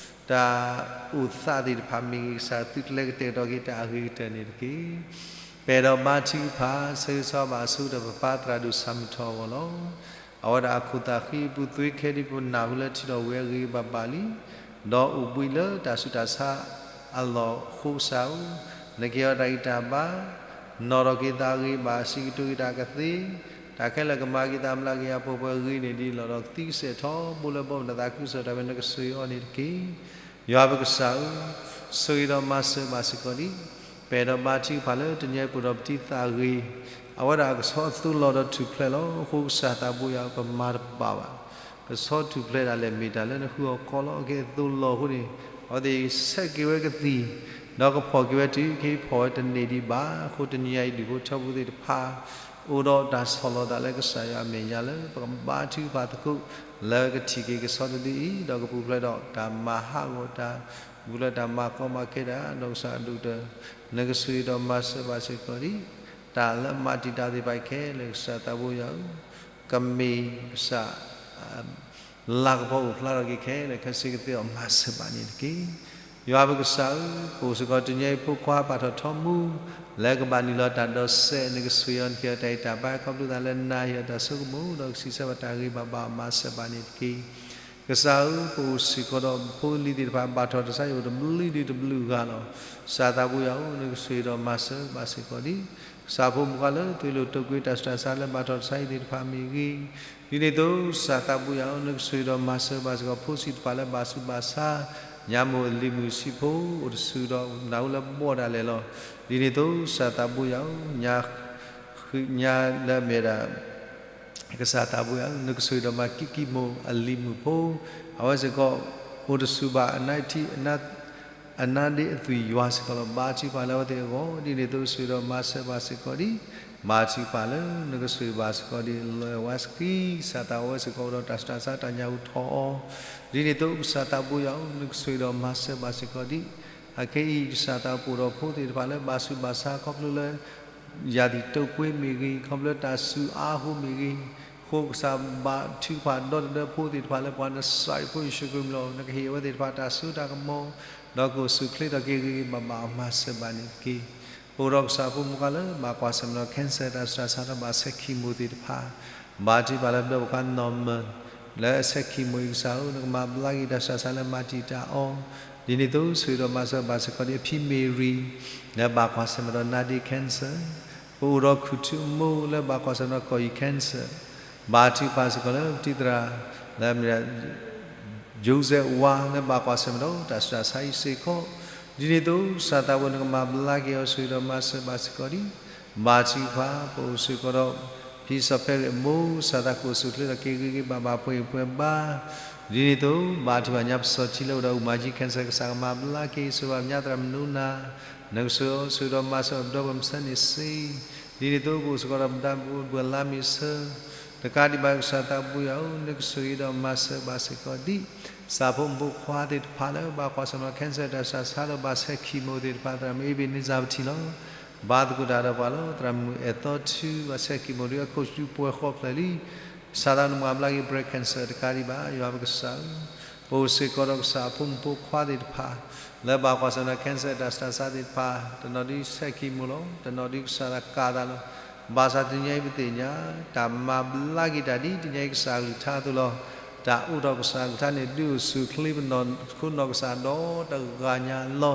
တၢ်အိၣ်သးသ့ၣ်တဖၣ်မ့ၢ်ဂ့ၤ, ကစၢ်သုးကျဲၤကတဲာ်ကတီၤက့ၤတၢ်အဂ့ၤကတၢၢ်န့ၣ်တက့ၢ်. ပအဲၣ်ဒိးဘါထုကဖၣ် ဆၢဂ့ၤဆၢဝါဘၣ်အဆိကတၢၢ် ပပၢ်သရၣ်ဒိၣ်ဆၣ်မုၢ်ထီၣ်အဂီၢ်လီၤ. အဝဲဒၣ်အခိၣ်သးဃံအပူၤ သွ့ခဲဒ်ပနၢ်ဟူလၢထံဒီးဝဲအဂ့ၤဘၣ်ဘၣ်လံ, ဒီးအိၣ်ဘှံးလၢတၢ်ဆူးတၢ်ဆါအလီၢ်အဃိ ကစၢ်ဧၢ, နကဟ့ၣ်အီၤတၢ်ဂံၢ်တၢ်ဘါ, နီၣ်ထီၣ်က့ၤသးအဂ့ၤဘၣ်, စံးကတိၤက့ၤတၢ်ကသ့, တၢ်ခဲလၢာ်ကမၤက့ၤသးမျးက့ၤအပှဲၤပှဲၤအဂ့ၤန့ၢ်ဒံးအလီၢ်ဒီး သံကစဲးထီဘိလၢဘီမုၢ်တၢ်သးခုကစီၣ်တၢ်ဖံး နကဆိၣ်ဂ့ၤအီၤန့ၣ်တက့ၢ်. ယွၤပကစၢ်ဧၢ, ဆိၣ်ဂ့ၤဒီးမၤစၢၤဘၣ်စ့ၢ်ကီးဒံး ပအဲၣ်ဒိးဘါထုကဖၣ်လၢတနံၤအံၤ ပအိၣ်ဒီးပတံၤသးဂ့ၤ, အဝဲဒၣ်ကဆီသိလီၤဒီးထူၣ်ဖျဲးလီၤ. အဃိကစၢ်သးဘိယွၤဧၢ, ပမၤတဘၣ်ဘၣ်. ကဆီထူၣ်ဖျဲးဒၣ်လဲာ်မ့ၢ်တၢ်လၢနဃုအီၤကီလီၤ. အကဲသိလီၤအဃိန့ၣ် အဝဲသ့ၣ်ဆဲးက့ၤဝဲကသံၣ်, ဒီးကဖီၣ်က့ၤဝဲတုၤခဲအံၤ ဖီၣ်ဝဲတန့ၢ်ဒံးဘၣ်. အဃိတနံၤအံၤ ဒူၣ်ဖိထၢဖိသ့ၣ်တဖၣ် အိၣ်ဒီးတၢ်ဆီၣ်လီၤသးလၢကစၢ်ယွၤအမဲာ်ညါလၢ ပကဘါထုကဖၣ်သကိး လၢကထံၣ်က့ၤကဆီတဒုအံၤ ဒီးကပူၤဖျဲးဒီးတၢ်မၤဟးဂီၤတၢ် ပူၤဖျဲးတၢ်မၤကီမၤခဲတၢ် ဒီးကစၢ်အဒိၣ်ကတၢၢ် နကဆိၣ်ဂ့ၤဒီးမၤစၢၤဘၣ်စ့ၢ်ကီးဒံး တၢ်လၢမၤတံာ်တာ်သ့ၣ်တဖၣ်ခဲလၢာ် ကစၢ်သးဘိယွၤဧၢ, ကမ့ၢ်ကစၢ် လၤကပီၤအိၣ်ဖျါထီၣ်က့ၤခဲလၢာ် ခဲစ့ၢ်ကီးသ့ၣ်အီၤ မၤစၢၤဘၣ်န့ၣ်တက့ၢ်. ယွၤပကစၢ်ဧၢ, ပအိၣ်စ့ၢ်ကီးတနံၤအံၤ ဖိခွါပာ်ထီၣ်ထီမူ လၢကဘၣ်နုာ်လီၤတၢ်ဒိးစဲး နကဆိၣ်ဂ့ၤအီၤ နကဟ့ၣ်အီၤတၢ်အဲၣ်တၢ်ဘါ ခီဖျိလၢနၤဟ့ၣ်အီၤတၢ်ဆိကမိၣ် ဒီးကစံးဆၢဘၣ်တၢ်ဂ့ၤဘၣ်ဘၣ်အီၤ မၤစၢၤဘၣ်န့ၣ်တက့ၢ်. ကစၢ်ဧၢ, ပအိၣ်စ့ၢ်ကီးဒီးဖိလံၤသ့ၣ်တဖၣ် ဘၣ်ထီၣ်တၢ်ဆါအံၤအိၣ်တဘျုးဒုတဘျုးဂၤလီၤ. ကစၢ်သးဘိယွၤဧၢ, နကဆိၣ်ဂ့ၤဒီးမၤစၢၤဘၣ်စ့ၢ်ကီးဒံး ကစၢ်ဖိမုၣ်ခွါလၢ သွံၣ်လိာ်တိာ်ကွံာ်တၢ်ဆူးတၢ်ဆါလၢဘၣ်ထီၣ်တၢ်ဆါအံၤသ့ၣ်တဖၣ်မ့ၢ်ဂ့ၤ, ဒ်န့ၣ်အသိး ကစၢ်သးဘိယွၤဧၢ, နကဆိၣ်ဂ့ၤဒီးမၤစၢၤဘၣ်စ့ၢ်ကီး ဖိဆံးတဖၣ်လၢဘၣ်ဆူးဘၣ်ဆါ ညါမိၢ်အလံၤမုၣ်ဆံးဖိ အိၣ်တဆူၣ်ဒီးနၢ်ဟူလၢဘီၣ်ဒၣ်လဲာ်လီၤ. ဒ်န့ၣ်အသိး ကစၢ်သးဘိယွၤဧၢ, ညါလၢအမ့ၢ်ဒၣ် ကစၢ်သးဘိယွၤဧၢ, နကဆိၣ်ဂ့ၤဒီးမၤကံးကံးမိၢ်အလံၤမုၣ်ဖိ, အဝဲစ့ၢ်ကီး အိၣ်တဆူၣ်ဘၣ်အနါထံ အနါဒ့အသွံၣ်ယွၤစ့ၢ်ကီးလီၤ. ဘါထုကဖၣ်လၢအဝဲသ့ၣ်အဂီၢ် ဒ်န့ၣ်အသိး ဆိၣ်ဂ့ၤဒီးမၤစၢၤဘၣ်စ့ၢ်ကီးဒံး ဘါထုကဖၣ်လၢ နကဆိၣ်ဂ့ၤဘၣ်စ့ၢ်ကီးဒံး လၢဝဲစခရံာ် ကစၢ်သးဘိယွၤဧၢ, စ့ၢ်ကီးအိၣ်ဒီးတၢ်ဆူးတၢ်ဆါတၢ်ညၣ်ဟူထီၣ်အီၤ, ဒ်န့ၣ်အသိး ကစၢ်သးဘိယွၤဧၢ, နကဆိၣ်ဂ့ၤဒီးမၤစၢၤဘၣ်စ့ၢ်ကီးဒံး အခဲအံၤ ကစၢ်သးဘိယွၤဧၢ, ပအိၣ်ဒီးဖိသ့ၣ်တဖၣ်လၢဘၣ်ဆူးဘၣ်ဆါ ခီဖျိလၢ ယၣ်သံၣ်တိာ်ကွံာ်မ့ၢ်ဂ့ၤ, ခီဖျိလၢတၢ်စူၤအါအဃိမ့ၢ်ဂ့ၤ, အဃိကစၢ်ဘါထုကဖၣ်ဒီသဒၢဖိသ့ၣ်တဖၣ်လၢပှၤနစၢ်အံၤဖိယ့ၣ်ၡူးခရံာ်အမံၤလီၤ. နကဟ့ၣ်အဝဲသ့ၣ်တဖၣ်တၢ်စိတၢ်ကမီၤ, ဒီးကအိၣ်ဆူၣ်အိၣ်ချ့ထီၣ်က့ၤဂ့ၤဂ့ၤဘၣ်ဘၣ်အီၤ မၤစၢၤဘၣ်န့ၣ်တက့ၢ်. ပအိၣ်ဒီးကစၢ်ဖိမုၣ်ခွါလၢ ဘၣ်ကွၢ်ဆၢၣ်မဲာ်ဒီး cancer တၢ်ဆူးတၢ်ဆါဒီးဘၣ်ဆဲးခံမိၢ်သ့ၣ်တဖၣ်, ဘါထုကဖၣ်လၢပဒီပုၢ်ဝဲၢ်ခွါနီၢ်မၢၢ် လၢအဆဲးခံမိၢ်အံၤကစၢ်ဧၢ, နကမၤဘျါက့ၤတၢ်ဆူးတၢ်ဆါလၢမၤတံာ်တာ်အီၤ, ဒ်န့ၣ်အသိး ဆိၣ်ဂ့ၤဒီးမၤစၢၤဘၣ်စ့ၢ်ကီးဒံးအဖံမ့ၢ်ရံၤ လၢဘၣ်ကွၢ်ဆၢၣ်မဲာ်ဒီးနါဒ့ cancer, ပအိၣ်ဒီးခူၣ်ထူအမိၢ်လၢဘၣ်ကွၢ်ဆၢၣ်မဲာ်ဒီးကီၢ်အံၤ cancer, ဘါထုကဖၣ်စ့ၢ်ကီးလၢပတံၤသရၣ် လၢအမ့ၢ် ယိၤစဲးဝါ လၢဘၣ်ကွၢ်ဆၢၣ်မဲာ်ဒီးတၢ်ဆူးတၢ်ဆါအံၤစ့ၢ်ကီး, ဒ်န့ၣ်အသိး ကစၢ်သးဘိယွၤဧၢ, နကမၤဘျါက့ၤအီၤ ဆိၣ်ဂ့ၤဒီးမၤစၢၤဘၣ်စ့ၢ်ကီးဒံး, ဘါထုကဖၣ် ပအိၣ်စ့ၢ်ကီးဒီး ဖံစီၤဖဲရ့ၣ်အမိၢ် ကစၢ်သးဘိယွၤဧၢ, ကအိၣ်ဆူၣ်အိၣ်ချ့ထီၣ်က့ၤဂ့ၤဂ့ၤဘၣ်ဘၣ် ပှဲၤဂံၢ်ပှဲၤဘါ, ဒ်န့ၣ်အသိး ဘါထုကဖၣ်ညါပစီၤထံလၢအိၣ်ဒီးအူၣ်မၤကၠံ cancer ကစၢ်ကမၤဘျါက့ၤ ဆိၣ်ဂ့ၤဘၣ်ညါသရၣ်မုၣ်နူနၤ, နကဆိၣ်ဂ့ၤအီၤ ဆိၣ်ဂ့ၤဒီးမၤစၢၤအီၤ ပဒီပုၢ်ဝဲၢ်မုၣ်ဆၢန့ၣ်စ့ၢ်, ဒ်န့ၣ်အသိး ပအိၣ်စ့ၢ်ကီးဒီးပဒီပုၢ်ဝဲၢ်လါမ့ၤဆၢ တကးဒံးဘၣ် ကစၢ်သးဘိယွၤဧၢ, နကဆိၣ်ဂ့ၤဒီးမၤစၢၤဘၣ်စ့ၢ်ကီးဒံး ကစၢ်ဖိမုၣ်ဖိခွါသ့ၣ်တဖၣ်လၢဘၣ်ကွၢ်ဆၢၣ်မဲာ်ဒီး cancer တၢ်ဆူးတၢ်ဆါဒီးဘၣ်ဆဲးခံမိၢ်သ့ၣ်တဖၣ်, သရၣ်မုၣ်အ့ဘ့းန့စၤပထံၣ်လီၤ. ဘါသကိးတၢ်ဒီးပှၤလီၤ. သရၣ်မုၣ်အဲၣ်သီထူ ဘၣ်ဆဲးခံမိၢ်ဒီးအခိၣ်ဆူပှဲၤဃီဖျၢၣ်လံ. ကစၢ်သးဘိယွၤ နကမၤဘျါက့ၤ breast cancer တကးဒံးဘၣ် ယွၤပကစၢ်ဧၢ, ပအိၣ်စ့ၢ်ကီးဒီးကစၢ်အဖိမုၣ်ဖိခွါသ့ၣ်တဖၣ် လၢဘၣ်ကွၢ်ဆၢၣ်မဲာ်ဒီး cancer တၢ်ဆူးတၢ်ဆါသ့ၣ်တဖၣ်, တနီၤဒုးဆဲးခံမိၢ်လီၤ, တနီၤဒုးကစၢ်သးကးသးလီၤ. ဘၣ်ဆၣ်တနံၤအံၤပသ့ၣ်ညါ တၢ်မၤဘျါက့ၤတၢ်ဒ်တနံၤအံၤကစၢ်အကလုၢ်ကထါအသိးလီၤ. တၢ်အိးထီၣ်ကစၢ်အကလုၢ်ကထါန့ၣ် ဒုးအိၣ်ဆူၣ်အိၣ်ချ့ပနီၢ်ခိနီၢ်ကစၢ်ဒီတဂၤညါလီၤ.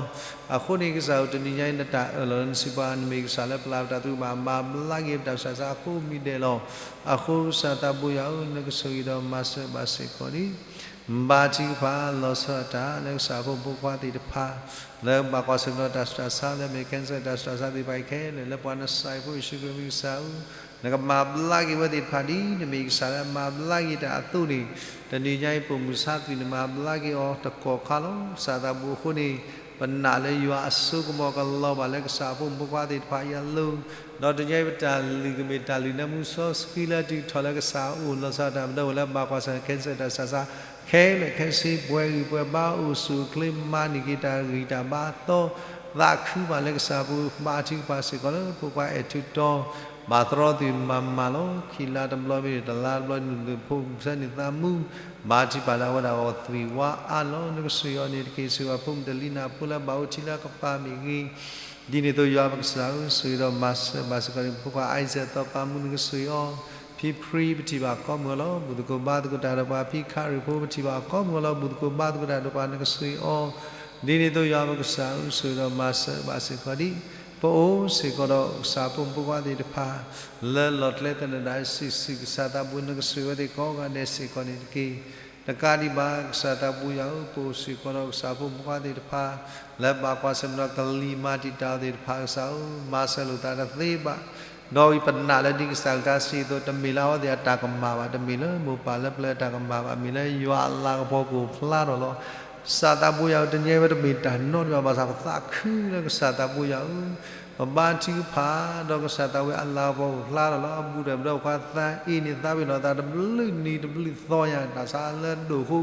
အဃိန့ၣ် ကစၢ်ဧၢ, တနံၤညါအံၤ နတၢ်အၢၣ်လီၤလၢနစံးပာ် နမ့ၢ်ကစၢ်လၢပျၢ်ပတၢ်သးဘၣ်, မၤဘျါက့ၤပတၢ်ဆူးတၢ်ဆါအဃိမံၤဒဲးလီၤ. အဃိကစၢ်သးဘိယွၤဧၢ, နကဆိၣ်ဂ့ၤဒီးမၤစၢၤဘၣ်စ့ၢ်ကီးဒံး ဘါထုကဖၣ်လီၤဆီဒၣ်တၢ်လၢကစၢ်အဖိမုၣ်ဖိခွါသ့ၣ်တဖၣ် လၢဘၣ်ကွၢ်ဆၢၣ်မဲာ်ဒီးတၢ်ဆူးတၢ်ဆါ လၢအမ့ၢ် cancer တၢ်ဆူးတၢ်ဆါသ့ၣ်တဖၣ်အံၤခဲလၢာ် လၢပှၤနစၢ်အံၤဖိယ့ၣ်ၡူးခရံာ်အမံၤကစၢ်ဧၢ, နကမၤဘျါက့ၤဝဲသ့ၣ်တဖၣ်ဒ်နမ့ၢ်ကစၢ်လၢအမၤဘျါက့ၤတၢ်အသိးန့ၣ်, တနံၤညါအံၤပိာ်မုၣ်ဆါသွံၣ်န့ၣ် မၤဘျါက့ၤအီၤတကီၢ်ခါလီၤ. ကစၢ်သးဘိအဃိန့ၣ် ပနာ်လၢယွၤအစိကမီၤကလီၤဘၣ်လၢကစၢ်အဖိမုၣ်ဖိခွါသ့ၣ်တဖၣ်အံၤအလိၤ, ဒီးတနံၤညါအံၤပတၢ်လုၢ်ကမ့ၢ်တၢ်လုၢ်လၢမူစီဆှံလၢအတုၤထီၣ်လၢကစၢ်အအိၣ်လီၤဆီဒၣ်တၢ် ပဒီပုၢ်ဝဲၢ်လၢဘၣ်ကွၢ်ဆၢၣ်မဲာ် cancer တၢ်ဆူးတၢ်ဆါ ခဲလၢာ်ခဲဆ့ ပှဲၤဂံၢ်ပှဲၤဘါ အိၣ်ဆူၣ်အိၣ်ချ့ မၤန့ၢ်က့ၤတၢ်ဂံၢ်တၢ်ဘါအသီ, သးခုဘၣ်လၢကစၢ်အပူၤ ဘါထုကဖၣ်စ့ၢ်ကီးလၢဖိခွါအဲၣ်ထူးတီၤ ဘၣ်သရီသုးမၤမၤလီၤ. ခံလါတဘျီမ့ၢ်ဂ့ၤ တလါတဘျီ နဖိမုၣ်ဆါန့ၣ်သးမူ ဘါထုကဖၣ်လၢအဝဲဒၣ်အီၣ်သွံၣ်ဝါအါလီၤ. နကဆိၣ်ဂ့ၤအီၤန့ၣ်တက့ၢ်. ဆိၣ်ဂ့ၤအဖိမုၣ်တလံၤနၤဖိလၢဘၣ်အိၣ်ထံလၢကပၤမ့ၢ်ဂ့ၤ, ဒ်န့ၣ်အသိးယွၤပကစၢ်ဧၢ, ဆိၣ်ဂ့ၤဒီးမၤစၢၤဘၣ်စ့ၢ်ကီးန့ၣ် ဖိခွါ Isaac သီပၤမူ နကဆိၣ်ဂ့ၤအီၤ, ဖံဖြံ ပထံၣ်ဘၣ်ကိးမုၢ်အီၤလီၤ ဘူၣ်သကိးဘါသကိးတၢ်ဒီးပှၤ, ဖံခရံာ်ဖိ ပထံၣ်ဘၣ်ကိးမုၢ်အီၤလီၤ ဘူၣ်သကိးဘါသကိးတၢ်ဒီးပှၤ နကဆိၣ်ဂ့ၤအီၤ, ဒ်န့ၣ်အသိးယွၤပကစၢ်ဧၢ, ဆိၣ်ဂ့ၤဒီးမၤစၢၤဘၣ်စ့ၢ်ကီးဒံး ပအိၣ်စ့ၢ်ကီးဒီးကစၢ်ဖိမုၣ်ဖိခွါသ့ၣ်တဖၣ် လၢလီၢ်ကျဲသနၢၣ်ဒၣ်စုာ်စုာ် ကစၢ်သးဘိ နကဆိၣ်ဂ့ၤဝဲသ့ၣ်ကိးဂၤဒဲးစ့ၢ်ကီးန့ၣ်တက့ၢ်. တကးဒံးဘၣ် ကစၢ်သးဘိယွၤဧၢ, ပအိၣ်စ့ၢ်ကီးဒီးကစၢ်ဖိမုၣ်ဖိခွါသ့ၣ်တဖၣ် လၢဘၣ်ကွၢ်ဆၢၣ်မဲာ်ဒီးကလံၤမၤတံာ်တာ်အီၤသ့ၣ်တဖၣ် ကစၢ်ဧၢ, မၤစၢၤလိာ်သးတသ့ဘၣ် ဒီးပနာ်လၢဒ်ကစၢ်ကလုၢ်ကထါစံးအသိး တမ့ၢ်လၢအဝဲသ့ၣ်အတၢ်ကမၣ်ဘၣ်, တမ့ၢ်လၢမိၢ်ပၢ်လၢပျၢၤအတၢ်ကမၣ်ဘၣ်, မ့ၢ်လၢယွၤအလၤကပီၤကအိၣ်ဖျါထီၣ်လီၤ. ကစၢ်သးဘိယွၤဧၢ, တနံၤအံၤဝဲတမ့ၢ်တၢ်နီတမံၤဘၣ်ဆၣ် ပသးခုလၢကစၢ်သးဘိယွၤဧၢ, ပဘါထုကဖၣ်ဒီးကစၢ်သးဝံၣ်အလၤကပီၤအိၣ်ဖျါထီၣ်လီၤ. အဘူးဒီးပဒီပုၢ်ဝဲၢ်ခွါသးအံၤန့ၣ် သးပ့ၤနီၣ်သးတဘျုးနံၤတဘျုးသီညါ တၢ်ဆါလၢဒိၣ်ဃိ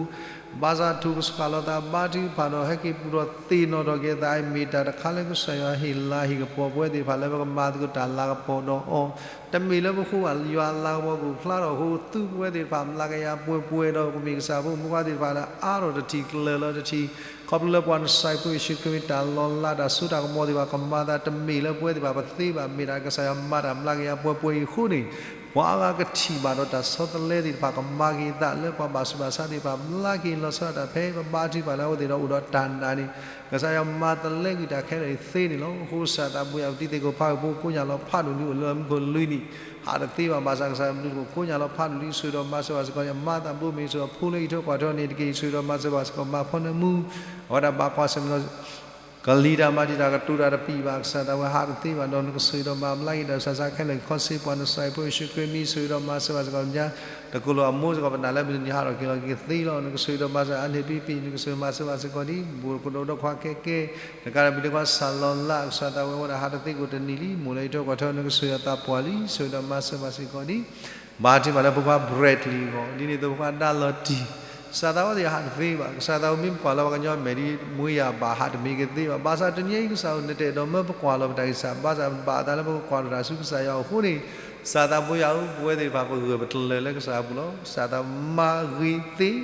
ဘၣ်ဆၣ်ထုကဖၣ်လီၤသးဘါထုကဖၣ်ဒီး ဟဲက့ၤပူၤထီၣ်သ့ၣ်နီၣ်ထီၣ်က့ၤသးအံၤ မ့ၢ်တၢ်တခါလၢကစၢ်ယွၤဟ့ၣ်လၤဟ့ၣ်ကပီၤပဝဲသ့ၣ်တဖၣ်လၢပကမၤသကိးတၢ်လၤကပီၤဒီးအီၤ, တမ့ၢ်လၢပဃိဘၣ်ယွၤအလၤကပီၤကအိၣ်ဖျါထီၣ်အဃိ သူပဝဲသ့ၣ်တဖၣ်မျးကယၤပှဲၤပှဲၤဒီး ပမ့ၢ်ကစၢ်ဖိမုၣ်ခွါသ့ၣ်တဖၣ်လၢအါထီၣ်တထံၣ်ကျၢၤလီၤတထံၣ် ခီဖျိလၢပှၤနစၤရ့းဖိယ့ၣ်ၡူးခရံာ်မ့ၢ်တၢ်လီၤလး တၢ်စိတၢ်ကမီၤသ့ၣ်တဖၣ် ကမၤသး တမ့ၢ်လၢပဝဲသ့ၣ်တဖၣ်ပသ့ဘၣ် မ့ၢ်ဒၣ်ကစၢ်ယွၤမၤတၢ်မျးကယၤပှဲၤပှဲၤအံၤအဃိန့ၣ် ပှၤအါဂၤကထံၣ်ဘၣ်ဒီးတၢ်ဆီတလဲသ့ၣ်တဖၣ် ကမၤက့ၤသးလၢပှၤဘၣ်ဆူးဘၣ်ဆါသ့ၣ်တဖၣ် မျးက့ၤလီၤဆီဒၣ်တၢ်ဖဲပဘါထုကဖၣ်လၢအဝဲသ့ၣ်ဒီးအိၣ်ဒီးတၢ်နာ်န့ၣ် ကစၢ်ယွၤမၤသလဲကွံာ်တၢ်ခဲလၢာ်အံၤသ့န့ၣ်လီၤ. အဃိကစၢ်သးဘိယွၤ ပတံၤသကိးဖးအုၣ်ဖိကိးညၣ်လီၤဖးဒိၣ်လံ အိၣ်လၢမူခိၣ်လွံၢ်နံၣ် ဟးတသ့ဘၣ် ဘၣ်ဆၣ်ကစၢ်ယွၤဘျုးတကိးကိးညၣ်လီၤဖးဒိၣ်လံ ဆိၣ်ဂ့ၤဒီးမၤစၢၤဘၣ်စ့ၢ်ကီးန့ၣ် အမါသးဘိမ့ၢ်ဆိၣ်ဂ့ၤအဖိလၢအံးထွဲကွၢ်ထွဲအီၤန့ၣ်တက့ၢ် ဆိၣ်ဂ့ၤဒီးမၤစၢၤဘၣ်စ့ၢ်ကီး မၤဖီနၢမူ အဝဲဒၣ်ဘၣ်ကွၢ်ဆၢၣ်မဲာ်ဒီး ကလံၤတၢ်မၤတံာ်တာ် ကတိၤတၢ်တပံၤဘၣ် ကစၢ်သးဝဲဟးတသ့ဘၣ်ဒီး နကဆိၣ်ဂ့ၤဒီးမၤဘျါက့ၤတၢ်ဆူးတၢ်ဆါခဲလၢာ် ခီဆ့ပှၤနစၤရ့းဖိယ့ၣ်ၡူးခရံာ်မံၤ ဆိၣ်ဂ့ၤဒီးမၤစၢၤဘၣ်စ့ၢ်ကီး မ့ၢ်တကိၢ်လိာ်အမိၢ်စ့ၢ်ကီး ပနာ်လၢမုၢ်တနံၤဟးထီၣ်က့ၤလီၤက့ၤသ့လီၤ နကဆိၣ်ဂ့ၤဒီးမၤစၢၤအါန့ၢ်ပံပံၤ နကဆိၣ်ဂ့ၤမၤစၢၤဘၣ်စ့ၢ်ကီးဒံး ဘူးကဒီးဒီးခွါကဲကဲ နကဒီးပံၤဒီးခွါစၢ်လီၤလး ကစၢ်သးဝဲဝဲဒၣ်ဟးတသ့ကိးတနံၤလံ မိၢ်လၢအံးထွဲကွၢ်ထွဲအီၤ နကဆိၣ်ဂ့ၤအသးပှၢ်လံ ဆိၣ်ဂ့ၤဒီးမၤစၢၤဘၣ်စ့ၢ်ကီးဒံး ဘါထုကဖၣ်လၢဖိခွါ Bradley အဂီၢ် ဒ်န့ၣ်အသိးဖိခွါဒါလီၤတံၢ် ကစၢ်သးဝဲသ့ၣ်ဟးတသ့ဘၣ် ကစၢ်သးဝဲမ့ၢ်ပကွၢ်လီၤပှၤကညီမဲာ်ဒ်မွေးရာပါ ဟးတမံၤကသ့ဘၣ် ဘၣ်ဆၣ်တနံၤအံၤကစၢ်ဧၢ နတအဲၣ်ဒိးမၢပကွၢ်လီၤပတၢ်ဂံၢ်စၢ် ဘၣ်ဆၣ်ဘၣ်အသးလၢပကကွၢ်ထီၣ်တၢ်ဆူကစၢ်ယွၤအဃိန့ၣ် ကစၢ်သးဘိယွၤဧၢ ပဝဲသ့ၣ်တဖၣ်ပဂၢၢ်ပကျၢၤလၢကစၢ်အပူၤလီၤ ကစၢ်သးမၤဂ့ၤသ့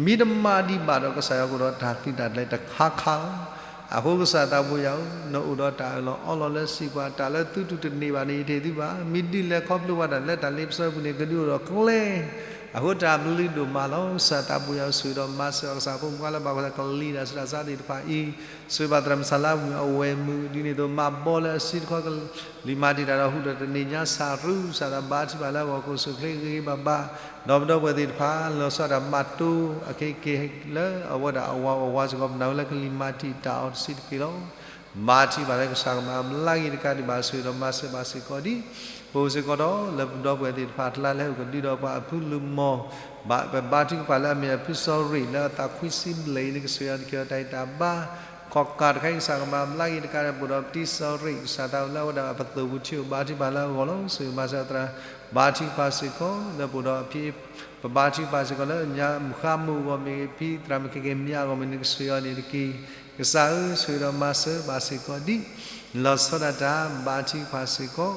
မ့ၢ်တမၤဒံးဘၣ်ဒီးကစၢ်ယွၤကအိၣ်ဒီးတၢ်သံတၢ်ကျဲၤတခါခါလီၤ. အဃိကစၢ်သးဘိယွၤဧၢ နအိၣ်ဒီးတၢ်အၢၣ်လီၤအီလီၤလၢစံးပှၤ တၢ်လၢသုတူၢ်တန့ၢ်ဘၣ်န့ၣ် ယတဟ့ၣ်သုဘၣ် မ့ၢ်ဒ်လဲၣ်ခီဖျိပှၤတၢ်လၢတၢ်လ့ပစီအပူၤန့ၣ် ကဒုးအိၣ်ဒီးကျဲ အဃိတၢ်ဘျုးဒိၣ်မးလီၤ. ကစၢ်သးဘိယွၤဧၢ ဆိၣ်ဂ့ၤဒီးမၤစၢၤအီၤ ကစၢ်ဖိမုၣ်ခွါလၢဘၣ်ကွၢ်ဆၢၣ်မဲာ်လၢကလံၤတၢ်ဆူးတၢ်ဆါသ့ၣ်တဖၣ်အံၤ ဆိၣ်ဂ့ၤဘၣ်သရၣ်မုၣ်စၢ်လါမုၣ်အဝဲၢ်မုၣ် ဒ်န့ၣ်အသိးမၤဘီလၢအစုတခီ ကလံၤမၤတံာ်တာ်ဒီးဟူးဒီးတန့ၢ်ညါစၢ်ရူ ကစၢ်သးဘါထုကဖၣ်လၢအဂီၢ် ကအိၣ်ဆူၣ်အိၣ်ချ့ဂ့ၤဂ့ၤဘၣ်ဘၣ် ဒီးပဒီပုၢ်ဝဲၢ်သ့ၣ်တဖၣ် လီၤဆီဒၣ်တၢ်မၤတိအခဲက့ၤလၢအဝဲဒၣ်အဝၤအဝၤစ့ၢ်ကီး ပနာ်ဝဲလၢကလံၤမၤတံာ်တာ်အီၤတစုတက့ၢ်လီၤ. ဘါထုကဖၣ်လၢကစၢ်ကမၤဘျါက့ၤတကးဒံးဘၣ် ဆိၣ်ဂ့ၤဒီးမၤစၢၤဘၣ်စ့ၢ်ကီးဒံး ပအိၣ်စ့ၢ်ကီးဒီးလၢပဒီပုၢ်ဝဲၢ်သ့ၣ်တဖၣ် တလါလၢဟဲအိၣ်ကဒုဒီးပှၤအဖုလူၤမီၢ် ဘၣ်ပဘါထုကဖၣ်လၢအမ့ၢ်အဖုစီၤရ့ၣ်လၢအသးခွံဆံဘျဲၣ်အံၤ နကဆိၣ်ဂ့ၤအီၤ နကဟ့ၣ်အီၤတၢ်ဂံၢ်တၢ်ဘါ ခီၣ်ကၢ်တခါအံၤ ကစၢ်ကမၤဘျါက့ၤတကးဒံး ပအိၣ်ဒီးပတံၤစီၤရ့ၣ် ကစၢ်သးဝဲလၢအဝဲဒၣ်အပသိၣ်ပူၤထံအိၣ် ဘါထုကဖၣ်လၢအဂီၢ်လီၤ. ဆိၣ်ဂ့ၤမၤစၢၤသရၣ် ဘါထုကဖၣ်စ့ၢ်ကီး လၢပအိၣ်ဒီးအဖံ ပဘါထုကဖၣ်စ့ၢ်ကီးလၢညါမုၢ်ဃါမုၢ်အဂီၢ်မ့ၢ်ဂ့ၤ ဖံသရၣ်မုၣ်ခဲကဲမၠါအဂီၢ်မ့ၢ် နကဆိၣ်ဂ့ၤအီၤန့ၣ်တက့ၢ်. ကစၢ်ဧၢ ဆိၣ်ဂ့ၤဒီးမၤစၢၤဘၣ်စ့ၢ်ကီးဒံး လီၤဆီဒၣ်တၢ် ဘါထုကဖၣ်စ့ၢ်ကီး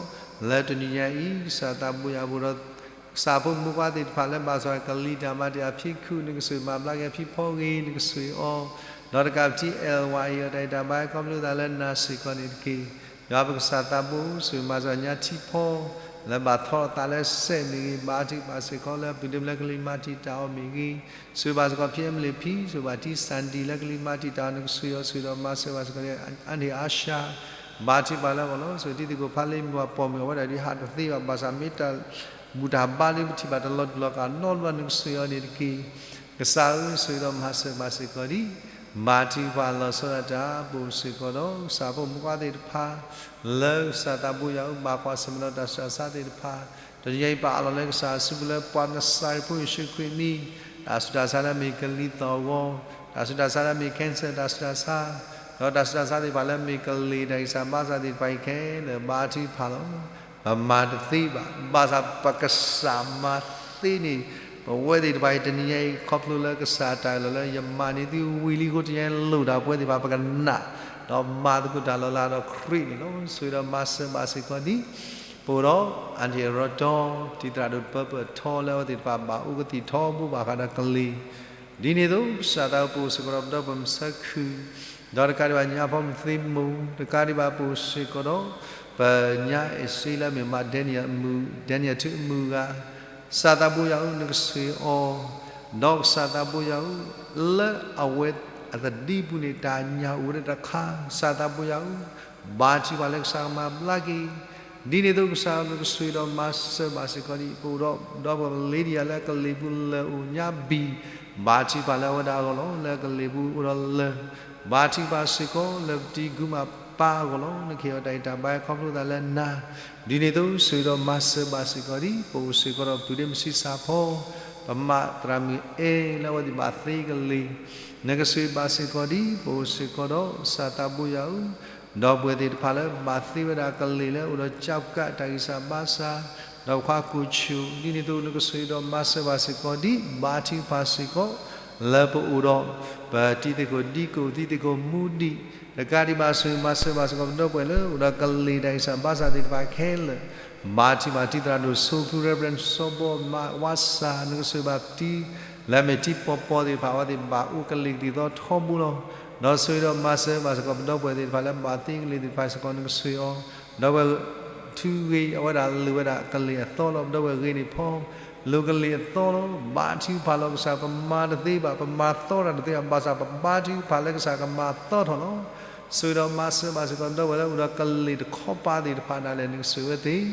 လၢတနံၤညါအံၤ ကစၢ်သးဘိယွၤ ပအိၣ်ဒီး ကစၢ်ဖိမုၣ်ဖိခွါသ့ၣ်တဖၣ်လၢဘၣ်ဆိၣ်အကလံၤတၢ်မၤတံာ်အဖံခု နကဆိၣ်ဂ့ၤမၤဘျါက့ၤအဖံဖီဂ့ၤ နကဆိၣ်ဂ့ၤအီၤ ဒီးတကးပတံၤ အဲၣ်ဝါအံၤအီၤတၢ်ဂံၢ်တၢ်ဘါ ခီဖျိသးလၢနၤစ့ၢ်ကီးန့ၣ်တက့ၢ်. ယွၤပကစၢ်သးဘိ ဆိၣ်ဂ့ၤမၤစၢၤညါထံဖီ လၢဘၣ်ထီအသးလၢစဲးမ့ၢ်ဂ့ၤ ဘါထုကဖၣ်စ့ၢ်ကီးလၢပုၢ်ဒ့မုၣ်လၢကလံၤမၤတံာ်တာ်အီၤမ့ၢ်ဂ့ၤ ဆိၣ်ဂ့ၤဘၣ်စ့ၢ်ကီးဖံအမလ့ၣ်ဖံ ဆိၣ်ဂ့ၤဘၣ်တံၤစၣ်ဒံၣ်လၢကလံၤမၤတံာ်တာ်အီၤ နကဆိၣ်ဂ့ၤအီၤ ဆိၣ်ဂ့ၤဒီးမၤစၢၤဘၣ်စ့ၢ်ကီးန့ၣ် အါန့ၢ်အါရှါ ဘါထုကဖၣ်လၢအဂီၢ်လီၤ. ဆိၣ်ဂ့ၤတံၤသကိးဖးလ့မုၢ်အပိာ်မုၣ် အဝဲဒၣ်ဒုးဟးတသ့ဘၣ် ဘၣ်ဆၣ်မ့ၢ်တၢ်ဘူၣ်တၢ်ဘါလၢပထံၣ်ဘၣ်တလီၤတူာ်လီၤကာ်နီတဘျီ နကဆိၣ်ဂ့ၤအီၤန့ၣ်တက့ၢ်. ကစၢ်ဧၢ ဆိၣ်ဂ့ၤဒီးမၤစၢၤဘၣ်စ့ၢ်ကီးဒံး ဘါထုကဖၣ်လီၤဆီဒၣ်တၢ် ပအိၣ်စ့ၢ်ကီးဒီး ကစၢ်ဖိမုၣ်ဖိခွါသ့ၣ်တဖၣ် လၢကစၢ်သးဘိယွၤအအိၣ် ဘၣ်ကွၢ်ဆၢၣ်မဲာ်ဒီးတၢ်ဆူးတၢ်ဆါသ့ၣ်တဖၣ် တနံၤညါအံၤပာ်အးလီၤလၢကစၢ်အစုပူၤလၢပှၤနစၤရ့းဖိယ့ၣ်ၡူးခရံာ်အမံၤ တၢ်ဆူးတၢ်ဆါလၢအမ့ၢ်ကလံၤသီၣ်အဂီၢ် တၢ်ဆူးတၢ်ဆါလၢအမ့ၢ် cancer တၢ်ဆူးတၢ်ဆါ ဒီးတၢ်ဆူးတၢ်ဆါသ့ၣ်တဖၣ်လၢအမ့ၢ်ကလံၤတၢ်ဂံၢ်စၢ်ဘါစၢ်သ့ၣ်တဖၣ်အံၤခဲလၢာ် ဘါထုကဖၣ်လီၤ. ပမၤတသ့ဘၣ် ဘၣ်ဆၣ်ပကစၢ်မၤသ့န့ၣ် ပဝဲသ့ၣ်တဖၣ်အံၤ တနံၤညါအံၤ ခီဖျိလၢကစၢ်တၢ်အၢၣ်လီၤလၢယမၤန့ၢ်သုဝံၤလံအဃိ တနံၤညါအံၤလိၣ်တၢ်ပဝဲသ့ၣ်တဖၣ် ပကနၣ် ဒီးမၤသကိးတၢ်လီၤလးဒီးခရံာ်န့ၣ်လီၤ. ဆိၣ်ဂ့ၤဒီးမၤစၢၤဘၣ်စ့ၢ်ကီးဒံး ပအိၣ်ဒီး အၣ်ထံၣ်ရီတီ တံၤသရၣ်ဒိၣ်တပၢပၢၢ်ထီလၢအဝဲသ့ၣ်တဖၣ်ဘၣ်အိၣ်ကသံၣ်ထီဘိဘၣ်ဃးဒီးကလံၤ ဒ်န့ၣ်အသိး ကစၢ်သးပအိၣ်စ့ၢ်ကီးဒီးပဒီပုၢ်ဝဲၢ်မုၢ်ဆၢခုၣ် ဒီးတကးဒံးဘၣ်ညါဖီမုၢ်သ့မိၢ် တကးဒံးဘၣ်ပအိၣ်စ့ၢ်ကီးဒီး ပညါအဲၣ်စ့လၢအမ့ၢ်မး Daniel အမုၢ် Daniel ထူအမုၢ်ဂၤ ကစၢ်သးဘိယွၤဧၢ နကဆိၣ်ဂ့ၤအီၤ ဒီးကစၢ်သးဘိယွၤဧၢ လၢအဝဲအသဒံပူၤန့ၣ် တၢ်ညၣ်အိၣ်ဝဲဒၣ်တခါ ကစၢ်သးဘိယွၤဧၢ ဘါထုကဖၣ်လၢကစၢ်ကမၤဘျါက့ၤ ဒ်န့ၣ်အသိးကစၢ်ဧၢ နကဆိၣ်ဂ့ၤဒီးမၤစၢၤဘၣ်စ့ၢ်ကီးဒံး ပအိၣ်ဒီး ဒီပုၢ်ဝဲၢ်မုၣ် Lydia လၢအကလံၤပူၤလၢအိၣ်ညါဘံၣ် ဘါထုကဖၣ်လၢအဝဲဒၣ်အဂီၢ်လီၤ. လၢအကလံၤပူၤအိၣ်ဒီးလၢၢ် ဘါထုကဖၣ်စ့ၢ်ကီး လၢပတံၤကူမးပၢ်အဂီၢ်လီၤ. နကဟ့ၣ်အီၤတၢ်ဂံၢ်တၢ်ဘါခီဖျိသးလၢနၤ ဒ်န့ၣ်အသိး ဆိၣ်ဂ့ၤဒီးမၤစၢၤဘၣ်စ့ၢ်ကီးဒံး ပအိၣ်စ့ၢ်ကီးဒီးပုၢ်ဒ့မုၣ်ဆံးစၢ်ဖီ ပမးသရၣ်မုၣ်အဲ လၢအဝဲသ့ၣ်ဘၣ်သ့ကလံၤ နကဆိၣ်ဂ့ၤဘၣ်စ့ၢ်ကီးဒံး ပအိၣ်စ့ၢ်ကီးဒီး ကစၢ်သးဘိယွၤဧၢ ဒီပုၢ်ဝဲၢ်သ့ၣ်တဖၣ်လၢဘၣ်သ့ဝဲဒၣ်ကလ့ၢ်လၢအိၣ်ဒီးကၠၢ်ကၣ်တၢ်ဂံၢ်စၢ်ဘါစၢ်, ဒီးပှၤကိးဆူၣ်, ဒ်န့ၣ်အသိးနကဆိၣ်ဂ့ၤဒီးမၤစၢၤဘၣ်စ့ၢ်ကီးဒ်ဘါထုကဖၣ်စ့ၢ်ကီး, လၢပအိၣ်ဒီး ပတံၤသကိးဒံကိး တံၤသကိးမူဒံး, တကးဒံးဘၣ်ဆိၣ်ဂ့ၤမၤစၢၤဘၣ်စ့ၢ်ကီး ပဒီပုၢ်ဝဲၢ်လၢအိၣ်ဒီးကလ့ၢ်တၢ်ဂံၢ်စၢ်ဘါစၢ်သ့ၣ်တဖၣ်ခဲလၢာ်, ဘါထုကဖၣ်တံၤသရၣ်ဒိၣ်စိဖု Reverend စီၤဘီမးဝါစၢ် နကဆိၣ်ဂ့ၤဘၣ်တံၤ လၢအမ့ၢ်တံၤပီပီသ့ၣ်တဖၣ် အဝဲသ့ၣ်ဘၣ်အိၣ်ကလ့ၢ်ကသံၣ်သီထီဘိလီၤ. ဒီးဆိၣ်ဂ့ၤဒီးမၤစၢၤဘၣ်စ့ၢ်ကီး ပဒီပုၢ်ဝဲၢ်သ့ၣ်တဖၣ်လၢဘၣ်သ့ကလ့ၢ်သ့ၣ်တဖၣ်စ့ၢ်ကီး နကဆိၣ်ဂ့ၤအီၤ, ဒီပုၢ်ဝဲၢ် ထူဂ့ၤ အဝဲဒၣ်လိၣ်ဝဲဒၣ်ကလ့ၢ်အသီလီၤ. ပဒီပုၢ်ဝဲၢ်ဂ့ၤန့ၣ်ဖီ လိၣ်ကလ့ၢ်အသီလီၤ. ဘါထုကဖၣ်လီၤကစၢ် ပမၤတသ့ဘၣ်, ပမၤသီတၢ်တသ့ဘၣ်, ဘၣ်ဆၣ်ပဘါထုကဖၣ်လၢကစၢ်ကမၤသီထီၣ်လီၤ. ဆိၣ်ဂ့ၤဒီးမၤစၢၤဘၣ်စ့ၢ်ကီး ပဒီပုၢ်ဝဲၢ်လၢအိၣ်ဒီးကလ့ၢ်တခီပၤသ့ၣ်တဖၣ်ဒၣ်လဲာ် နကဆိၣ်ဂ့ၤဝဲသ့ၣ်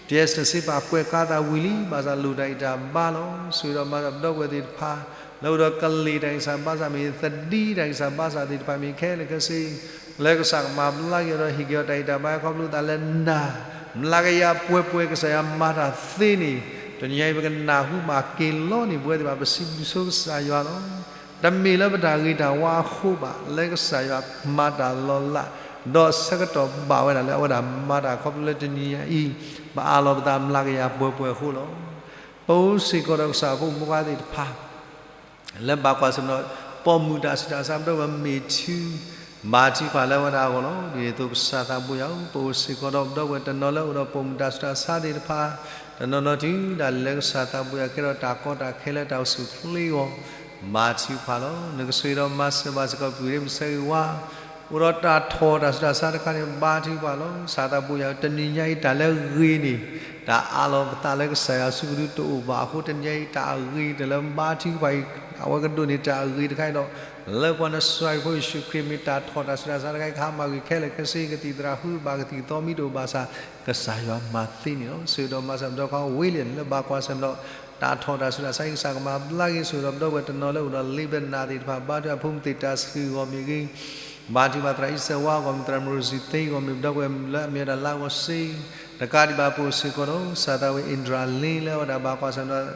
တံၤစဲးစ့ပာ်ကွဲးဃာ်သးဝံၤလံ, ဘၣ်ဆၣ်လိၣ်တၢ်ဂံၢ်တၢ်ဘါလီၤ. ဆိၣ်ဂ့ၤဒီးမၤစၢၤပဒီပုၢ်ဝဲၢ်သ့ၣ်တဖၣ် လၢအိၣ်ဒီးကလ့ၢ်တၢ်ဂံၢ်စၢ်ဘါစၢ်မ့ၢ် သဒံတၢ်ဂံၢ်စၢ်ဘါစၢ်သ့ၣ်တဖၣ်မ့ၢ်ခဲလၢာ်ခဲဆ့ လၢကစၢ်ကမၤဘျါက့ၤအီၤဒီးဟ့ၣ်က့ၤအီၤတၢ်ဂံၢ်တၢ်ဘါခီဖျိသးလၢနၤ မျးကယၤပှဲၤပှဲၤ ကစၢ်ယွၤမၤတၢ်သ့န့ၣ် တနံၤညါအံၤပကနၢ်ဟူမၤက့ၤလီၤန့ၣ် ပဝဲသ့ၣ်တဖၣ်ပစံးဘျုးဆိကစၢ်ယွၤလီၤ. တမ့ၢ်လၢပတၢ်ဂ့ၤတၢ်ဝါအဃိဘၣ်, လၢကစၢ်ယွၤမၤတၢ်လီၤလး, ဒီးဆၢကတီၢ်ဘၣ်ဝဲဒၣ်လၢအဝဲဒၣ်မၤတၢ်ခီဖျိလၢတနံၤညါအံၤ ပအၢၣ်လီၤပသးမျးကယၤပှဲၤပှဲၤအဃိလီၤ. ပအိၣ်စ့ၢ်ကီးဒီးကစၢ်ဖိမုၣ်ဖိခွါသ့ၣ်တဖၣ် လၢဘၣ်ကွၢ်ဆၢၣ်မဲာ်ဒီး ပိာ်မုၣ်တၢ်ဆူးတၢ်ဆါ ပဒီပုၢ်ဝဲၢ်မ့ၢ်ထု ဘါထုကဖၣ်လၢအဝဲဒၣ်အဂီၢ်လီၤ. ဒ်န့ၣ်အသိးကစၢ်သးဘိယွၤဧၢ, ပအိၣ်စ့ၢ်ကီးဒီးပဒီပုၢ်ဝဲၢ်တနီၤလၢအိၣ်ဒီးပိာ်မုၣ်တၢ်ဆူးတၢ်ဆါသ့ၣ်တဖၣ်, တနီၤနီၤတုၤဒၣ်လဲာ်လၢကစၢ်သးဘိယွၤကဲထီၣ်တၢ်ကီတၢ်ခဲလၢတၢ်အိၣ်ဆူၣ်အိၣ်ချ့အဂီၢ်, ဘါထုကဖၣ်လီၤ. နကဆိၣ်ဂ့ၤဒီးမၤစၢၤဘၣ်စ့ၢ်ကီး ပုၢ်ရ့မုၣ်ဆၢဂ့ၤဝါ အိၣ်ဒီးတၢ်ထီၣ်တၢ်ဆူးတၢ်ဆါတခါန့ၣ် ဘါထုကဖၣ်လီၤ. ကစၢ်သးဘိယွၤဧၢ, တနံၤညါအံၤတၢ်လၢအဂ့ၤန့ၣ် တၢ်အးလီၤပသးလၢကစၢ်ယွၤစုပူၤဒုတအိၣ်ဘၣ်အဃိ တနံၤညါအံၤတၢ်အဂ့ၤတၢ်လၢဘါထုကဖၣ်အံၤ အဝဲကဒိးန့ၢ်တၢ်အဂ့ၤတခါအံၤဒီး လၢပှၤနစၤရ့းဖိယ့ၣ်ၡူးခရံာ်မ့ၢ်တၢ်ထီၣ်တၢ်ဆူးတၢ်ဆါတခါအံၤ ကဟါမၢ်ကွံာ်ခဲလၢာ်ခဲဆ့ ကသံၣ်သရၣ်ဃုဘၣ်ကသံၣ်သီမံတအိၣ်ဘၣ်ဆၣ် ကစၢ်ယွၤမၤသ့န့ၣ်လီၤ. ဆိၣ်ဂ့ၤဒီးမၤစၢၤပဒီပုၢ်ဝဲၢ်လၢဘၣ်ကွၢ်ဆၢၣ်မဲာ်ဒီး တၢ်ထီၣ်တၢ်ဆူးတၢ်ဆါအံၤ ကစၢ်ကမၤဘျါက့ၤ ဆိၣ်ဂ့ၤဒီးပဒီပုၢ်ဝဲၢ်တနီၤလၢအိၣ်ဒီးလ့ပနၢ်သ့ၣ်တဖၣ် ဘါထုကဖၣ်ဖိမုၣ်သ့ၣ်တၢ်ဆှုၣ်အဂီၢ်မ့ၢ်ဂ့ၤ ဘါထုကဖၣ်သရၣ်အံၣ်စၢၤဝါအဂီၢ်မ့ၢ် သရၣ်မရိစံသ့အဂီၢ်မ့ၢ် ပဒီပုၢ်ဝဲၢ်လၢအမ့ၢ်ဝဲဒၣ်လါအီစ့ တကးဒံးဘၣ်ပအိၣ်စ့ၢ်ကီးဒီး ကစၢ်သးဝ့ၤအ့ၣ်ဒြၣ်လ့လၢအဝဲဒၣ်ဘၣ်ကွၢ်ဆၢၣ်မဲာ်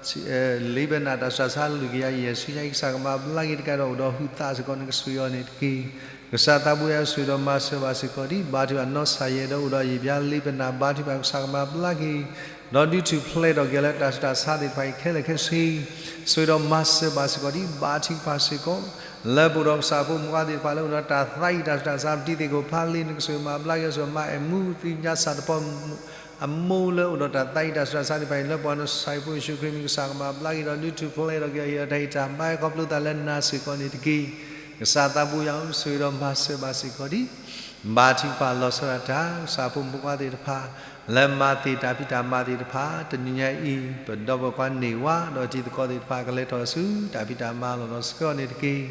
ဒီး လ့ပနၢ်တၢ်ဆူးတၢ်ဆါလွံၢ်ကယၤယဲၢ်ဆံညါအံၤ ကစၢ်ကမၤဘျါက့ၤတကးဒီးအိၣ်ဒီးဟုးသးစ့ၢ်ကီး နကဆိၣ်ဂ့ၤအီၤန့ၣ်တက့ၢ်. ကစၢ်သးဘိယွၤဆိၣ်ဂ့ၤဒီးမၤစၢၤဘၣ်စ့ၢ်ကီးဒ် ဘါထုကဖၣ်နီၢ်ဆၣ်ယဲၢ်ဒီးအိၣ်ဒီးယံာ်ဘျါလ့ပနၢ် ဘါထုကဖၣ်ကစၢ်ကမၤဘျါက့ၤ ဒီးဒုးထူၣ်ဖျဲးထီၣ်က့ၤလၢတၢ်ဆူးတၢ်ဆါသ့ၣ်တဖၣ်အံၤခဲလၢာ်ခဲဆ့ ဆိၣ်ဂ့ၤဒီးမၤစၢၤဘၣ်စ့ၢ်ကီးဒ် ဘါထုကဖၣ်စ့ၢ်ကီး လၢပအိၣ်ဒီးကစၢ်ဖိမုၣ်ဖိခွါသ့ၣ်တဖၣ်လၢအိၣ်ဒီးတၢ်သးအံၣ်တၢ်ဆူးတၢ်ဆါ ပတံၤသကိးဖးလံ နကဆိၣ်ဂ့ၤမၤဘျါက့ၤ ဆိၣ်ဂ့ၤမၤအဲၣ်မူ သုညါစၢ်တပီၢ် အမိၢ်လၢအိၣ်ဒီးတၢ်သးအံၣ်တၢ်ဆူးတၢ်ဆါသ့ၣ်တဖၣ်အံၤ လၢပှၤနစၤရ့းဖိယ့ၣ်ၡူးခရံာ်မံၤ ကစၢ်ကမၤဘျါက့ၤဒီးဒုးထူၣ်ဖျဲးထီၣ်က့ၤအီၤ ဟ့ၣ်အီၤတၢ်ဂံၢ်တၢ်ဘါခီဖျိသးလၢနၤစ့ၢ်ကီးန့ၣ်တက့ၢ်. ကစၢ်သးဘိယွၤဧၢ, ဆိၣ်ဂ့ၤဒီးမၤစၢၤဘၣ်စ့ၢ်ကီးဒ် ဘါထုကဖၣ်လီၤဆီဒၣ်တၢ် ကစၢ်ဖိမုၣ်ဖိခွါသ့ၣ်တဖၣ် လၢမၤသ့ၣ်တၢ်ဖံးတၢ်မၤသ့ၣ်တဖၣ် တနံၤညါအံၤ ပဒီပုၢ်ဝဲၢ်ခွါန့ၢ်ဝါ ဒီးတံၤသကိးသ့ၣ်တဖၣ် ကလဲၤထီၣ်ဆူတၢ်ဖံးတၢ်မၤလီၢ်လီၤ ဆှၢအီၤန့ၣ်တက့ၢ်.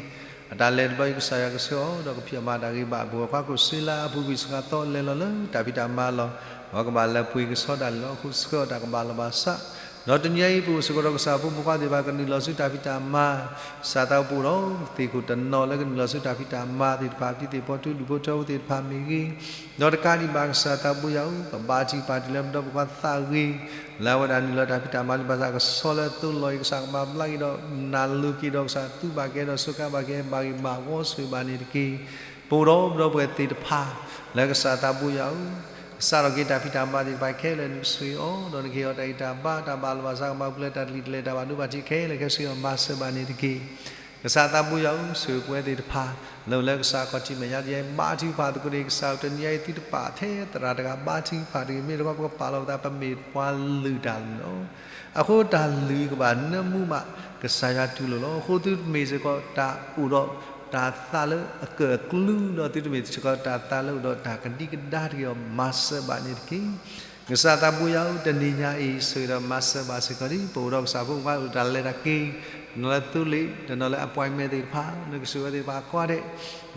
အတၢ်လဲၤတဘျီအံၤ ကစၢ်ယွၤကဆှၢအီၤ ဒီးကဖံးအီၣ်မၤတၢ်ဂ့ၤဘၣ် ပဝဲၢ်ခွါခိၣ်စ့လါအပူၤကွံာ်စှၤသီလဲၤလီၤလၢတၢ်ဖံးတၢ်မၤလီၢ် ပှၤကဘၣ်လဲၤပှ့ၤကဆှီဒၣ်လဲာ်လီၤ. အဃိဆှၢအီၤတၢ်ကဘၣ်လီၢ်ဘၣ်စး ဒီးတနံၤညါအံၤ ပအိၣ်စ့ၢ်ကီးဒီးကစၢ်ဖိမုၣ်ဖိခွါသ့ၣ်တဖၣ် ကနုာ်လီၤဆူတၢ်ဖံးတၢ်မၤ ကစၢ်သးအိၣ်ပအိၣ်ဒီး သ့ၣ်ခိၣ်တနီၤလၢကနုာ်လီၤဆူတၢ်ဖံးတၢ်မၤသ့ၣ်တဖၣ် ပတံၤသကိးဖိထၢဖိသ့ၣ်တဖၣ်မ့ၢ်ဂ့ၤ ဒီးတကးဒံးဘၣ်ကစၢ်သးဘိယွၤဧၢ, ကဘါထုကဖၣ်တုၤလၢပဒီပုၢ်ဝဲၢ်ခွါသးဂ့ၤ လၢအဝဲဒၣ်နုာ်လီၤတၢ်ဖံးတၢ်မၤလၢဘၣ်ဆၣ် ကဆီလၢအသိလီၤအံၤ ကစၢ်ကမၤဘျါက့ၤဒီး နၢ်လိၤက့ၤဒီးကစၢ်သူဘၣ်က့ၤဒီး စူးကါဘၣ်က့ၤ ဘၣ်ဂ့ၢ်ဘၣ်ဝီဆိၣ်ဂ့ၤဘၣ်န့ၣ်တက့ၢ်. ပအိၣ်ဒီးပဒီပုၢ်ဝဲၢ်သ့ၣ်တဖၣ် လၢကစၢ်သးဘိယွၤဧၢ, ကစးထီၣ်က့ၤတၢ်ဖံးတၢ်မၤသ့ၣ်တဖၣ်ခဲလၢာ် နကဆိၣ်ဂ့ၤအီၤ ဒီးနကဟ့ၣ်အီၤတၢ်ဂံၢ်တၢ်ဘါ တၢ်ဘၣ်လီၤဘၣ်စး ကမၤပူၤဖျဲးတၢ်တလံၤတလဲၢ် တၢ်ဘၣ်ဒိဘၣ်ထံးခဲလၢာ်ခဲဆ့အီၤ မၤစၢၤဘၣ်န့ၣ်တက့ၢ်. ကစၢ်သးဘိယွၤဧၢ, ဆိၣ်ဂ့ၤပဝဲသ့ၣ်တဖၣ် လၢအိၣ်လၢကစၢ်ခီၣ်ထံးမဲာ်ညါ ဘါထုကဖၣ်သကိးန့ၣ် ကစၢ်ဧၢ တနံၤညါအံၤ သုတပာ်ထဲသရၣ်တဂၤ ဘါထုကဖၣ်တဂ့ၤ မ့ၢ်တခီပကပာ်လီၤပသး ပမ့ၢ်ပှၤလုၢ်တၢ်လီၤ. အဃိတၢ်လုၢ်ကဘၣ်နၢမူဘၣ် ကစၢ်ယွၤတူၢ်လိာ်လီၤ. အဃိသုတမ့ၢ်စ့ၢ်ကီးတၢ်အိၣ်ဒီးတၢ်သးလၢအကၢၣ်အကျူ ဒီးသုတမ့ၢ်စ့ၢ်ကီးတၢ်သးလၢအိၣ်ဒီးတၢ်ကဒံကဒါတဂ့ၤအီၤ မၤစၢၤဘၣ်န့ၣ်တက့ၢ်. ကစၢ်သးဘိယွၤဧၢ, တနံၤညါအံၤ ဆိၣ်ဂ့ၤဒီးမၤစၢၤဘၣ်စ့ၢ်ကီးဒ် ပအိၣ်ဒီးကစၢ်ဖိမုၣ်ဖိခွါအိၣ်တၢ်လဲၤတၢ်က့ၤ တနီၤလၢသိလ့ၣ် တနီၤလၢ appointment သ့ၣ်တဖၣ် နကဆိၣ်ဂ့ၤဝဲသ့ၣ်တဖၣ်ကိးဂၤဒဲး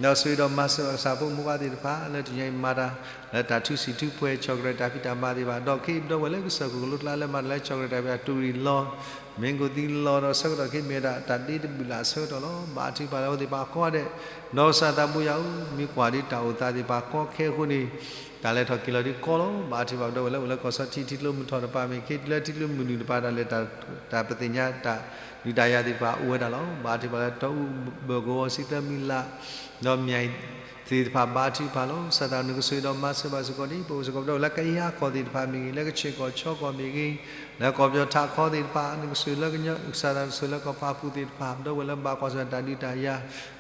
ဒီးဆိၣ်ဂ့ၤဒီးမၤစၢၤဘၣ်ကစၢ်ဖိမုၣ်ဖိခွါသ့ၣ်တဖၣ် လၢတနံၤညါအံၤမၤတၢ် လၢတၢ်ထူစံာ်ထူပှဲၤ ဆီၣ်ကရၢတၢ်ဖံးတၢ်မၤသ့ၣ်တဖၣ် ဒီးခဲအံၤပဒီပုၢ်ဝဲၢ်လၢကစၢၢ်ခိၣ်ကလိကျါလၢမၤတၢ်လၢဆီၣ်ကရၢတၢ်ဖံးတၢ်မၤ တူၢ်ရံၣ်လီၤ မ့ၢ်ကအိၣ်သံလီၤဒီးဆၢကတီၢ်ခဲအံၤမ့ၢ်ဝဲဒၣ် တၢ်ဒ့တဘျုးလၢ်ဆၢကတီၢ်လီၤ. ဘါထုကဖၣ်လၢအဝဲသ့ၣ်တဖၣ်ကိးဂၤဒဲး ဒီးကစၢ်သးဘိယွၤဧၢ, မ့ၢ်ကွၢ်ဒ်တၢ်အိၣ်သးသ့ၣ်တဖၣ်ကီခဲအဃိန့ၣ် တၢ်လဲၤထီၣ်က့ၤလီၤဒ်ကီလီၤ. ဘါထုကဖၣ်ပဒီပုၢ်ဝဲၢ်လၢအိၣ်လၢကီၢ်စီထံ ထံကျိမုၢ်ထီၣ်တဖၣ်မ့ၢ်ဂ့ၤ ထံလၢထံကျိမုၢ်နုာ်တဖၣ် တၢ်လဲၤတၢ်ပသ့ၣ်ညါတၢ်ဒုးတၢ်ယၤသ့ၣ်တဖၣ်အိၣ်ဝဲဒၣ်လီၤ. ဘါထုကဖၣ်လၢတီအူဘၢၣ်ကဝီၤ ဆံသၢမံၤလး ဒီးမၠဲၣ် သ့ၣ်တဖၣ်ဘါထုကဖၣ်လီၤ. ကစၢ်သးနကဆိၣ်ဂ့ၤဒီးမၤစၢၤဘၣ်စ့ၢ်ကီးဒံး ပအိၣ်စ့ၢ်ကီးပဒီလၢကယၤကီၢ်သ့ၣ်တဖၣ်မ့ၢ်ဂ့ၤ, လၢကဆ့ၣ်ကီၢ်ဆၢကီၢ်မ့ၢ်ဂ့ၤ, လၢကီၢ်ပယီၤထးခီသ့ၣ်တဖၣ် နကဆိၣ်ဂ့ၤလၢကညီ, ကစၢ်သးနဆိၣ်ဂ့ၤလၢကီၢ်ပၤပူၤသ့ၣ်တဖၣ် ပဒီပုၢ်ဝဲၢ်လၢဘၣ်ကွၢ်ဆၢၣ်တၢ်ဒုးတၢ်ယၤ,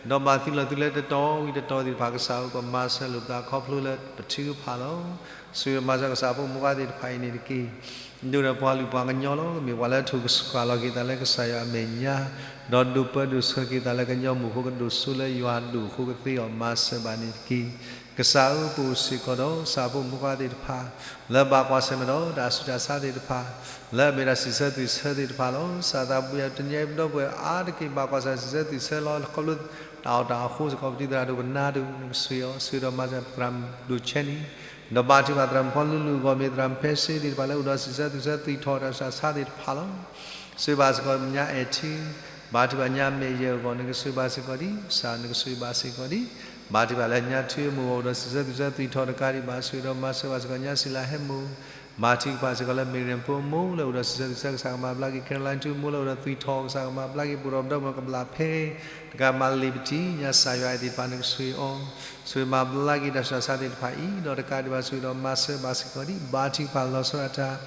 ဒီးဘၣ်သံလီၤသုလၢတတီၤဝံၤတတီၤသ့ၣ်တဖၣ် ကစၢ်ဧၢ ပမၤစၢၤလိာ်ပသးခီဖျိလၢပထုကဖၣ်လီၤ. ဆိၣ်ဂ့ၤမၤစၢၤကစၢ်ဖိမုၣ်ခွါသ့ၣ်တဖၣ်အံၤန့ၣ်တက့ၢ်. ဒိၣ်ဒီးပှၤလုၢ်ပှၤကညီလီၤ. မ့ၢ်ပှၤလၢထိၣ်ကစှၤလီၤက့ၤသးလၢကစၢ်ယွၤအမဲာ်ညါ, ဒီးဒိးပၢဒိးဆှၢက့ၤသးလၢကညီမုၣ်အဃိ ကဒိၣ်စိလၢယွၤအဒိၣ်အဃိကသ့အီၤမၤစၢၤဘၣ်န့ၣ်တက့ၢ်. ကစၢ်ဧၢ ပအိၣ်စ့ၢ်ကီးဒီးကစၢ်ဖိမုၣ်ခွါသ့ၣ်တဖၣ် လၢဘၣ်ကွၢ်ဆၢၣ်မဲာ်ဒီးတၢ်ဆူးတၢ်ဆါသ့ၣ်တဖၣ်, လၢအမ့ၢ်တၢ်စံးဆၢသွံၣ်ဆၢသ့ၣ်တဖၣ်လီၤ. ကစၢ်သးဘိယွၤ တနံၤအံၤပဒီပုၢ်ဝဲၢ်အါတက့ၢ် ဘၣ်ကွၢ်ဆၢၣ်မဲာ်စံးဆၢသွံၣ်ဆၢလီၤ ခီဖျိတၢ်အီၣ်တၢ်အီအဃိစ့ၢ်ကီး ပတုၤသရၣ်ဒိၣ်ပနါဒိၣ် နကဆိၣ်ဂ့ၤအီၤ ဆိၣ်ဂ့ၤဒီးမၤစၢၤသရၣ်မုၣ်ဒိၣ်ဆဲန့ၣ်, ဒီးဘါထုကဖၣ်သရၣ်မုၣ်ဖီလူလူအဂီၢ် မ့ၢ်သရၣ်မုၣ်ဖဲစ့သ့ၣ်တဖၣ်လၢအိၣ်ဒီးစံးဆၢသွံၣ်ဆၢသွံၣ်ထီၣ်တၢ်ဆူးတၢ်ဆါသ့ၣ်တဖၣ်လီၤ. ဆိၣ်ဂ့ၤဘၣ်စ့ၢ်ကီးညါအဲၣ်ထံ, ဘါထုကဖၣ်ညါမဲာ်ယဲၢ်အဂီၢ် နကဆိၣ်ဂ့ၤဘၣ်စ့ၢ်ကီးဒံး ကစၢ်နကဆိၣ်ဂ့ၤဘၣ်စ့ၢ်ကီးဒံး, ဘါထုကဖၣ်လၢညါထံအမိၢ်အဂီၢ် အိၣ်ဒီးစံးဆၢသွံၣ်ဆၢသွံၣ်ထီၣ်တကးဒံးဘၣ် ဆိၣ်ဂ့ၤဒီးမၤစၢၤဘၣ်စ့ၢ်ကီးညါစံလၤဟဲမိၢ်, ဘါထုကဖၣ်စ့ၢ်ကီးလၢ မ့ၢ်ရၣ်ဖိအမိၢ်လၢအိၣ်ဒီးစံးဆၢသွံၣ်ဆၢကစၢ်ကမၤဘျါက့ၤ ခဲလၢာ်လၢထူအမိၢ်လၢအိၣ်ဒီးသွံၣ်ထီၣ် ကစၢ်ကမၤဘျါက့ၤ ပအိၣ်ဒီးပဒီပုၢ်ဝဲၢ်ကဘျၣ်ဖဲ တကးမၤလ့ၤပထံၣ်ညါ ကစၢ်ယွၤအဲၣ်သ့ၣ်တဖၣ် နကဆိၣ်ဂ့ၤအီၤ, ဆိၣ်ဂ့ၤမၤဘျါက့ၤတၢ်ဆူးတၢ်ဆါသ့ၣ်တဖၣ်အံၤ ဒီးတကးဒံးဘၣ် ဆိၣ်ဂ့ၤဒီးမၤစၢၤဘၣ်စ့ၢ်ကီးဒံး ဘါထုကဖၣ်လီၤဆီဒၣ်တၢ်,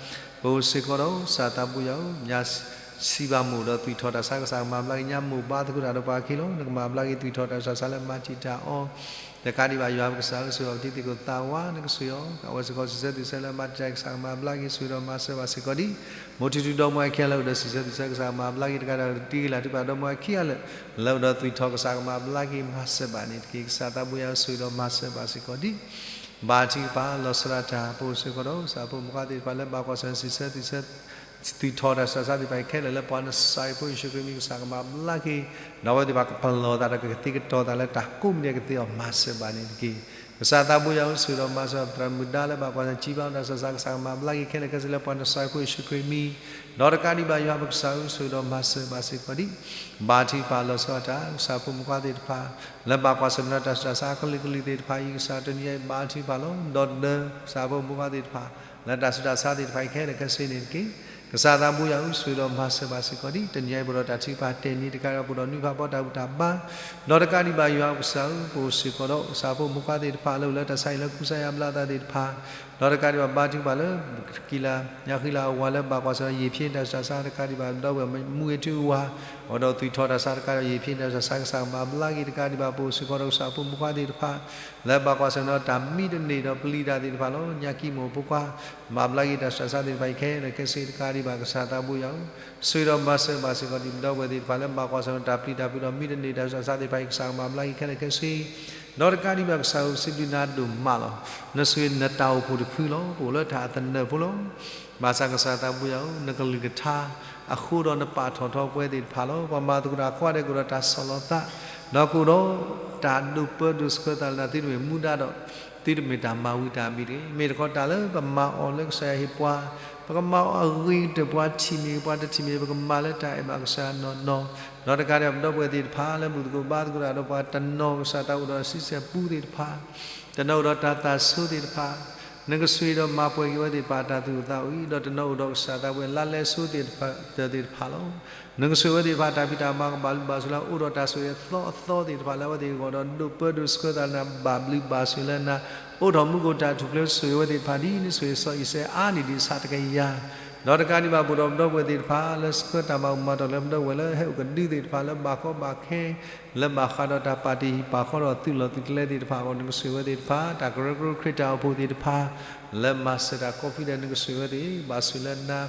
ပအိၣ်စ့ၢ်ကီးဒီးကစၢ်သးဘိယွၤဧၢ, ညါစံးဘၣ်မိၢ်ဒီးသွံၣ်ထီၣ်တၢ်ဆါ ကစၢ်ကမၤဘျါက့ၤညါမိၢ် ဘါသကိးတၢ်ဒီးပှၤအခံလီၤ. နကမၤဘျါက့ၤသွံၣ်ထီၣ်တၢ်ဆူးတၢ်ဆါလၢမၤတံာ်တာ်အီၤ တကးဒံးဘၣ် ယွၤပကစၢ်ဧၢ ဆိၣ်ဂ့ၤအီၤ ပထံသကိးသးဝါ နကဆိၣ်ဂ့ၤအီၤ, အဝဲစ့ၢ်ကီးစံးဆၢသွံၣ်ဆၢလၢမၤတံာ်တာ် ကစၢ်ကမၤဘျါက့ၤ ဆိၣ်ဂ့ၤဒီးမၤစၢၤဘၣ်စ့ၢ်ကီးဒံး, မိၢ်ထူထူဒီမါဝၤခံဂၤလၢအိၣ်ဒီးစံးဆၢသွံၣ်ဆၢ ကစၢ်ကမၤဘျါက့ၤ တကးဒံးဘၣ် တံၤက့ၤလၢ်ထုကဖၣ်ဒီမါဝၤခံဂၤလၢ လၢအိၣ်ဒီးသွံၣ်ထီၣ် ကစၢ်ကမၤဘျါက့ၤမၤစၢၤဘၣ်န့ၣ်တက့ၢ်. ကစၢ်သးဘိယွၤဧၢ ဆိၣ်ဂ့ၤဒီးမၤစၢၤဘၣ်စ့ၢ်ကီးဒံး ဘါထုကဖၣ်လီၤဆီဒၣ်တၢ် ပအိၣ်စ့ၢ်ကီးဒီး ကစၢ်ဖိမုၣ်ခွါသ့ၣ်တဖၣ်လၢဘၣ်ကွၢ်ဆၢၣ်မဲာ်စံးဆၢသွံၣ်ဆၢ သွံၣ်ထီၣ်တၢ်ဆူးတၢ်ဆါသ့ၣ်တဖၣ်အံၤခဲလၢာ် လၢပှၤနစၢ်အံၤဖိယ့ၣ်ၡူးခရံာ်မံၤ ကစၢ်ကမၤဘျါက့ၤ, ဒီးအဝဲသ့ၣ်တဖၣ်ကပလီၢ်သးဒီးကကသ့ကတီၤသးလၢတၢ်ကိးမံၤဒဲး ကသ့အီၤမၤစၢၤဘၣ်န့ၣ်တက့ၢ်. ကစၢ်သးဘိယွၤဧၢ ဆိၣ်ဂ့ၤဒီးမၤစၢၤ သရၣ်မုၣ်ဒါလၢဘၣ်ကွၢ်ဆၢၣ်မဲာ်စံးဘၣ်တၢ်ဆူးတၢ်ဆါ ကစၢ်ကမၤဘျါက့ၤခဲလၢာ်ခဲဆ့လၢပှၤနစၢ်အံၤဖိယ့ၣ်ၡူးခရံာ်မံၤ, ဒီးတကးဒံးဘၣ် ယွၤပကစၢ်ဧၢ ဆိၣ်ဂ့ၤဒီးမၤစၢၤဘၣ်စ့ၢ်ကီးဒံး ဘါထုကဖၣ်လီၤဆီဒၣ်တၢ် ကစၢ်ဖိမုၣ်ခွါသ့ၣ်တဖၣ် လၢဘၣ်ကွၢ်ဆၢၣ်မဲာ်တၢ်ဆူးတၢ်ဆါအကလုာ်ကလုာ်သ့ၣ်တဖၣ်အံၤ ကစၢ်တနံၤအံၤ ဘါထုကဖၣ်လီၤ. ဒီးဒီးကစၢ်ဖိမုၣ်ခွါသ့ၣ်တဖၣ် လၢတၢ်ဆူးတၢ်ဆါသ့ၣ်တဖၣ်အံၤခဲလၢာ်ခဲဆ့န့ၣ်တက့ၢ်. ကစၢ်သးဘိယွၤဧၢ ဆိၣ်ဂ့ၤဒီးမၤစၢၤဘၣ်စ့ၢ်ကီးဒံး တနံၤအံၤ ပအိၣ်ဒီးတၢ်ထုကဖၣ်တဲာ်န့ၣ် တကးဒံးဘၣ် ပအိၣ်ဒီးနွံဖးဘီတၢ်ဘူၣ်တၢ်ဘါ, ဒီးတကးဒံးဘၣ် ယွၤပကစၢ်ဧၢ ပအိၣ်စ့ၢ်ကီးဒီး ကစၢ်ဖိမုၣ်ခွါသ့ၣ်တဖၣ်လၢအိၣ်လၢတၢ်ဆါဟံၣ်လၢခူစါယါဘျါသးသ့ၣ်တဖၣ်, ဒီးတကးဒံးဘၣ် ဘါထုကဖၣ်လၢ ကံၣ်လၤညါဃံလၤအဝၤလၢဘၣ်ကွၢ်ဆၢၣ်မဲာ်ယ့ၣ်ဖျ့တၢ်ဆူးတၢ်ဆါ တကးဒံးဘၣ် ဒီပုၢ်ဝဲၢ်မူဂ့ၤထူဝါ အိၣ်ဒီးသွံၣ်ထီၣ်တၢ်ဆူးတၢ်ဆါ တကးဒံးဘၣ် ယ့ၣ်ဖျ့တၢ်ဆူးတၢ်ဆါ ကစၢ်ကမၤဘျါက့ၤ တကးဒံးဘၣ် ပအိၣ်စ့ၢ်ကီးဒီးကစၢ်ဖိမုၣ်ခွါသ့ၣ်တဖၣ် လၢဘၣ်ကွၢ်ဆၢၣ်မဲာ်ဒီးတၢ်မံတန့ၢ်ဒီးပျံၤတၢ်သ့ၣ်တဖၣ်လီၤ. ညါကံၢ်မိၢ်ဖိခွါ မၤဘျါက့ၤတၢ်ဆူးတၢ်ဆါသ့ၣ်တဖၣ်အံၤခဲလၢာ်ခဲဆ့ တကးဒံးဘၣ် ကစၢ်သးဘိယွၤဧၢ, ဆိၣ်ဂ့ၤဒီးမၤစၢၤဘၣ်စ့ၢ်ကီးဒံး ပဒီပုၢ်ဝဲၢ်သ့ၣ်တဖၣ်လၢဘၣ်ကွၢ်ဆၢၣ်မဲာ်တၢ်ပျံၤတၢ်ဖုးဒီးမံတန့ၢ်တၢ်ဆူးတၢ်ဆါသ့ၣ်တဖၣ်အံၤ ကစၢ်ကမၤဘျါက့ၤခဲလၢာ်ခဲဆ့ ဒီးတကးဒံးဘၣ် ကစၢ်ဧၢ စံးဘျုးနၤဒိၣ်မးလီၤ. နဆိၣ်ဂ့ၤနတၢ်အိၣ်ဖှိၣ်တဖုလီၤ. ပအိၣ်လၢတၢ်အသနၢၣ်ဖိလီၤ. ဘၣ်ဆၣ်ကစၢ်သးဘိယွၤဧၢ နကလုၢ်ကထါအဃိဒီးနပာ်ထီၣ်ထီပဝဲသ့ၣ်တဖၣ်လီၤ. ပှၤမၤသကိးတၢ်အဃိဒီး ကအိၣ်ဒီးတၢ်ဆီၣ်လီၤသး ဒီးကအိၣ်ဒီးတၢ်ဒိးပၢဒိးဆှၢသးလၢနၤ သုတမ့ၢ်မူဒါဒီး သုတမ့ၢ်တၢ်မၤဝံၤတၢ်မံၤတဂ့ၤ. မ့ၢ်တခီတၢ်လၢပမၤအီၤလၢကစၢ်ယွၤဟ့ၣ်ပှၤ ပကမၤအီၤအဂ့ၤကတၢၢ် ပှၤထံၣ်မ့ၢ်ဂ့ၤ ပှၤတထံၣ်မ့ၢ်ဂ့ၤ ပကမၤလၢတၢ်အဲၣ်ဘၣ်ကစၢ်ယွၤနီၢ်နီၢ်, ဒီးတကးဒံးဘၣ် ပဒီပုၢ်ဝဲၢ်သ့ၣ်တဖၣ်လၢဘူၣ်သကိးဘါသကိးတၢ်ဒီးပှၤတနီၤ ကစၢ်သးအိၣ်ဒီးဆံဆဲၣ်ပူသ့ၣ်တဖၣ်, တနီၤအိၣ်ဒီးတၢ်သၣ်ဆိသ့ၣ်တဖၣ်, နကဆိၣ်ဂ့ၤဒီးမၤပှဲၤက့ၤဝဲသ့ၣ်တဖၣ်အတၢ်သူၣ်အိၣ်သးအိၣ်အံၤ, ဒီးတနီၤအိၣ်ဒီးကစၢ်သးပှဲၤလါလဲစိသ့ၣ်တဖၣ်သ့ၣ်တဖၣ်လီၤ. နကဆိၣ်ဂ့ၤဝဲသ့ၣ်တဖၣ်တၢ်ဖံးတၢ်မၤကဘၣ်ဘျုးဘၣ်ဆိၣ်လၢ အိၣ်ဒီးတၢ်ဆိၣ်ဂ့ၤအသီအသီသ့ၣ်တဖၣ်လၢအဝဲသ့ၣ်အဂီၢ်ဒီး ဒိးပၢဒိးဆှၢသးလၢနၤ ဘၣ်ဘျုးဘၣ်ဆိၣ်လၢနၤ, အိးထီၣ်မူခိၣ်တၢ်ထူၣ်ဖျဲးဆိၣ်ဂ့ၤဝဲသ့ၣ်တဖၣ်ဒ်နဆိၣ်ဂ့ၤစီၤအံၤစဲး အါန့ၢ်ဒံးဆးတကယၤ, ဒီးတကးဒံးဘၣ် ပအိၣ်ဒီးပဒီပုၢ်ဝဲၢ်သ့ၣ်တဖၣ် လၢဆှၢတၢ်မၤဘူၣ်မၤတီၢ်လၢပဒီပုၢ်ဝဲၢ်လၢဟဲအိၣ်ကဒုသ့ၣ်တဖၣ်လၢဘၣ်ကီဘၣ်ခဲ လၢဘၣ်ဃးဒီးတၢ်ပာ်တ့ၢ်ဟံၣ်ပာ်ဃီဒီးသူၣ်လီၤသုးကျဲသ့ၣ်တဖၣ်အဂီၢ် နကဆိၣ်ဂ့ၤဝဲသ့ၣ်တဖၣ်, တၢ်ကရၢကရိခရံာ်တၢ်အိၣ်ဖှိၣ်သ့ၣ်တဖၣ် လၢမၤစၢၤတၢ်ကိးဖုဒဲး နကဆိၣ်ဂ့ၤဝဲသ့ၣ် ဘၣ်ဆိၣ်လၢနၤ,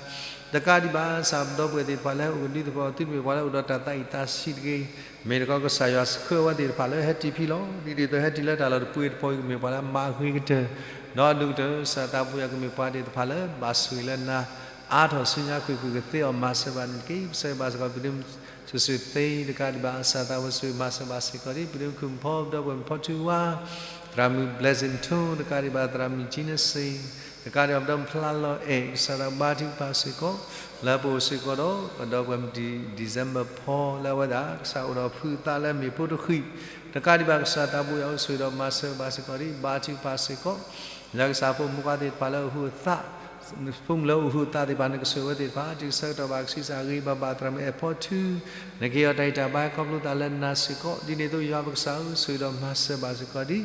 တကးဒံးဘၣ် ကစၢ်ပဒီပုၢ်ဝဲၢ်သ့ၣ်တဖၣ်လၢဟဲအိၣ်ကဒုသ့ၣ်တဖၣ် သုတမ့ၢ်ပှၤလၢအိၣ်ဒီးတၢ်သးအံၣ်သးဆံးတဂ့ၤ, မ့ၢ်တခီကစၢ်ယွၤဆှၢဝဲသ့ၣ်တဖၣ်လၢဟဲတ့ၢ်ဖံလီၤ. ဒ်န့ၣ်အသိးဟဲတ့ၢ်လၢတၢ်လီၢ်တပှဲၤတပှဲၤအံၤ ကမ့ၢ်ပှၤလၢအမၤအဂ့ၤကတၢၢ်, ဒီးအဒိၣ်ကတၢၢ် ကစၢ်သးဘိယွၤကမ့ၢ်ပှၤသ့ၣ်တဖၣ်လၢဘၣ်ဆိၣ်ဂ့ၤလၢနၤ, အါထီၣ်ဆူညါကွ့ၢ်ကွ့ၢ်ကသ့အီၤမၤစၢၤဘၣ်န့ၣ်တက့ၢ်. ပဆၢဂ့ၤဘၣ်စ့ၢ်ကီး ပဒုး စုာ်စုာ်သ့ တကးဒံးဘၣ် ကစၢ်သးဝဲဆိၣ်ဂ့ၤမၤစၢၤဘၣ်စ့ၢ်ကီးဒံး ပဒုးမုၢ်ခုၣ်မုၢ်ဖီ ပဒီပုၢ်ဝဲၢ်မုၣ်ဖီထူဝါ, သရၣ်မုၣ် Blessing ထိ တကးဒံးဘၣ် သရၣ်မုၣ်ကၠံနစ့ၣ်, တကးဒံးဘၣ် ပဒီပုၢ်ဝဲၢ်ဖျါလီၤအဲၣ် ကစၢ်သးဘါထုကဖၣ်စ့ၢ်ကီး လၢပအိၣ်စ့ၢ်ကီးဒီး ပဒီပုၢ်ဝဲၢ်မုၣ် December ဖီ လၢအဝဲဒၣ် ကစၢ်အိၣ်ဒီးဖုအသးလၢမ့ၢ်ဖိတဃံၣ်, တကးဒံးဘၣ် ကစၢ်သးဘိယွၤအိၣ်ဆိၣ်ဂ့ၤဒီးမၤစၢၤဘၣ်စ့ၢ်ကီးဒံး ဘါထုကဖၣ်စ့ၢ်ကီး လၢကစၢ်ဖိမုၣ်ခွါသ့ၣ်တဖၣ်လၢအဟုးအသး ဖိမုၣ်လၢအိၣ်ဟုးသးသ့ၣ်တဖၣ် နကဆိၣ်ဂ့ၤဝဲသ့ၣ်တဖၣ် တုၤဆၢကတီၢ်ဘၣ်ကဆံးစၢ်ဂ့ၤဘၣ်ဘၣ်သရၣ်မုၣ်အဲၣ်ဖီထူ, နကဟ့ၣ်အီၤတၢ်ဂံၢ်တၢ်ဘါခီဖျိသးလၢနၤစ့ၢ်ကီး, ဒ်န့ၣ်အသိးယွၤပကစၢ်ဧၢ ဆိၣ်ဂ့ၤဒီးမၤစၢၤဘၣ်စ့ၢ်ကီးဒံး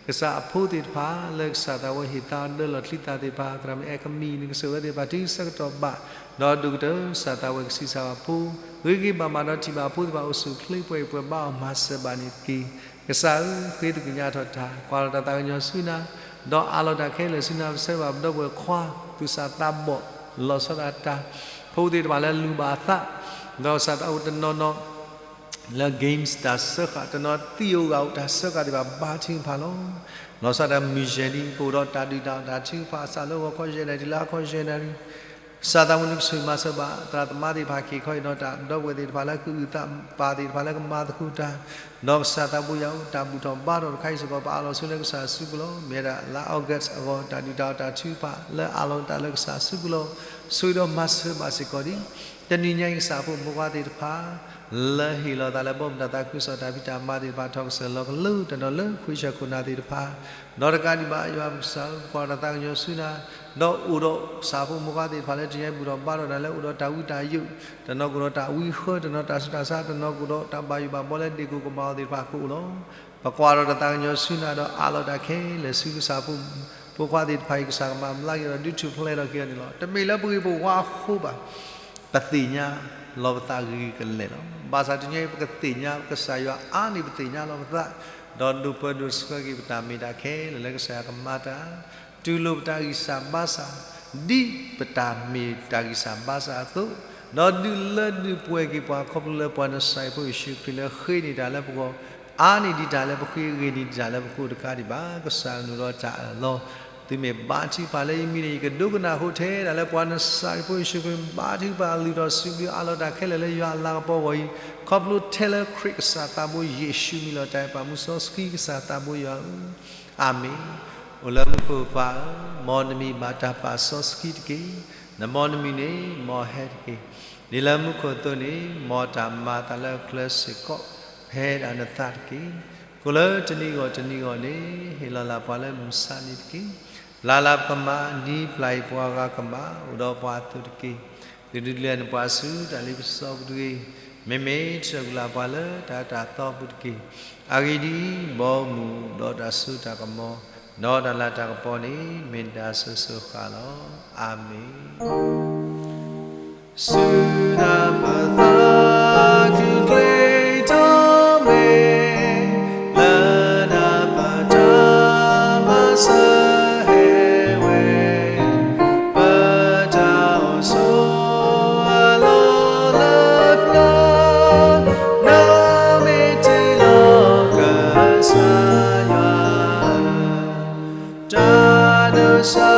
ကစၢ်အဖိသ့ၣ်တဖၣ် လၢကစၢ်သးဝဲဟ့ၣ်သါအီၤဒၢလီၢ်ချံသၣ်သ့ၣ်တဖၣ် သရၣ်မုၣ်အဲၣ်ကမံၤ နကဆိၣ်ဂ့ၤဝဲသ့ၣ်တဖၣ် တုၤဆၢကတီၢ်ဘၣ် ဒီးဒိၣ်ကတၢၢ် ကစၢ်သးဝဲကဆံးစၢ်ဘၣ်ဖိ ဂ့ၤဂ့ၤဘၣ်ဘၣ်ဒီးထံၣ်ဘၣ်အဖိသ့ၣ်တဖၣ်အိၣ်ဆူၣ်အိၣ်ချ့ ပှဲၤဂံၢ်ပှဲၤဘါအီၤ မၤစၢၤဘၣ်န့ၣ်တက့ၢ်. ကစၢ်ဧၢ, ဃ့သးကညးထီၣ်တၢ်, ကွၢ်ထီၣ်တၢ်သးကညီၤဆူနၤ, ဒီးအးလီၤတၢ်ခဲလၢာ်ဆူနၤ ပဆၢဘၣ်ပဒီပုၢ်ဝဲၢ်ခွါ သူၣ်စၢ်သးဘီၣ် လီၤဆီဒၣ်တၢ်, ဖိသ့ၣ်တဖၣ်လၢလူၤဘၣ်အသး, ဒီးကစၢ်သးအိၣ်တနီၤနီၤ လၢ games တၢ်စၢဃာ် တနီၤသံၣ်ဧိၤဂာ်ဧိၤ တၢ်စၢဃာ်သ့ၣ်တဖၣ်ဘါထုကဖၣ်လီၤ. လီၤဆီဒၣ်တၢ်မုၢ်ယဲၢ်နံၤ ကအိၣ်ဒီးတၢ်ဒုၣ်တၢ်အီၣ်တၢ်ထုကဖၣ် စးလၢဂီၤခီယဲၢ်နၣ်ရံၣ် တုၤလၢဟါခီယဲၢ်နၣ်ရံၣ် ကစၢ်သးဝဲနကဆိၣ်ဂ့ၤမၤစၢၤဘၣ် သရၣ်သမါသ့ၣ်တဖၣ် ခ့ၣ်ခီအံၤဒီးတၢ် ဒီပုၢ်ဝဲၢ်သ့ၣ်တဖၣ်လၢကအုၣ်သး ပၢ်သ့ၣ်တဖၣ်လၢကမၤသကိးတၢ်, ဒီးကစၢ်သးဘိယွၤအိၣ် တၢ်ဘူၣ်ထီၣ်ဘါထီၣ်တခါအံၤစ့ၢ်ကီး ပအးလီၤဆူလၢကစၢ်စုပူၤလီၤ. မ့ၢ်ဒၣ်လါ August အဂီၢ် တၢ်ဒုၣ်တၢ်အီၣ်တၢ်ထုကဖၣ် လၢအးလီၤတၢ်လၢကစၢ်စုပူၤလီၤ. ဆိၣ်ဂ့ၤဒီးမၤစၢၤဘၣ်စ့ၢ်ကီးဒံး တနံၤညါအံၤ ကစၢ်ဖိမုၣ်ဖိခွါသ့ၣ်တဖၣ် လၢဟ့ၣ်လီၤသးလၢဘီမုၢ်တၢ်သးခုကစီၣ် တၢ်ဖံးတၢ်မၤသ့ၣ်တဖၣ် ထီၣ်ကစၢၢ်လီၤကလိ တနီၤလၢခွံဆၢခိၣ်နၢ်သ့ၣ်တဖၣ်, ဒီးတကးဒံးဘၣ် ယွၤပကစၢ်ဧၢ ပကွၢ်ထီၣ်တၢ်သးကညီၤဆူနၤ, ဒီးအိၣ်ဒီးကစၢ်ဖိမုၣ်ဖိခွါသ့ၣ်တဖၣ်လၢတနံၤညါအံၤ ဘူၣ်ထီၣ်ဘါထီၣ်တၢ်လၢအိၣ်ဒီးတၢ်ဝံတၢ်ယိး, တနီၤကအိၣ်ဒီးတၢ်ဝံဃၢ တနီၤတၢ်ဆူးတၢ်ဆါ, တနီၤကအိၣ်ဒီးတၢ်ဘၣ်ယိၣ်ဘၣ်ဘှီလၢဒ့ၣ်ကိၢ်ကမၣ်အီၤသ့ၣ်တဖၣ်ကအိၣ်လီၤ. ပကွၢ်ထီၣ်တၢ်သးကညီၤဆူနၤဒီးအးလီၤတၢ်ခဲလၢာ်ဆူကစၢ်ဖိမုၣ်ဖိခွါသ့ၣ်တဖၣ်အံၤ ကစၢ်ကမၤဘျါက့ၤဒီး ဒုးထူၣ်ဖျဲးထီၣ်က့ၤအီၤန့ၣ်လီၤ. တမ့ၢ်လၢပဂ့ၢ်ပဝါအဃိဘၣ် ပသ့ၣ်ညါလီၤပသးဂ့ၤကလဲာ်လီၤ. ဘၣ်ဆၣ်တနံၤညါအံၤ ပကသ့ၣ်ညါ ကစၢ်ယွၤအါန့ၢ်ပသ့ၣ်ညါလီၤပသး, ဒီးဒိၣ်ပၢဒိၣ်ဆှၢက့ၤပတၢ်မ့ၢ်တၢ်ခဲလၢာ်လၢကစၢ်ယွၤကမၤတၢ်, တူၢ်လိာ်ပတၢ်ဂံၢ်စၢ်ဘါစၢ် ဒ်ပတၢ်မ့ၢ်တၢ်ဂံၢ်စၢ်ဘါစၢ်အသိး, ဒီးဒုးလၢဒုးပှဲၤက့ၤပှၤခီဖျိလၢပှၤနစၢ်အဖိယ့ၣ်ၡူးခရံာ်လၢဃ့န့ၢ်တၢ်လၢပဂီၢ်, အါန့ၢ်ဒံးတၢ်လၢပဃ့ ဂ့ၤန့ၢ်ဒံးတၢ်လၢပဃိတကးဒံးဘၣ် ကစၢ်အနုာ်ဒီးတၢ်အၢၣ်လီၤ သုမ့ၢ်ဘါထုကဖၣ်လၢယမံၤန့ၣ် ယကဒိကနၣ်ဟူထဲဒၣ်လၢပှၤနစၢ်အဖိယ့ၣ်ၡူးခရံာ် ဘါထုကဖၣ်လုၢ်ထီၣ်စံးဘျုးအးလီၤတၢ်ခဲလၢာ်လၢယွၤအလၤကပီၤအဂီၢ်အံၤ, ခီဖျိထဲလၢခရံာ်ကစၢ်သးဘိယ့ၣ်ၡူးမံၤလီၤတၢ်အဲၣ်ပာ်မူစီဆှံ ကစၢ်သးဘိယွၤဧၢ, အၤမ့ၣ်. အိၣ်လၢမူခိၣ်ပၢ်ဧၢ, မ်နမံၤဘၣ်တၢ်ပာ်စီဆှံတက့ၢ်. နဘီနမုၢ်န့ၣ် မ်အဟဲတက့ၢ်. ဒ်လၢမူခိၣ်အသိးန့ၣ် မ်တၢ်မၤအသးလၢအကျဲစ့ၢ်ကီး ဖဲဒၣ်နသးတက့ၢ်. ကိၣ်လၢတနံၤဂီၢ်တနံၤဂီၢ်န့ၣ် ဟ့ၣ်လီၤလၢပှၤလၢမုၢ်ဆါနံၤတက့ၢ်. ပျၢ်လၢပကမၤ ဒ်ပျၢ်အံၤပှၤဂၤကမၤ အိၣ်ဒီးပှၤအသိးတက့ၢ်. သုတဒုးလဲၤနပှၤဆူတၢ်လ့ပစီပူၤတဂ့ၤ. မ့မ့ၢ်ဆှၢကွံာ်လၢပှၤလၢတၢ်အၢတၢ်သီပူၤတက့ၢ်. အဂ့ၢ်ဒ်အံၤ, ဘီမုၢ်ဒီးတၢ်စိတၢ်ကမီၤ ဒီးတၢ်လၤတၢ်ကပီၤန့ၣ် မ့ၢ်နတၢ်အစိၤစိၤဃၣ်လီၤ. အၤမ့ၣ်. စူၢ်နၤပသးခုၣ်ချ့ထီၣ်မ့ၢ် လၢနပတၢ်မၤစၢၤဟဲဝဲ ပတၢ်အိၣ်ဆိးအလီၢ်လၢပျၢၤ နမ့ၢ်တုၤလီၤကစၢ်ယွၤ တၢ်ဒိးစၢ်ဧၢ, ပတၢ်မုၢ်လၢ် ပလၢပ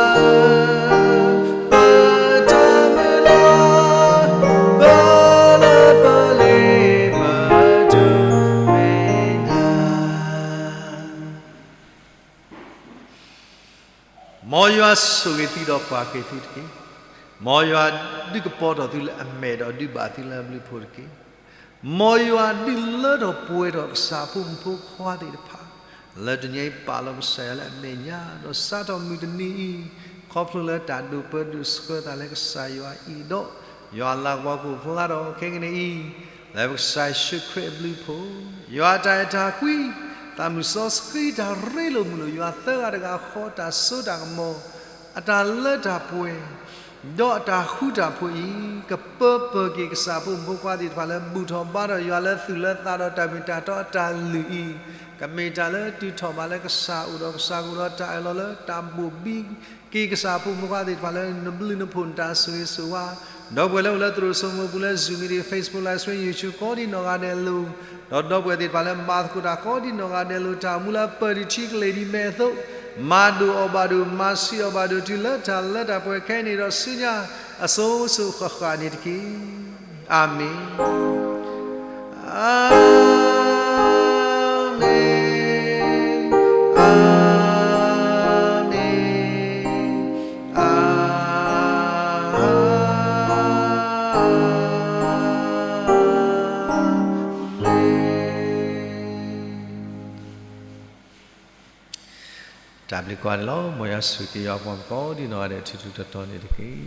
လ့ပဒိၣ်မ့ၢ်နၤ. မ်ယွၤဆိၣ်ဂ့ၤသုဒီးပှၤက့ၤသုတက့ၢ်. မ်ယွၤဒုးကပီၤထီၣ်သုလၢအမဲာ်ဒီးဒုးဘၣ်သုလၢအဘျုးအဖှိၣ်တက့ၢ်. မ်ယွၤဒုးလၢထီၣ်ပှဲၤထီၣ်ကစၢ်ဖိမုၣ်ဖိခွါသ့ၣ်တဖၣ် လၢတနံၤအံၤပာ်လီၤကစၢ်ယွၤလၢအမဲာ်ညါ ဒီးစးထီၣ်မုၢ်တနံၤအံၤ ခီဖျိလၢတၢ်ဒိၣ်ပၢဒိၣ်ဆှၢသးလၢကစၢ်ယွၤအံၤဒီး ယွၤလၤကပီၤကအိၣ်ဖျါထီၣ်ခဲကနံၣ်အံၤ လၢပကစၢ်ယ့ၣ်ၡူးခရံာ်အဘျုးအဖှိၣ်, ယွၤအတၢ်အဲၣ်တၢ်ကွံ, သးမုၢ်စီဆှံတၢ်ရ့လိာ်မုာ်လိာ် ယွၤသၢဂၤတဂၤဃီ တၢ်စိတၢ်ကမီၤ အတၢ်လၢတၢ်ပှဲၤ ဒီးအတၢ်ဃူတၢ်ဖိးအံၤ ကပၢပၢၢ်က့ၤကစၢ်ဖိမုၣ်ဖိခွါသ့ၣ်တဖၣ်လၢဘူၣ်ထီၣ်ဘါထီၣ်ယွၤလၢသူၣ်လၢသးဒီးတၢ်မ့ၢ်တၢ်တီအတၢ်လုၢ်အံၤ, ကမ့ၢ်တၢ်လၢတုၤထီၣ်ဘးလၢကစၢ်အိၣ်ဒီးကစၢ်ကအိၣ်ဒီးတၢ်အၢၣ်လီၤလၢတၢ်ဘိၣ်ဘံက့ၤကစၢ်ဖိမုၣ်ဖိခွါသ့ၣ်တဖၣ်လၢနဘျုးနဖှိၣ်နတၢ်ဆိၣ်ဂ့ၤဆိၣ်ဝါ, ဒီပုၢ်ဝဲၢ်လၢအိၣ်လၢသရိာ်စိမိၤပူၤလၢ Zoom meeting, Facebook Live Stream, YouTube ကိးဒံနီၢ်ဂၤဒဲးအလိၤ ဒီးဒီပုၢ်ဝဲၢ်သ့ၣ်တဖၣ်လၢမၤသကိးတၢ်ကိးဒံနီၢ်ဂၤဒဲးအလိၤ တၢ်မူလၢပၢၢ်ဒံးထံကလ့ၢ်ဒံးမဲာ်အသိး, မၤဒိၣ်အီၣ်ဘၣ်ဒိၣ် မၤဆံးအီၣ်ဘၣ်ဒိၣ် တုၤလၢတၢ်လၢတၢ်ပှဲၤခဲအံၤန့ၣ်ဒီးဆူညါ အစိၤစိၤဃၣ်ဃၣ်န့ၣ်တက့ၢ်. အၤမ့ၣ်, အၤမ့ၣ်, အၤမ့ၣ်, အၤမ့ၣ်. တၢ်ဘျုးကိးဂၤဒဲးလီၤ. မ်ယွၤဆိၣ်ဂ့ၤက့ၤယွၤအပှၤကိးဒံနီၢ်ဂၤဒဲး ထူထူတီတီန့ၣ်တက့ၢ်.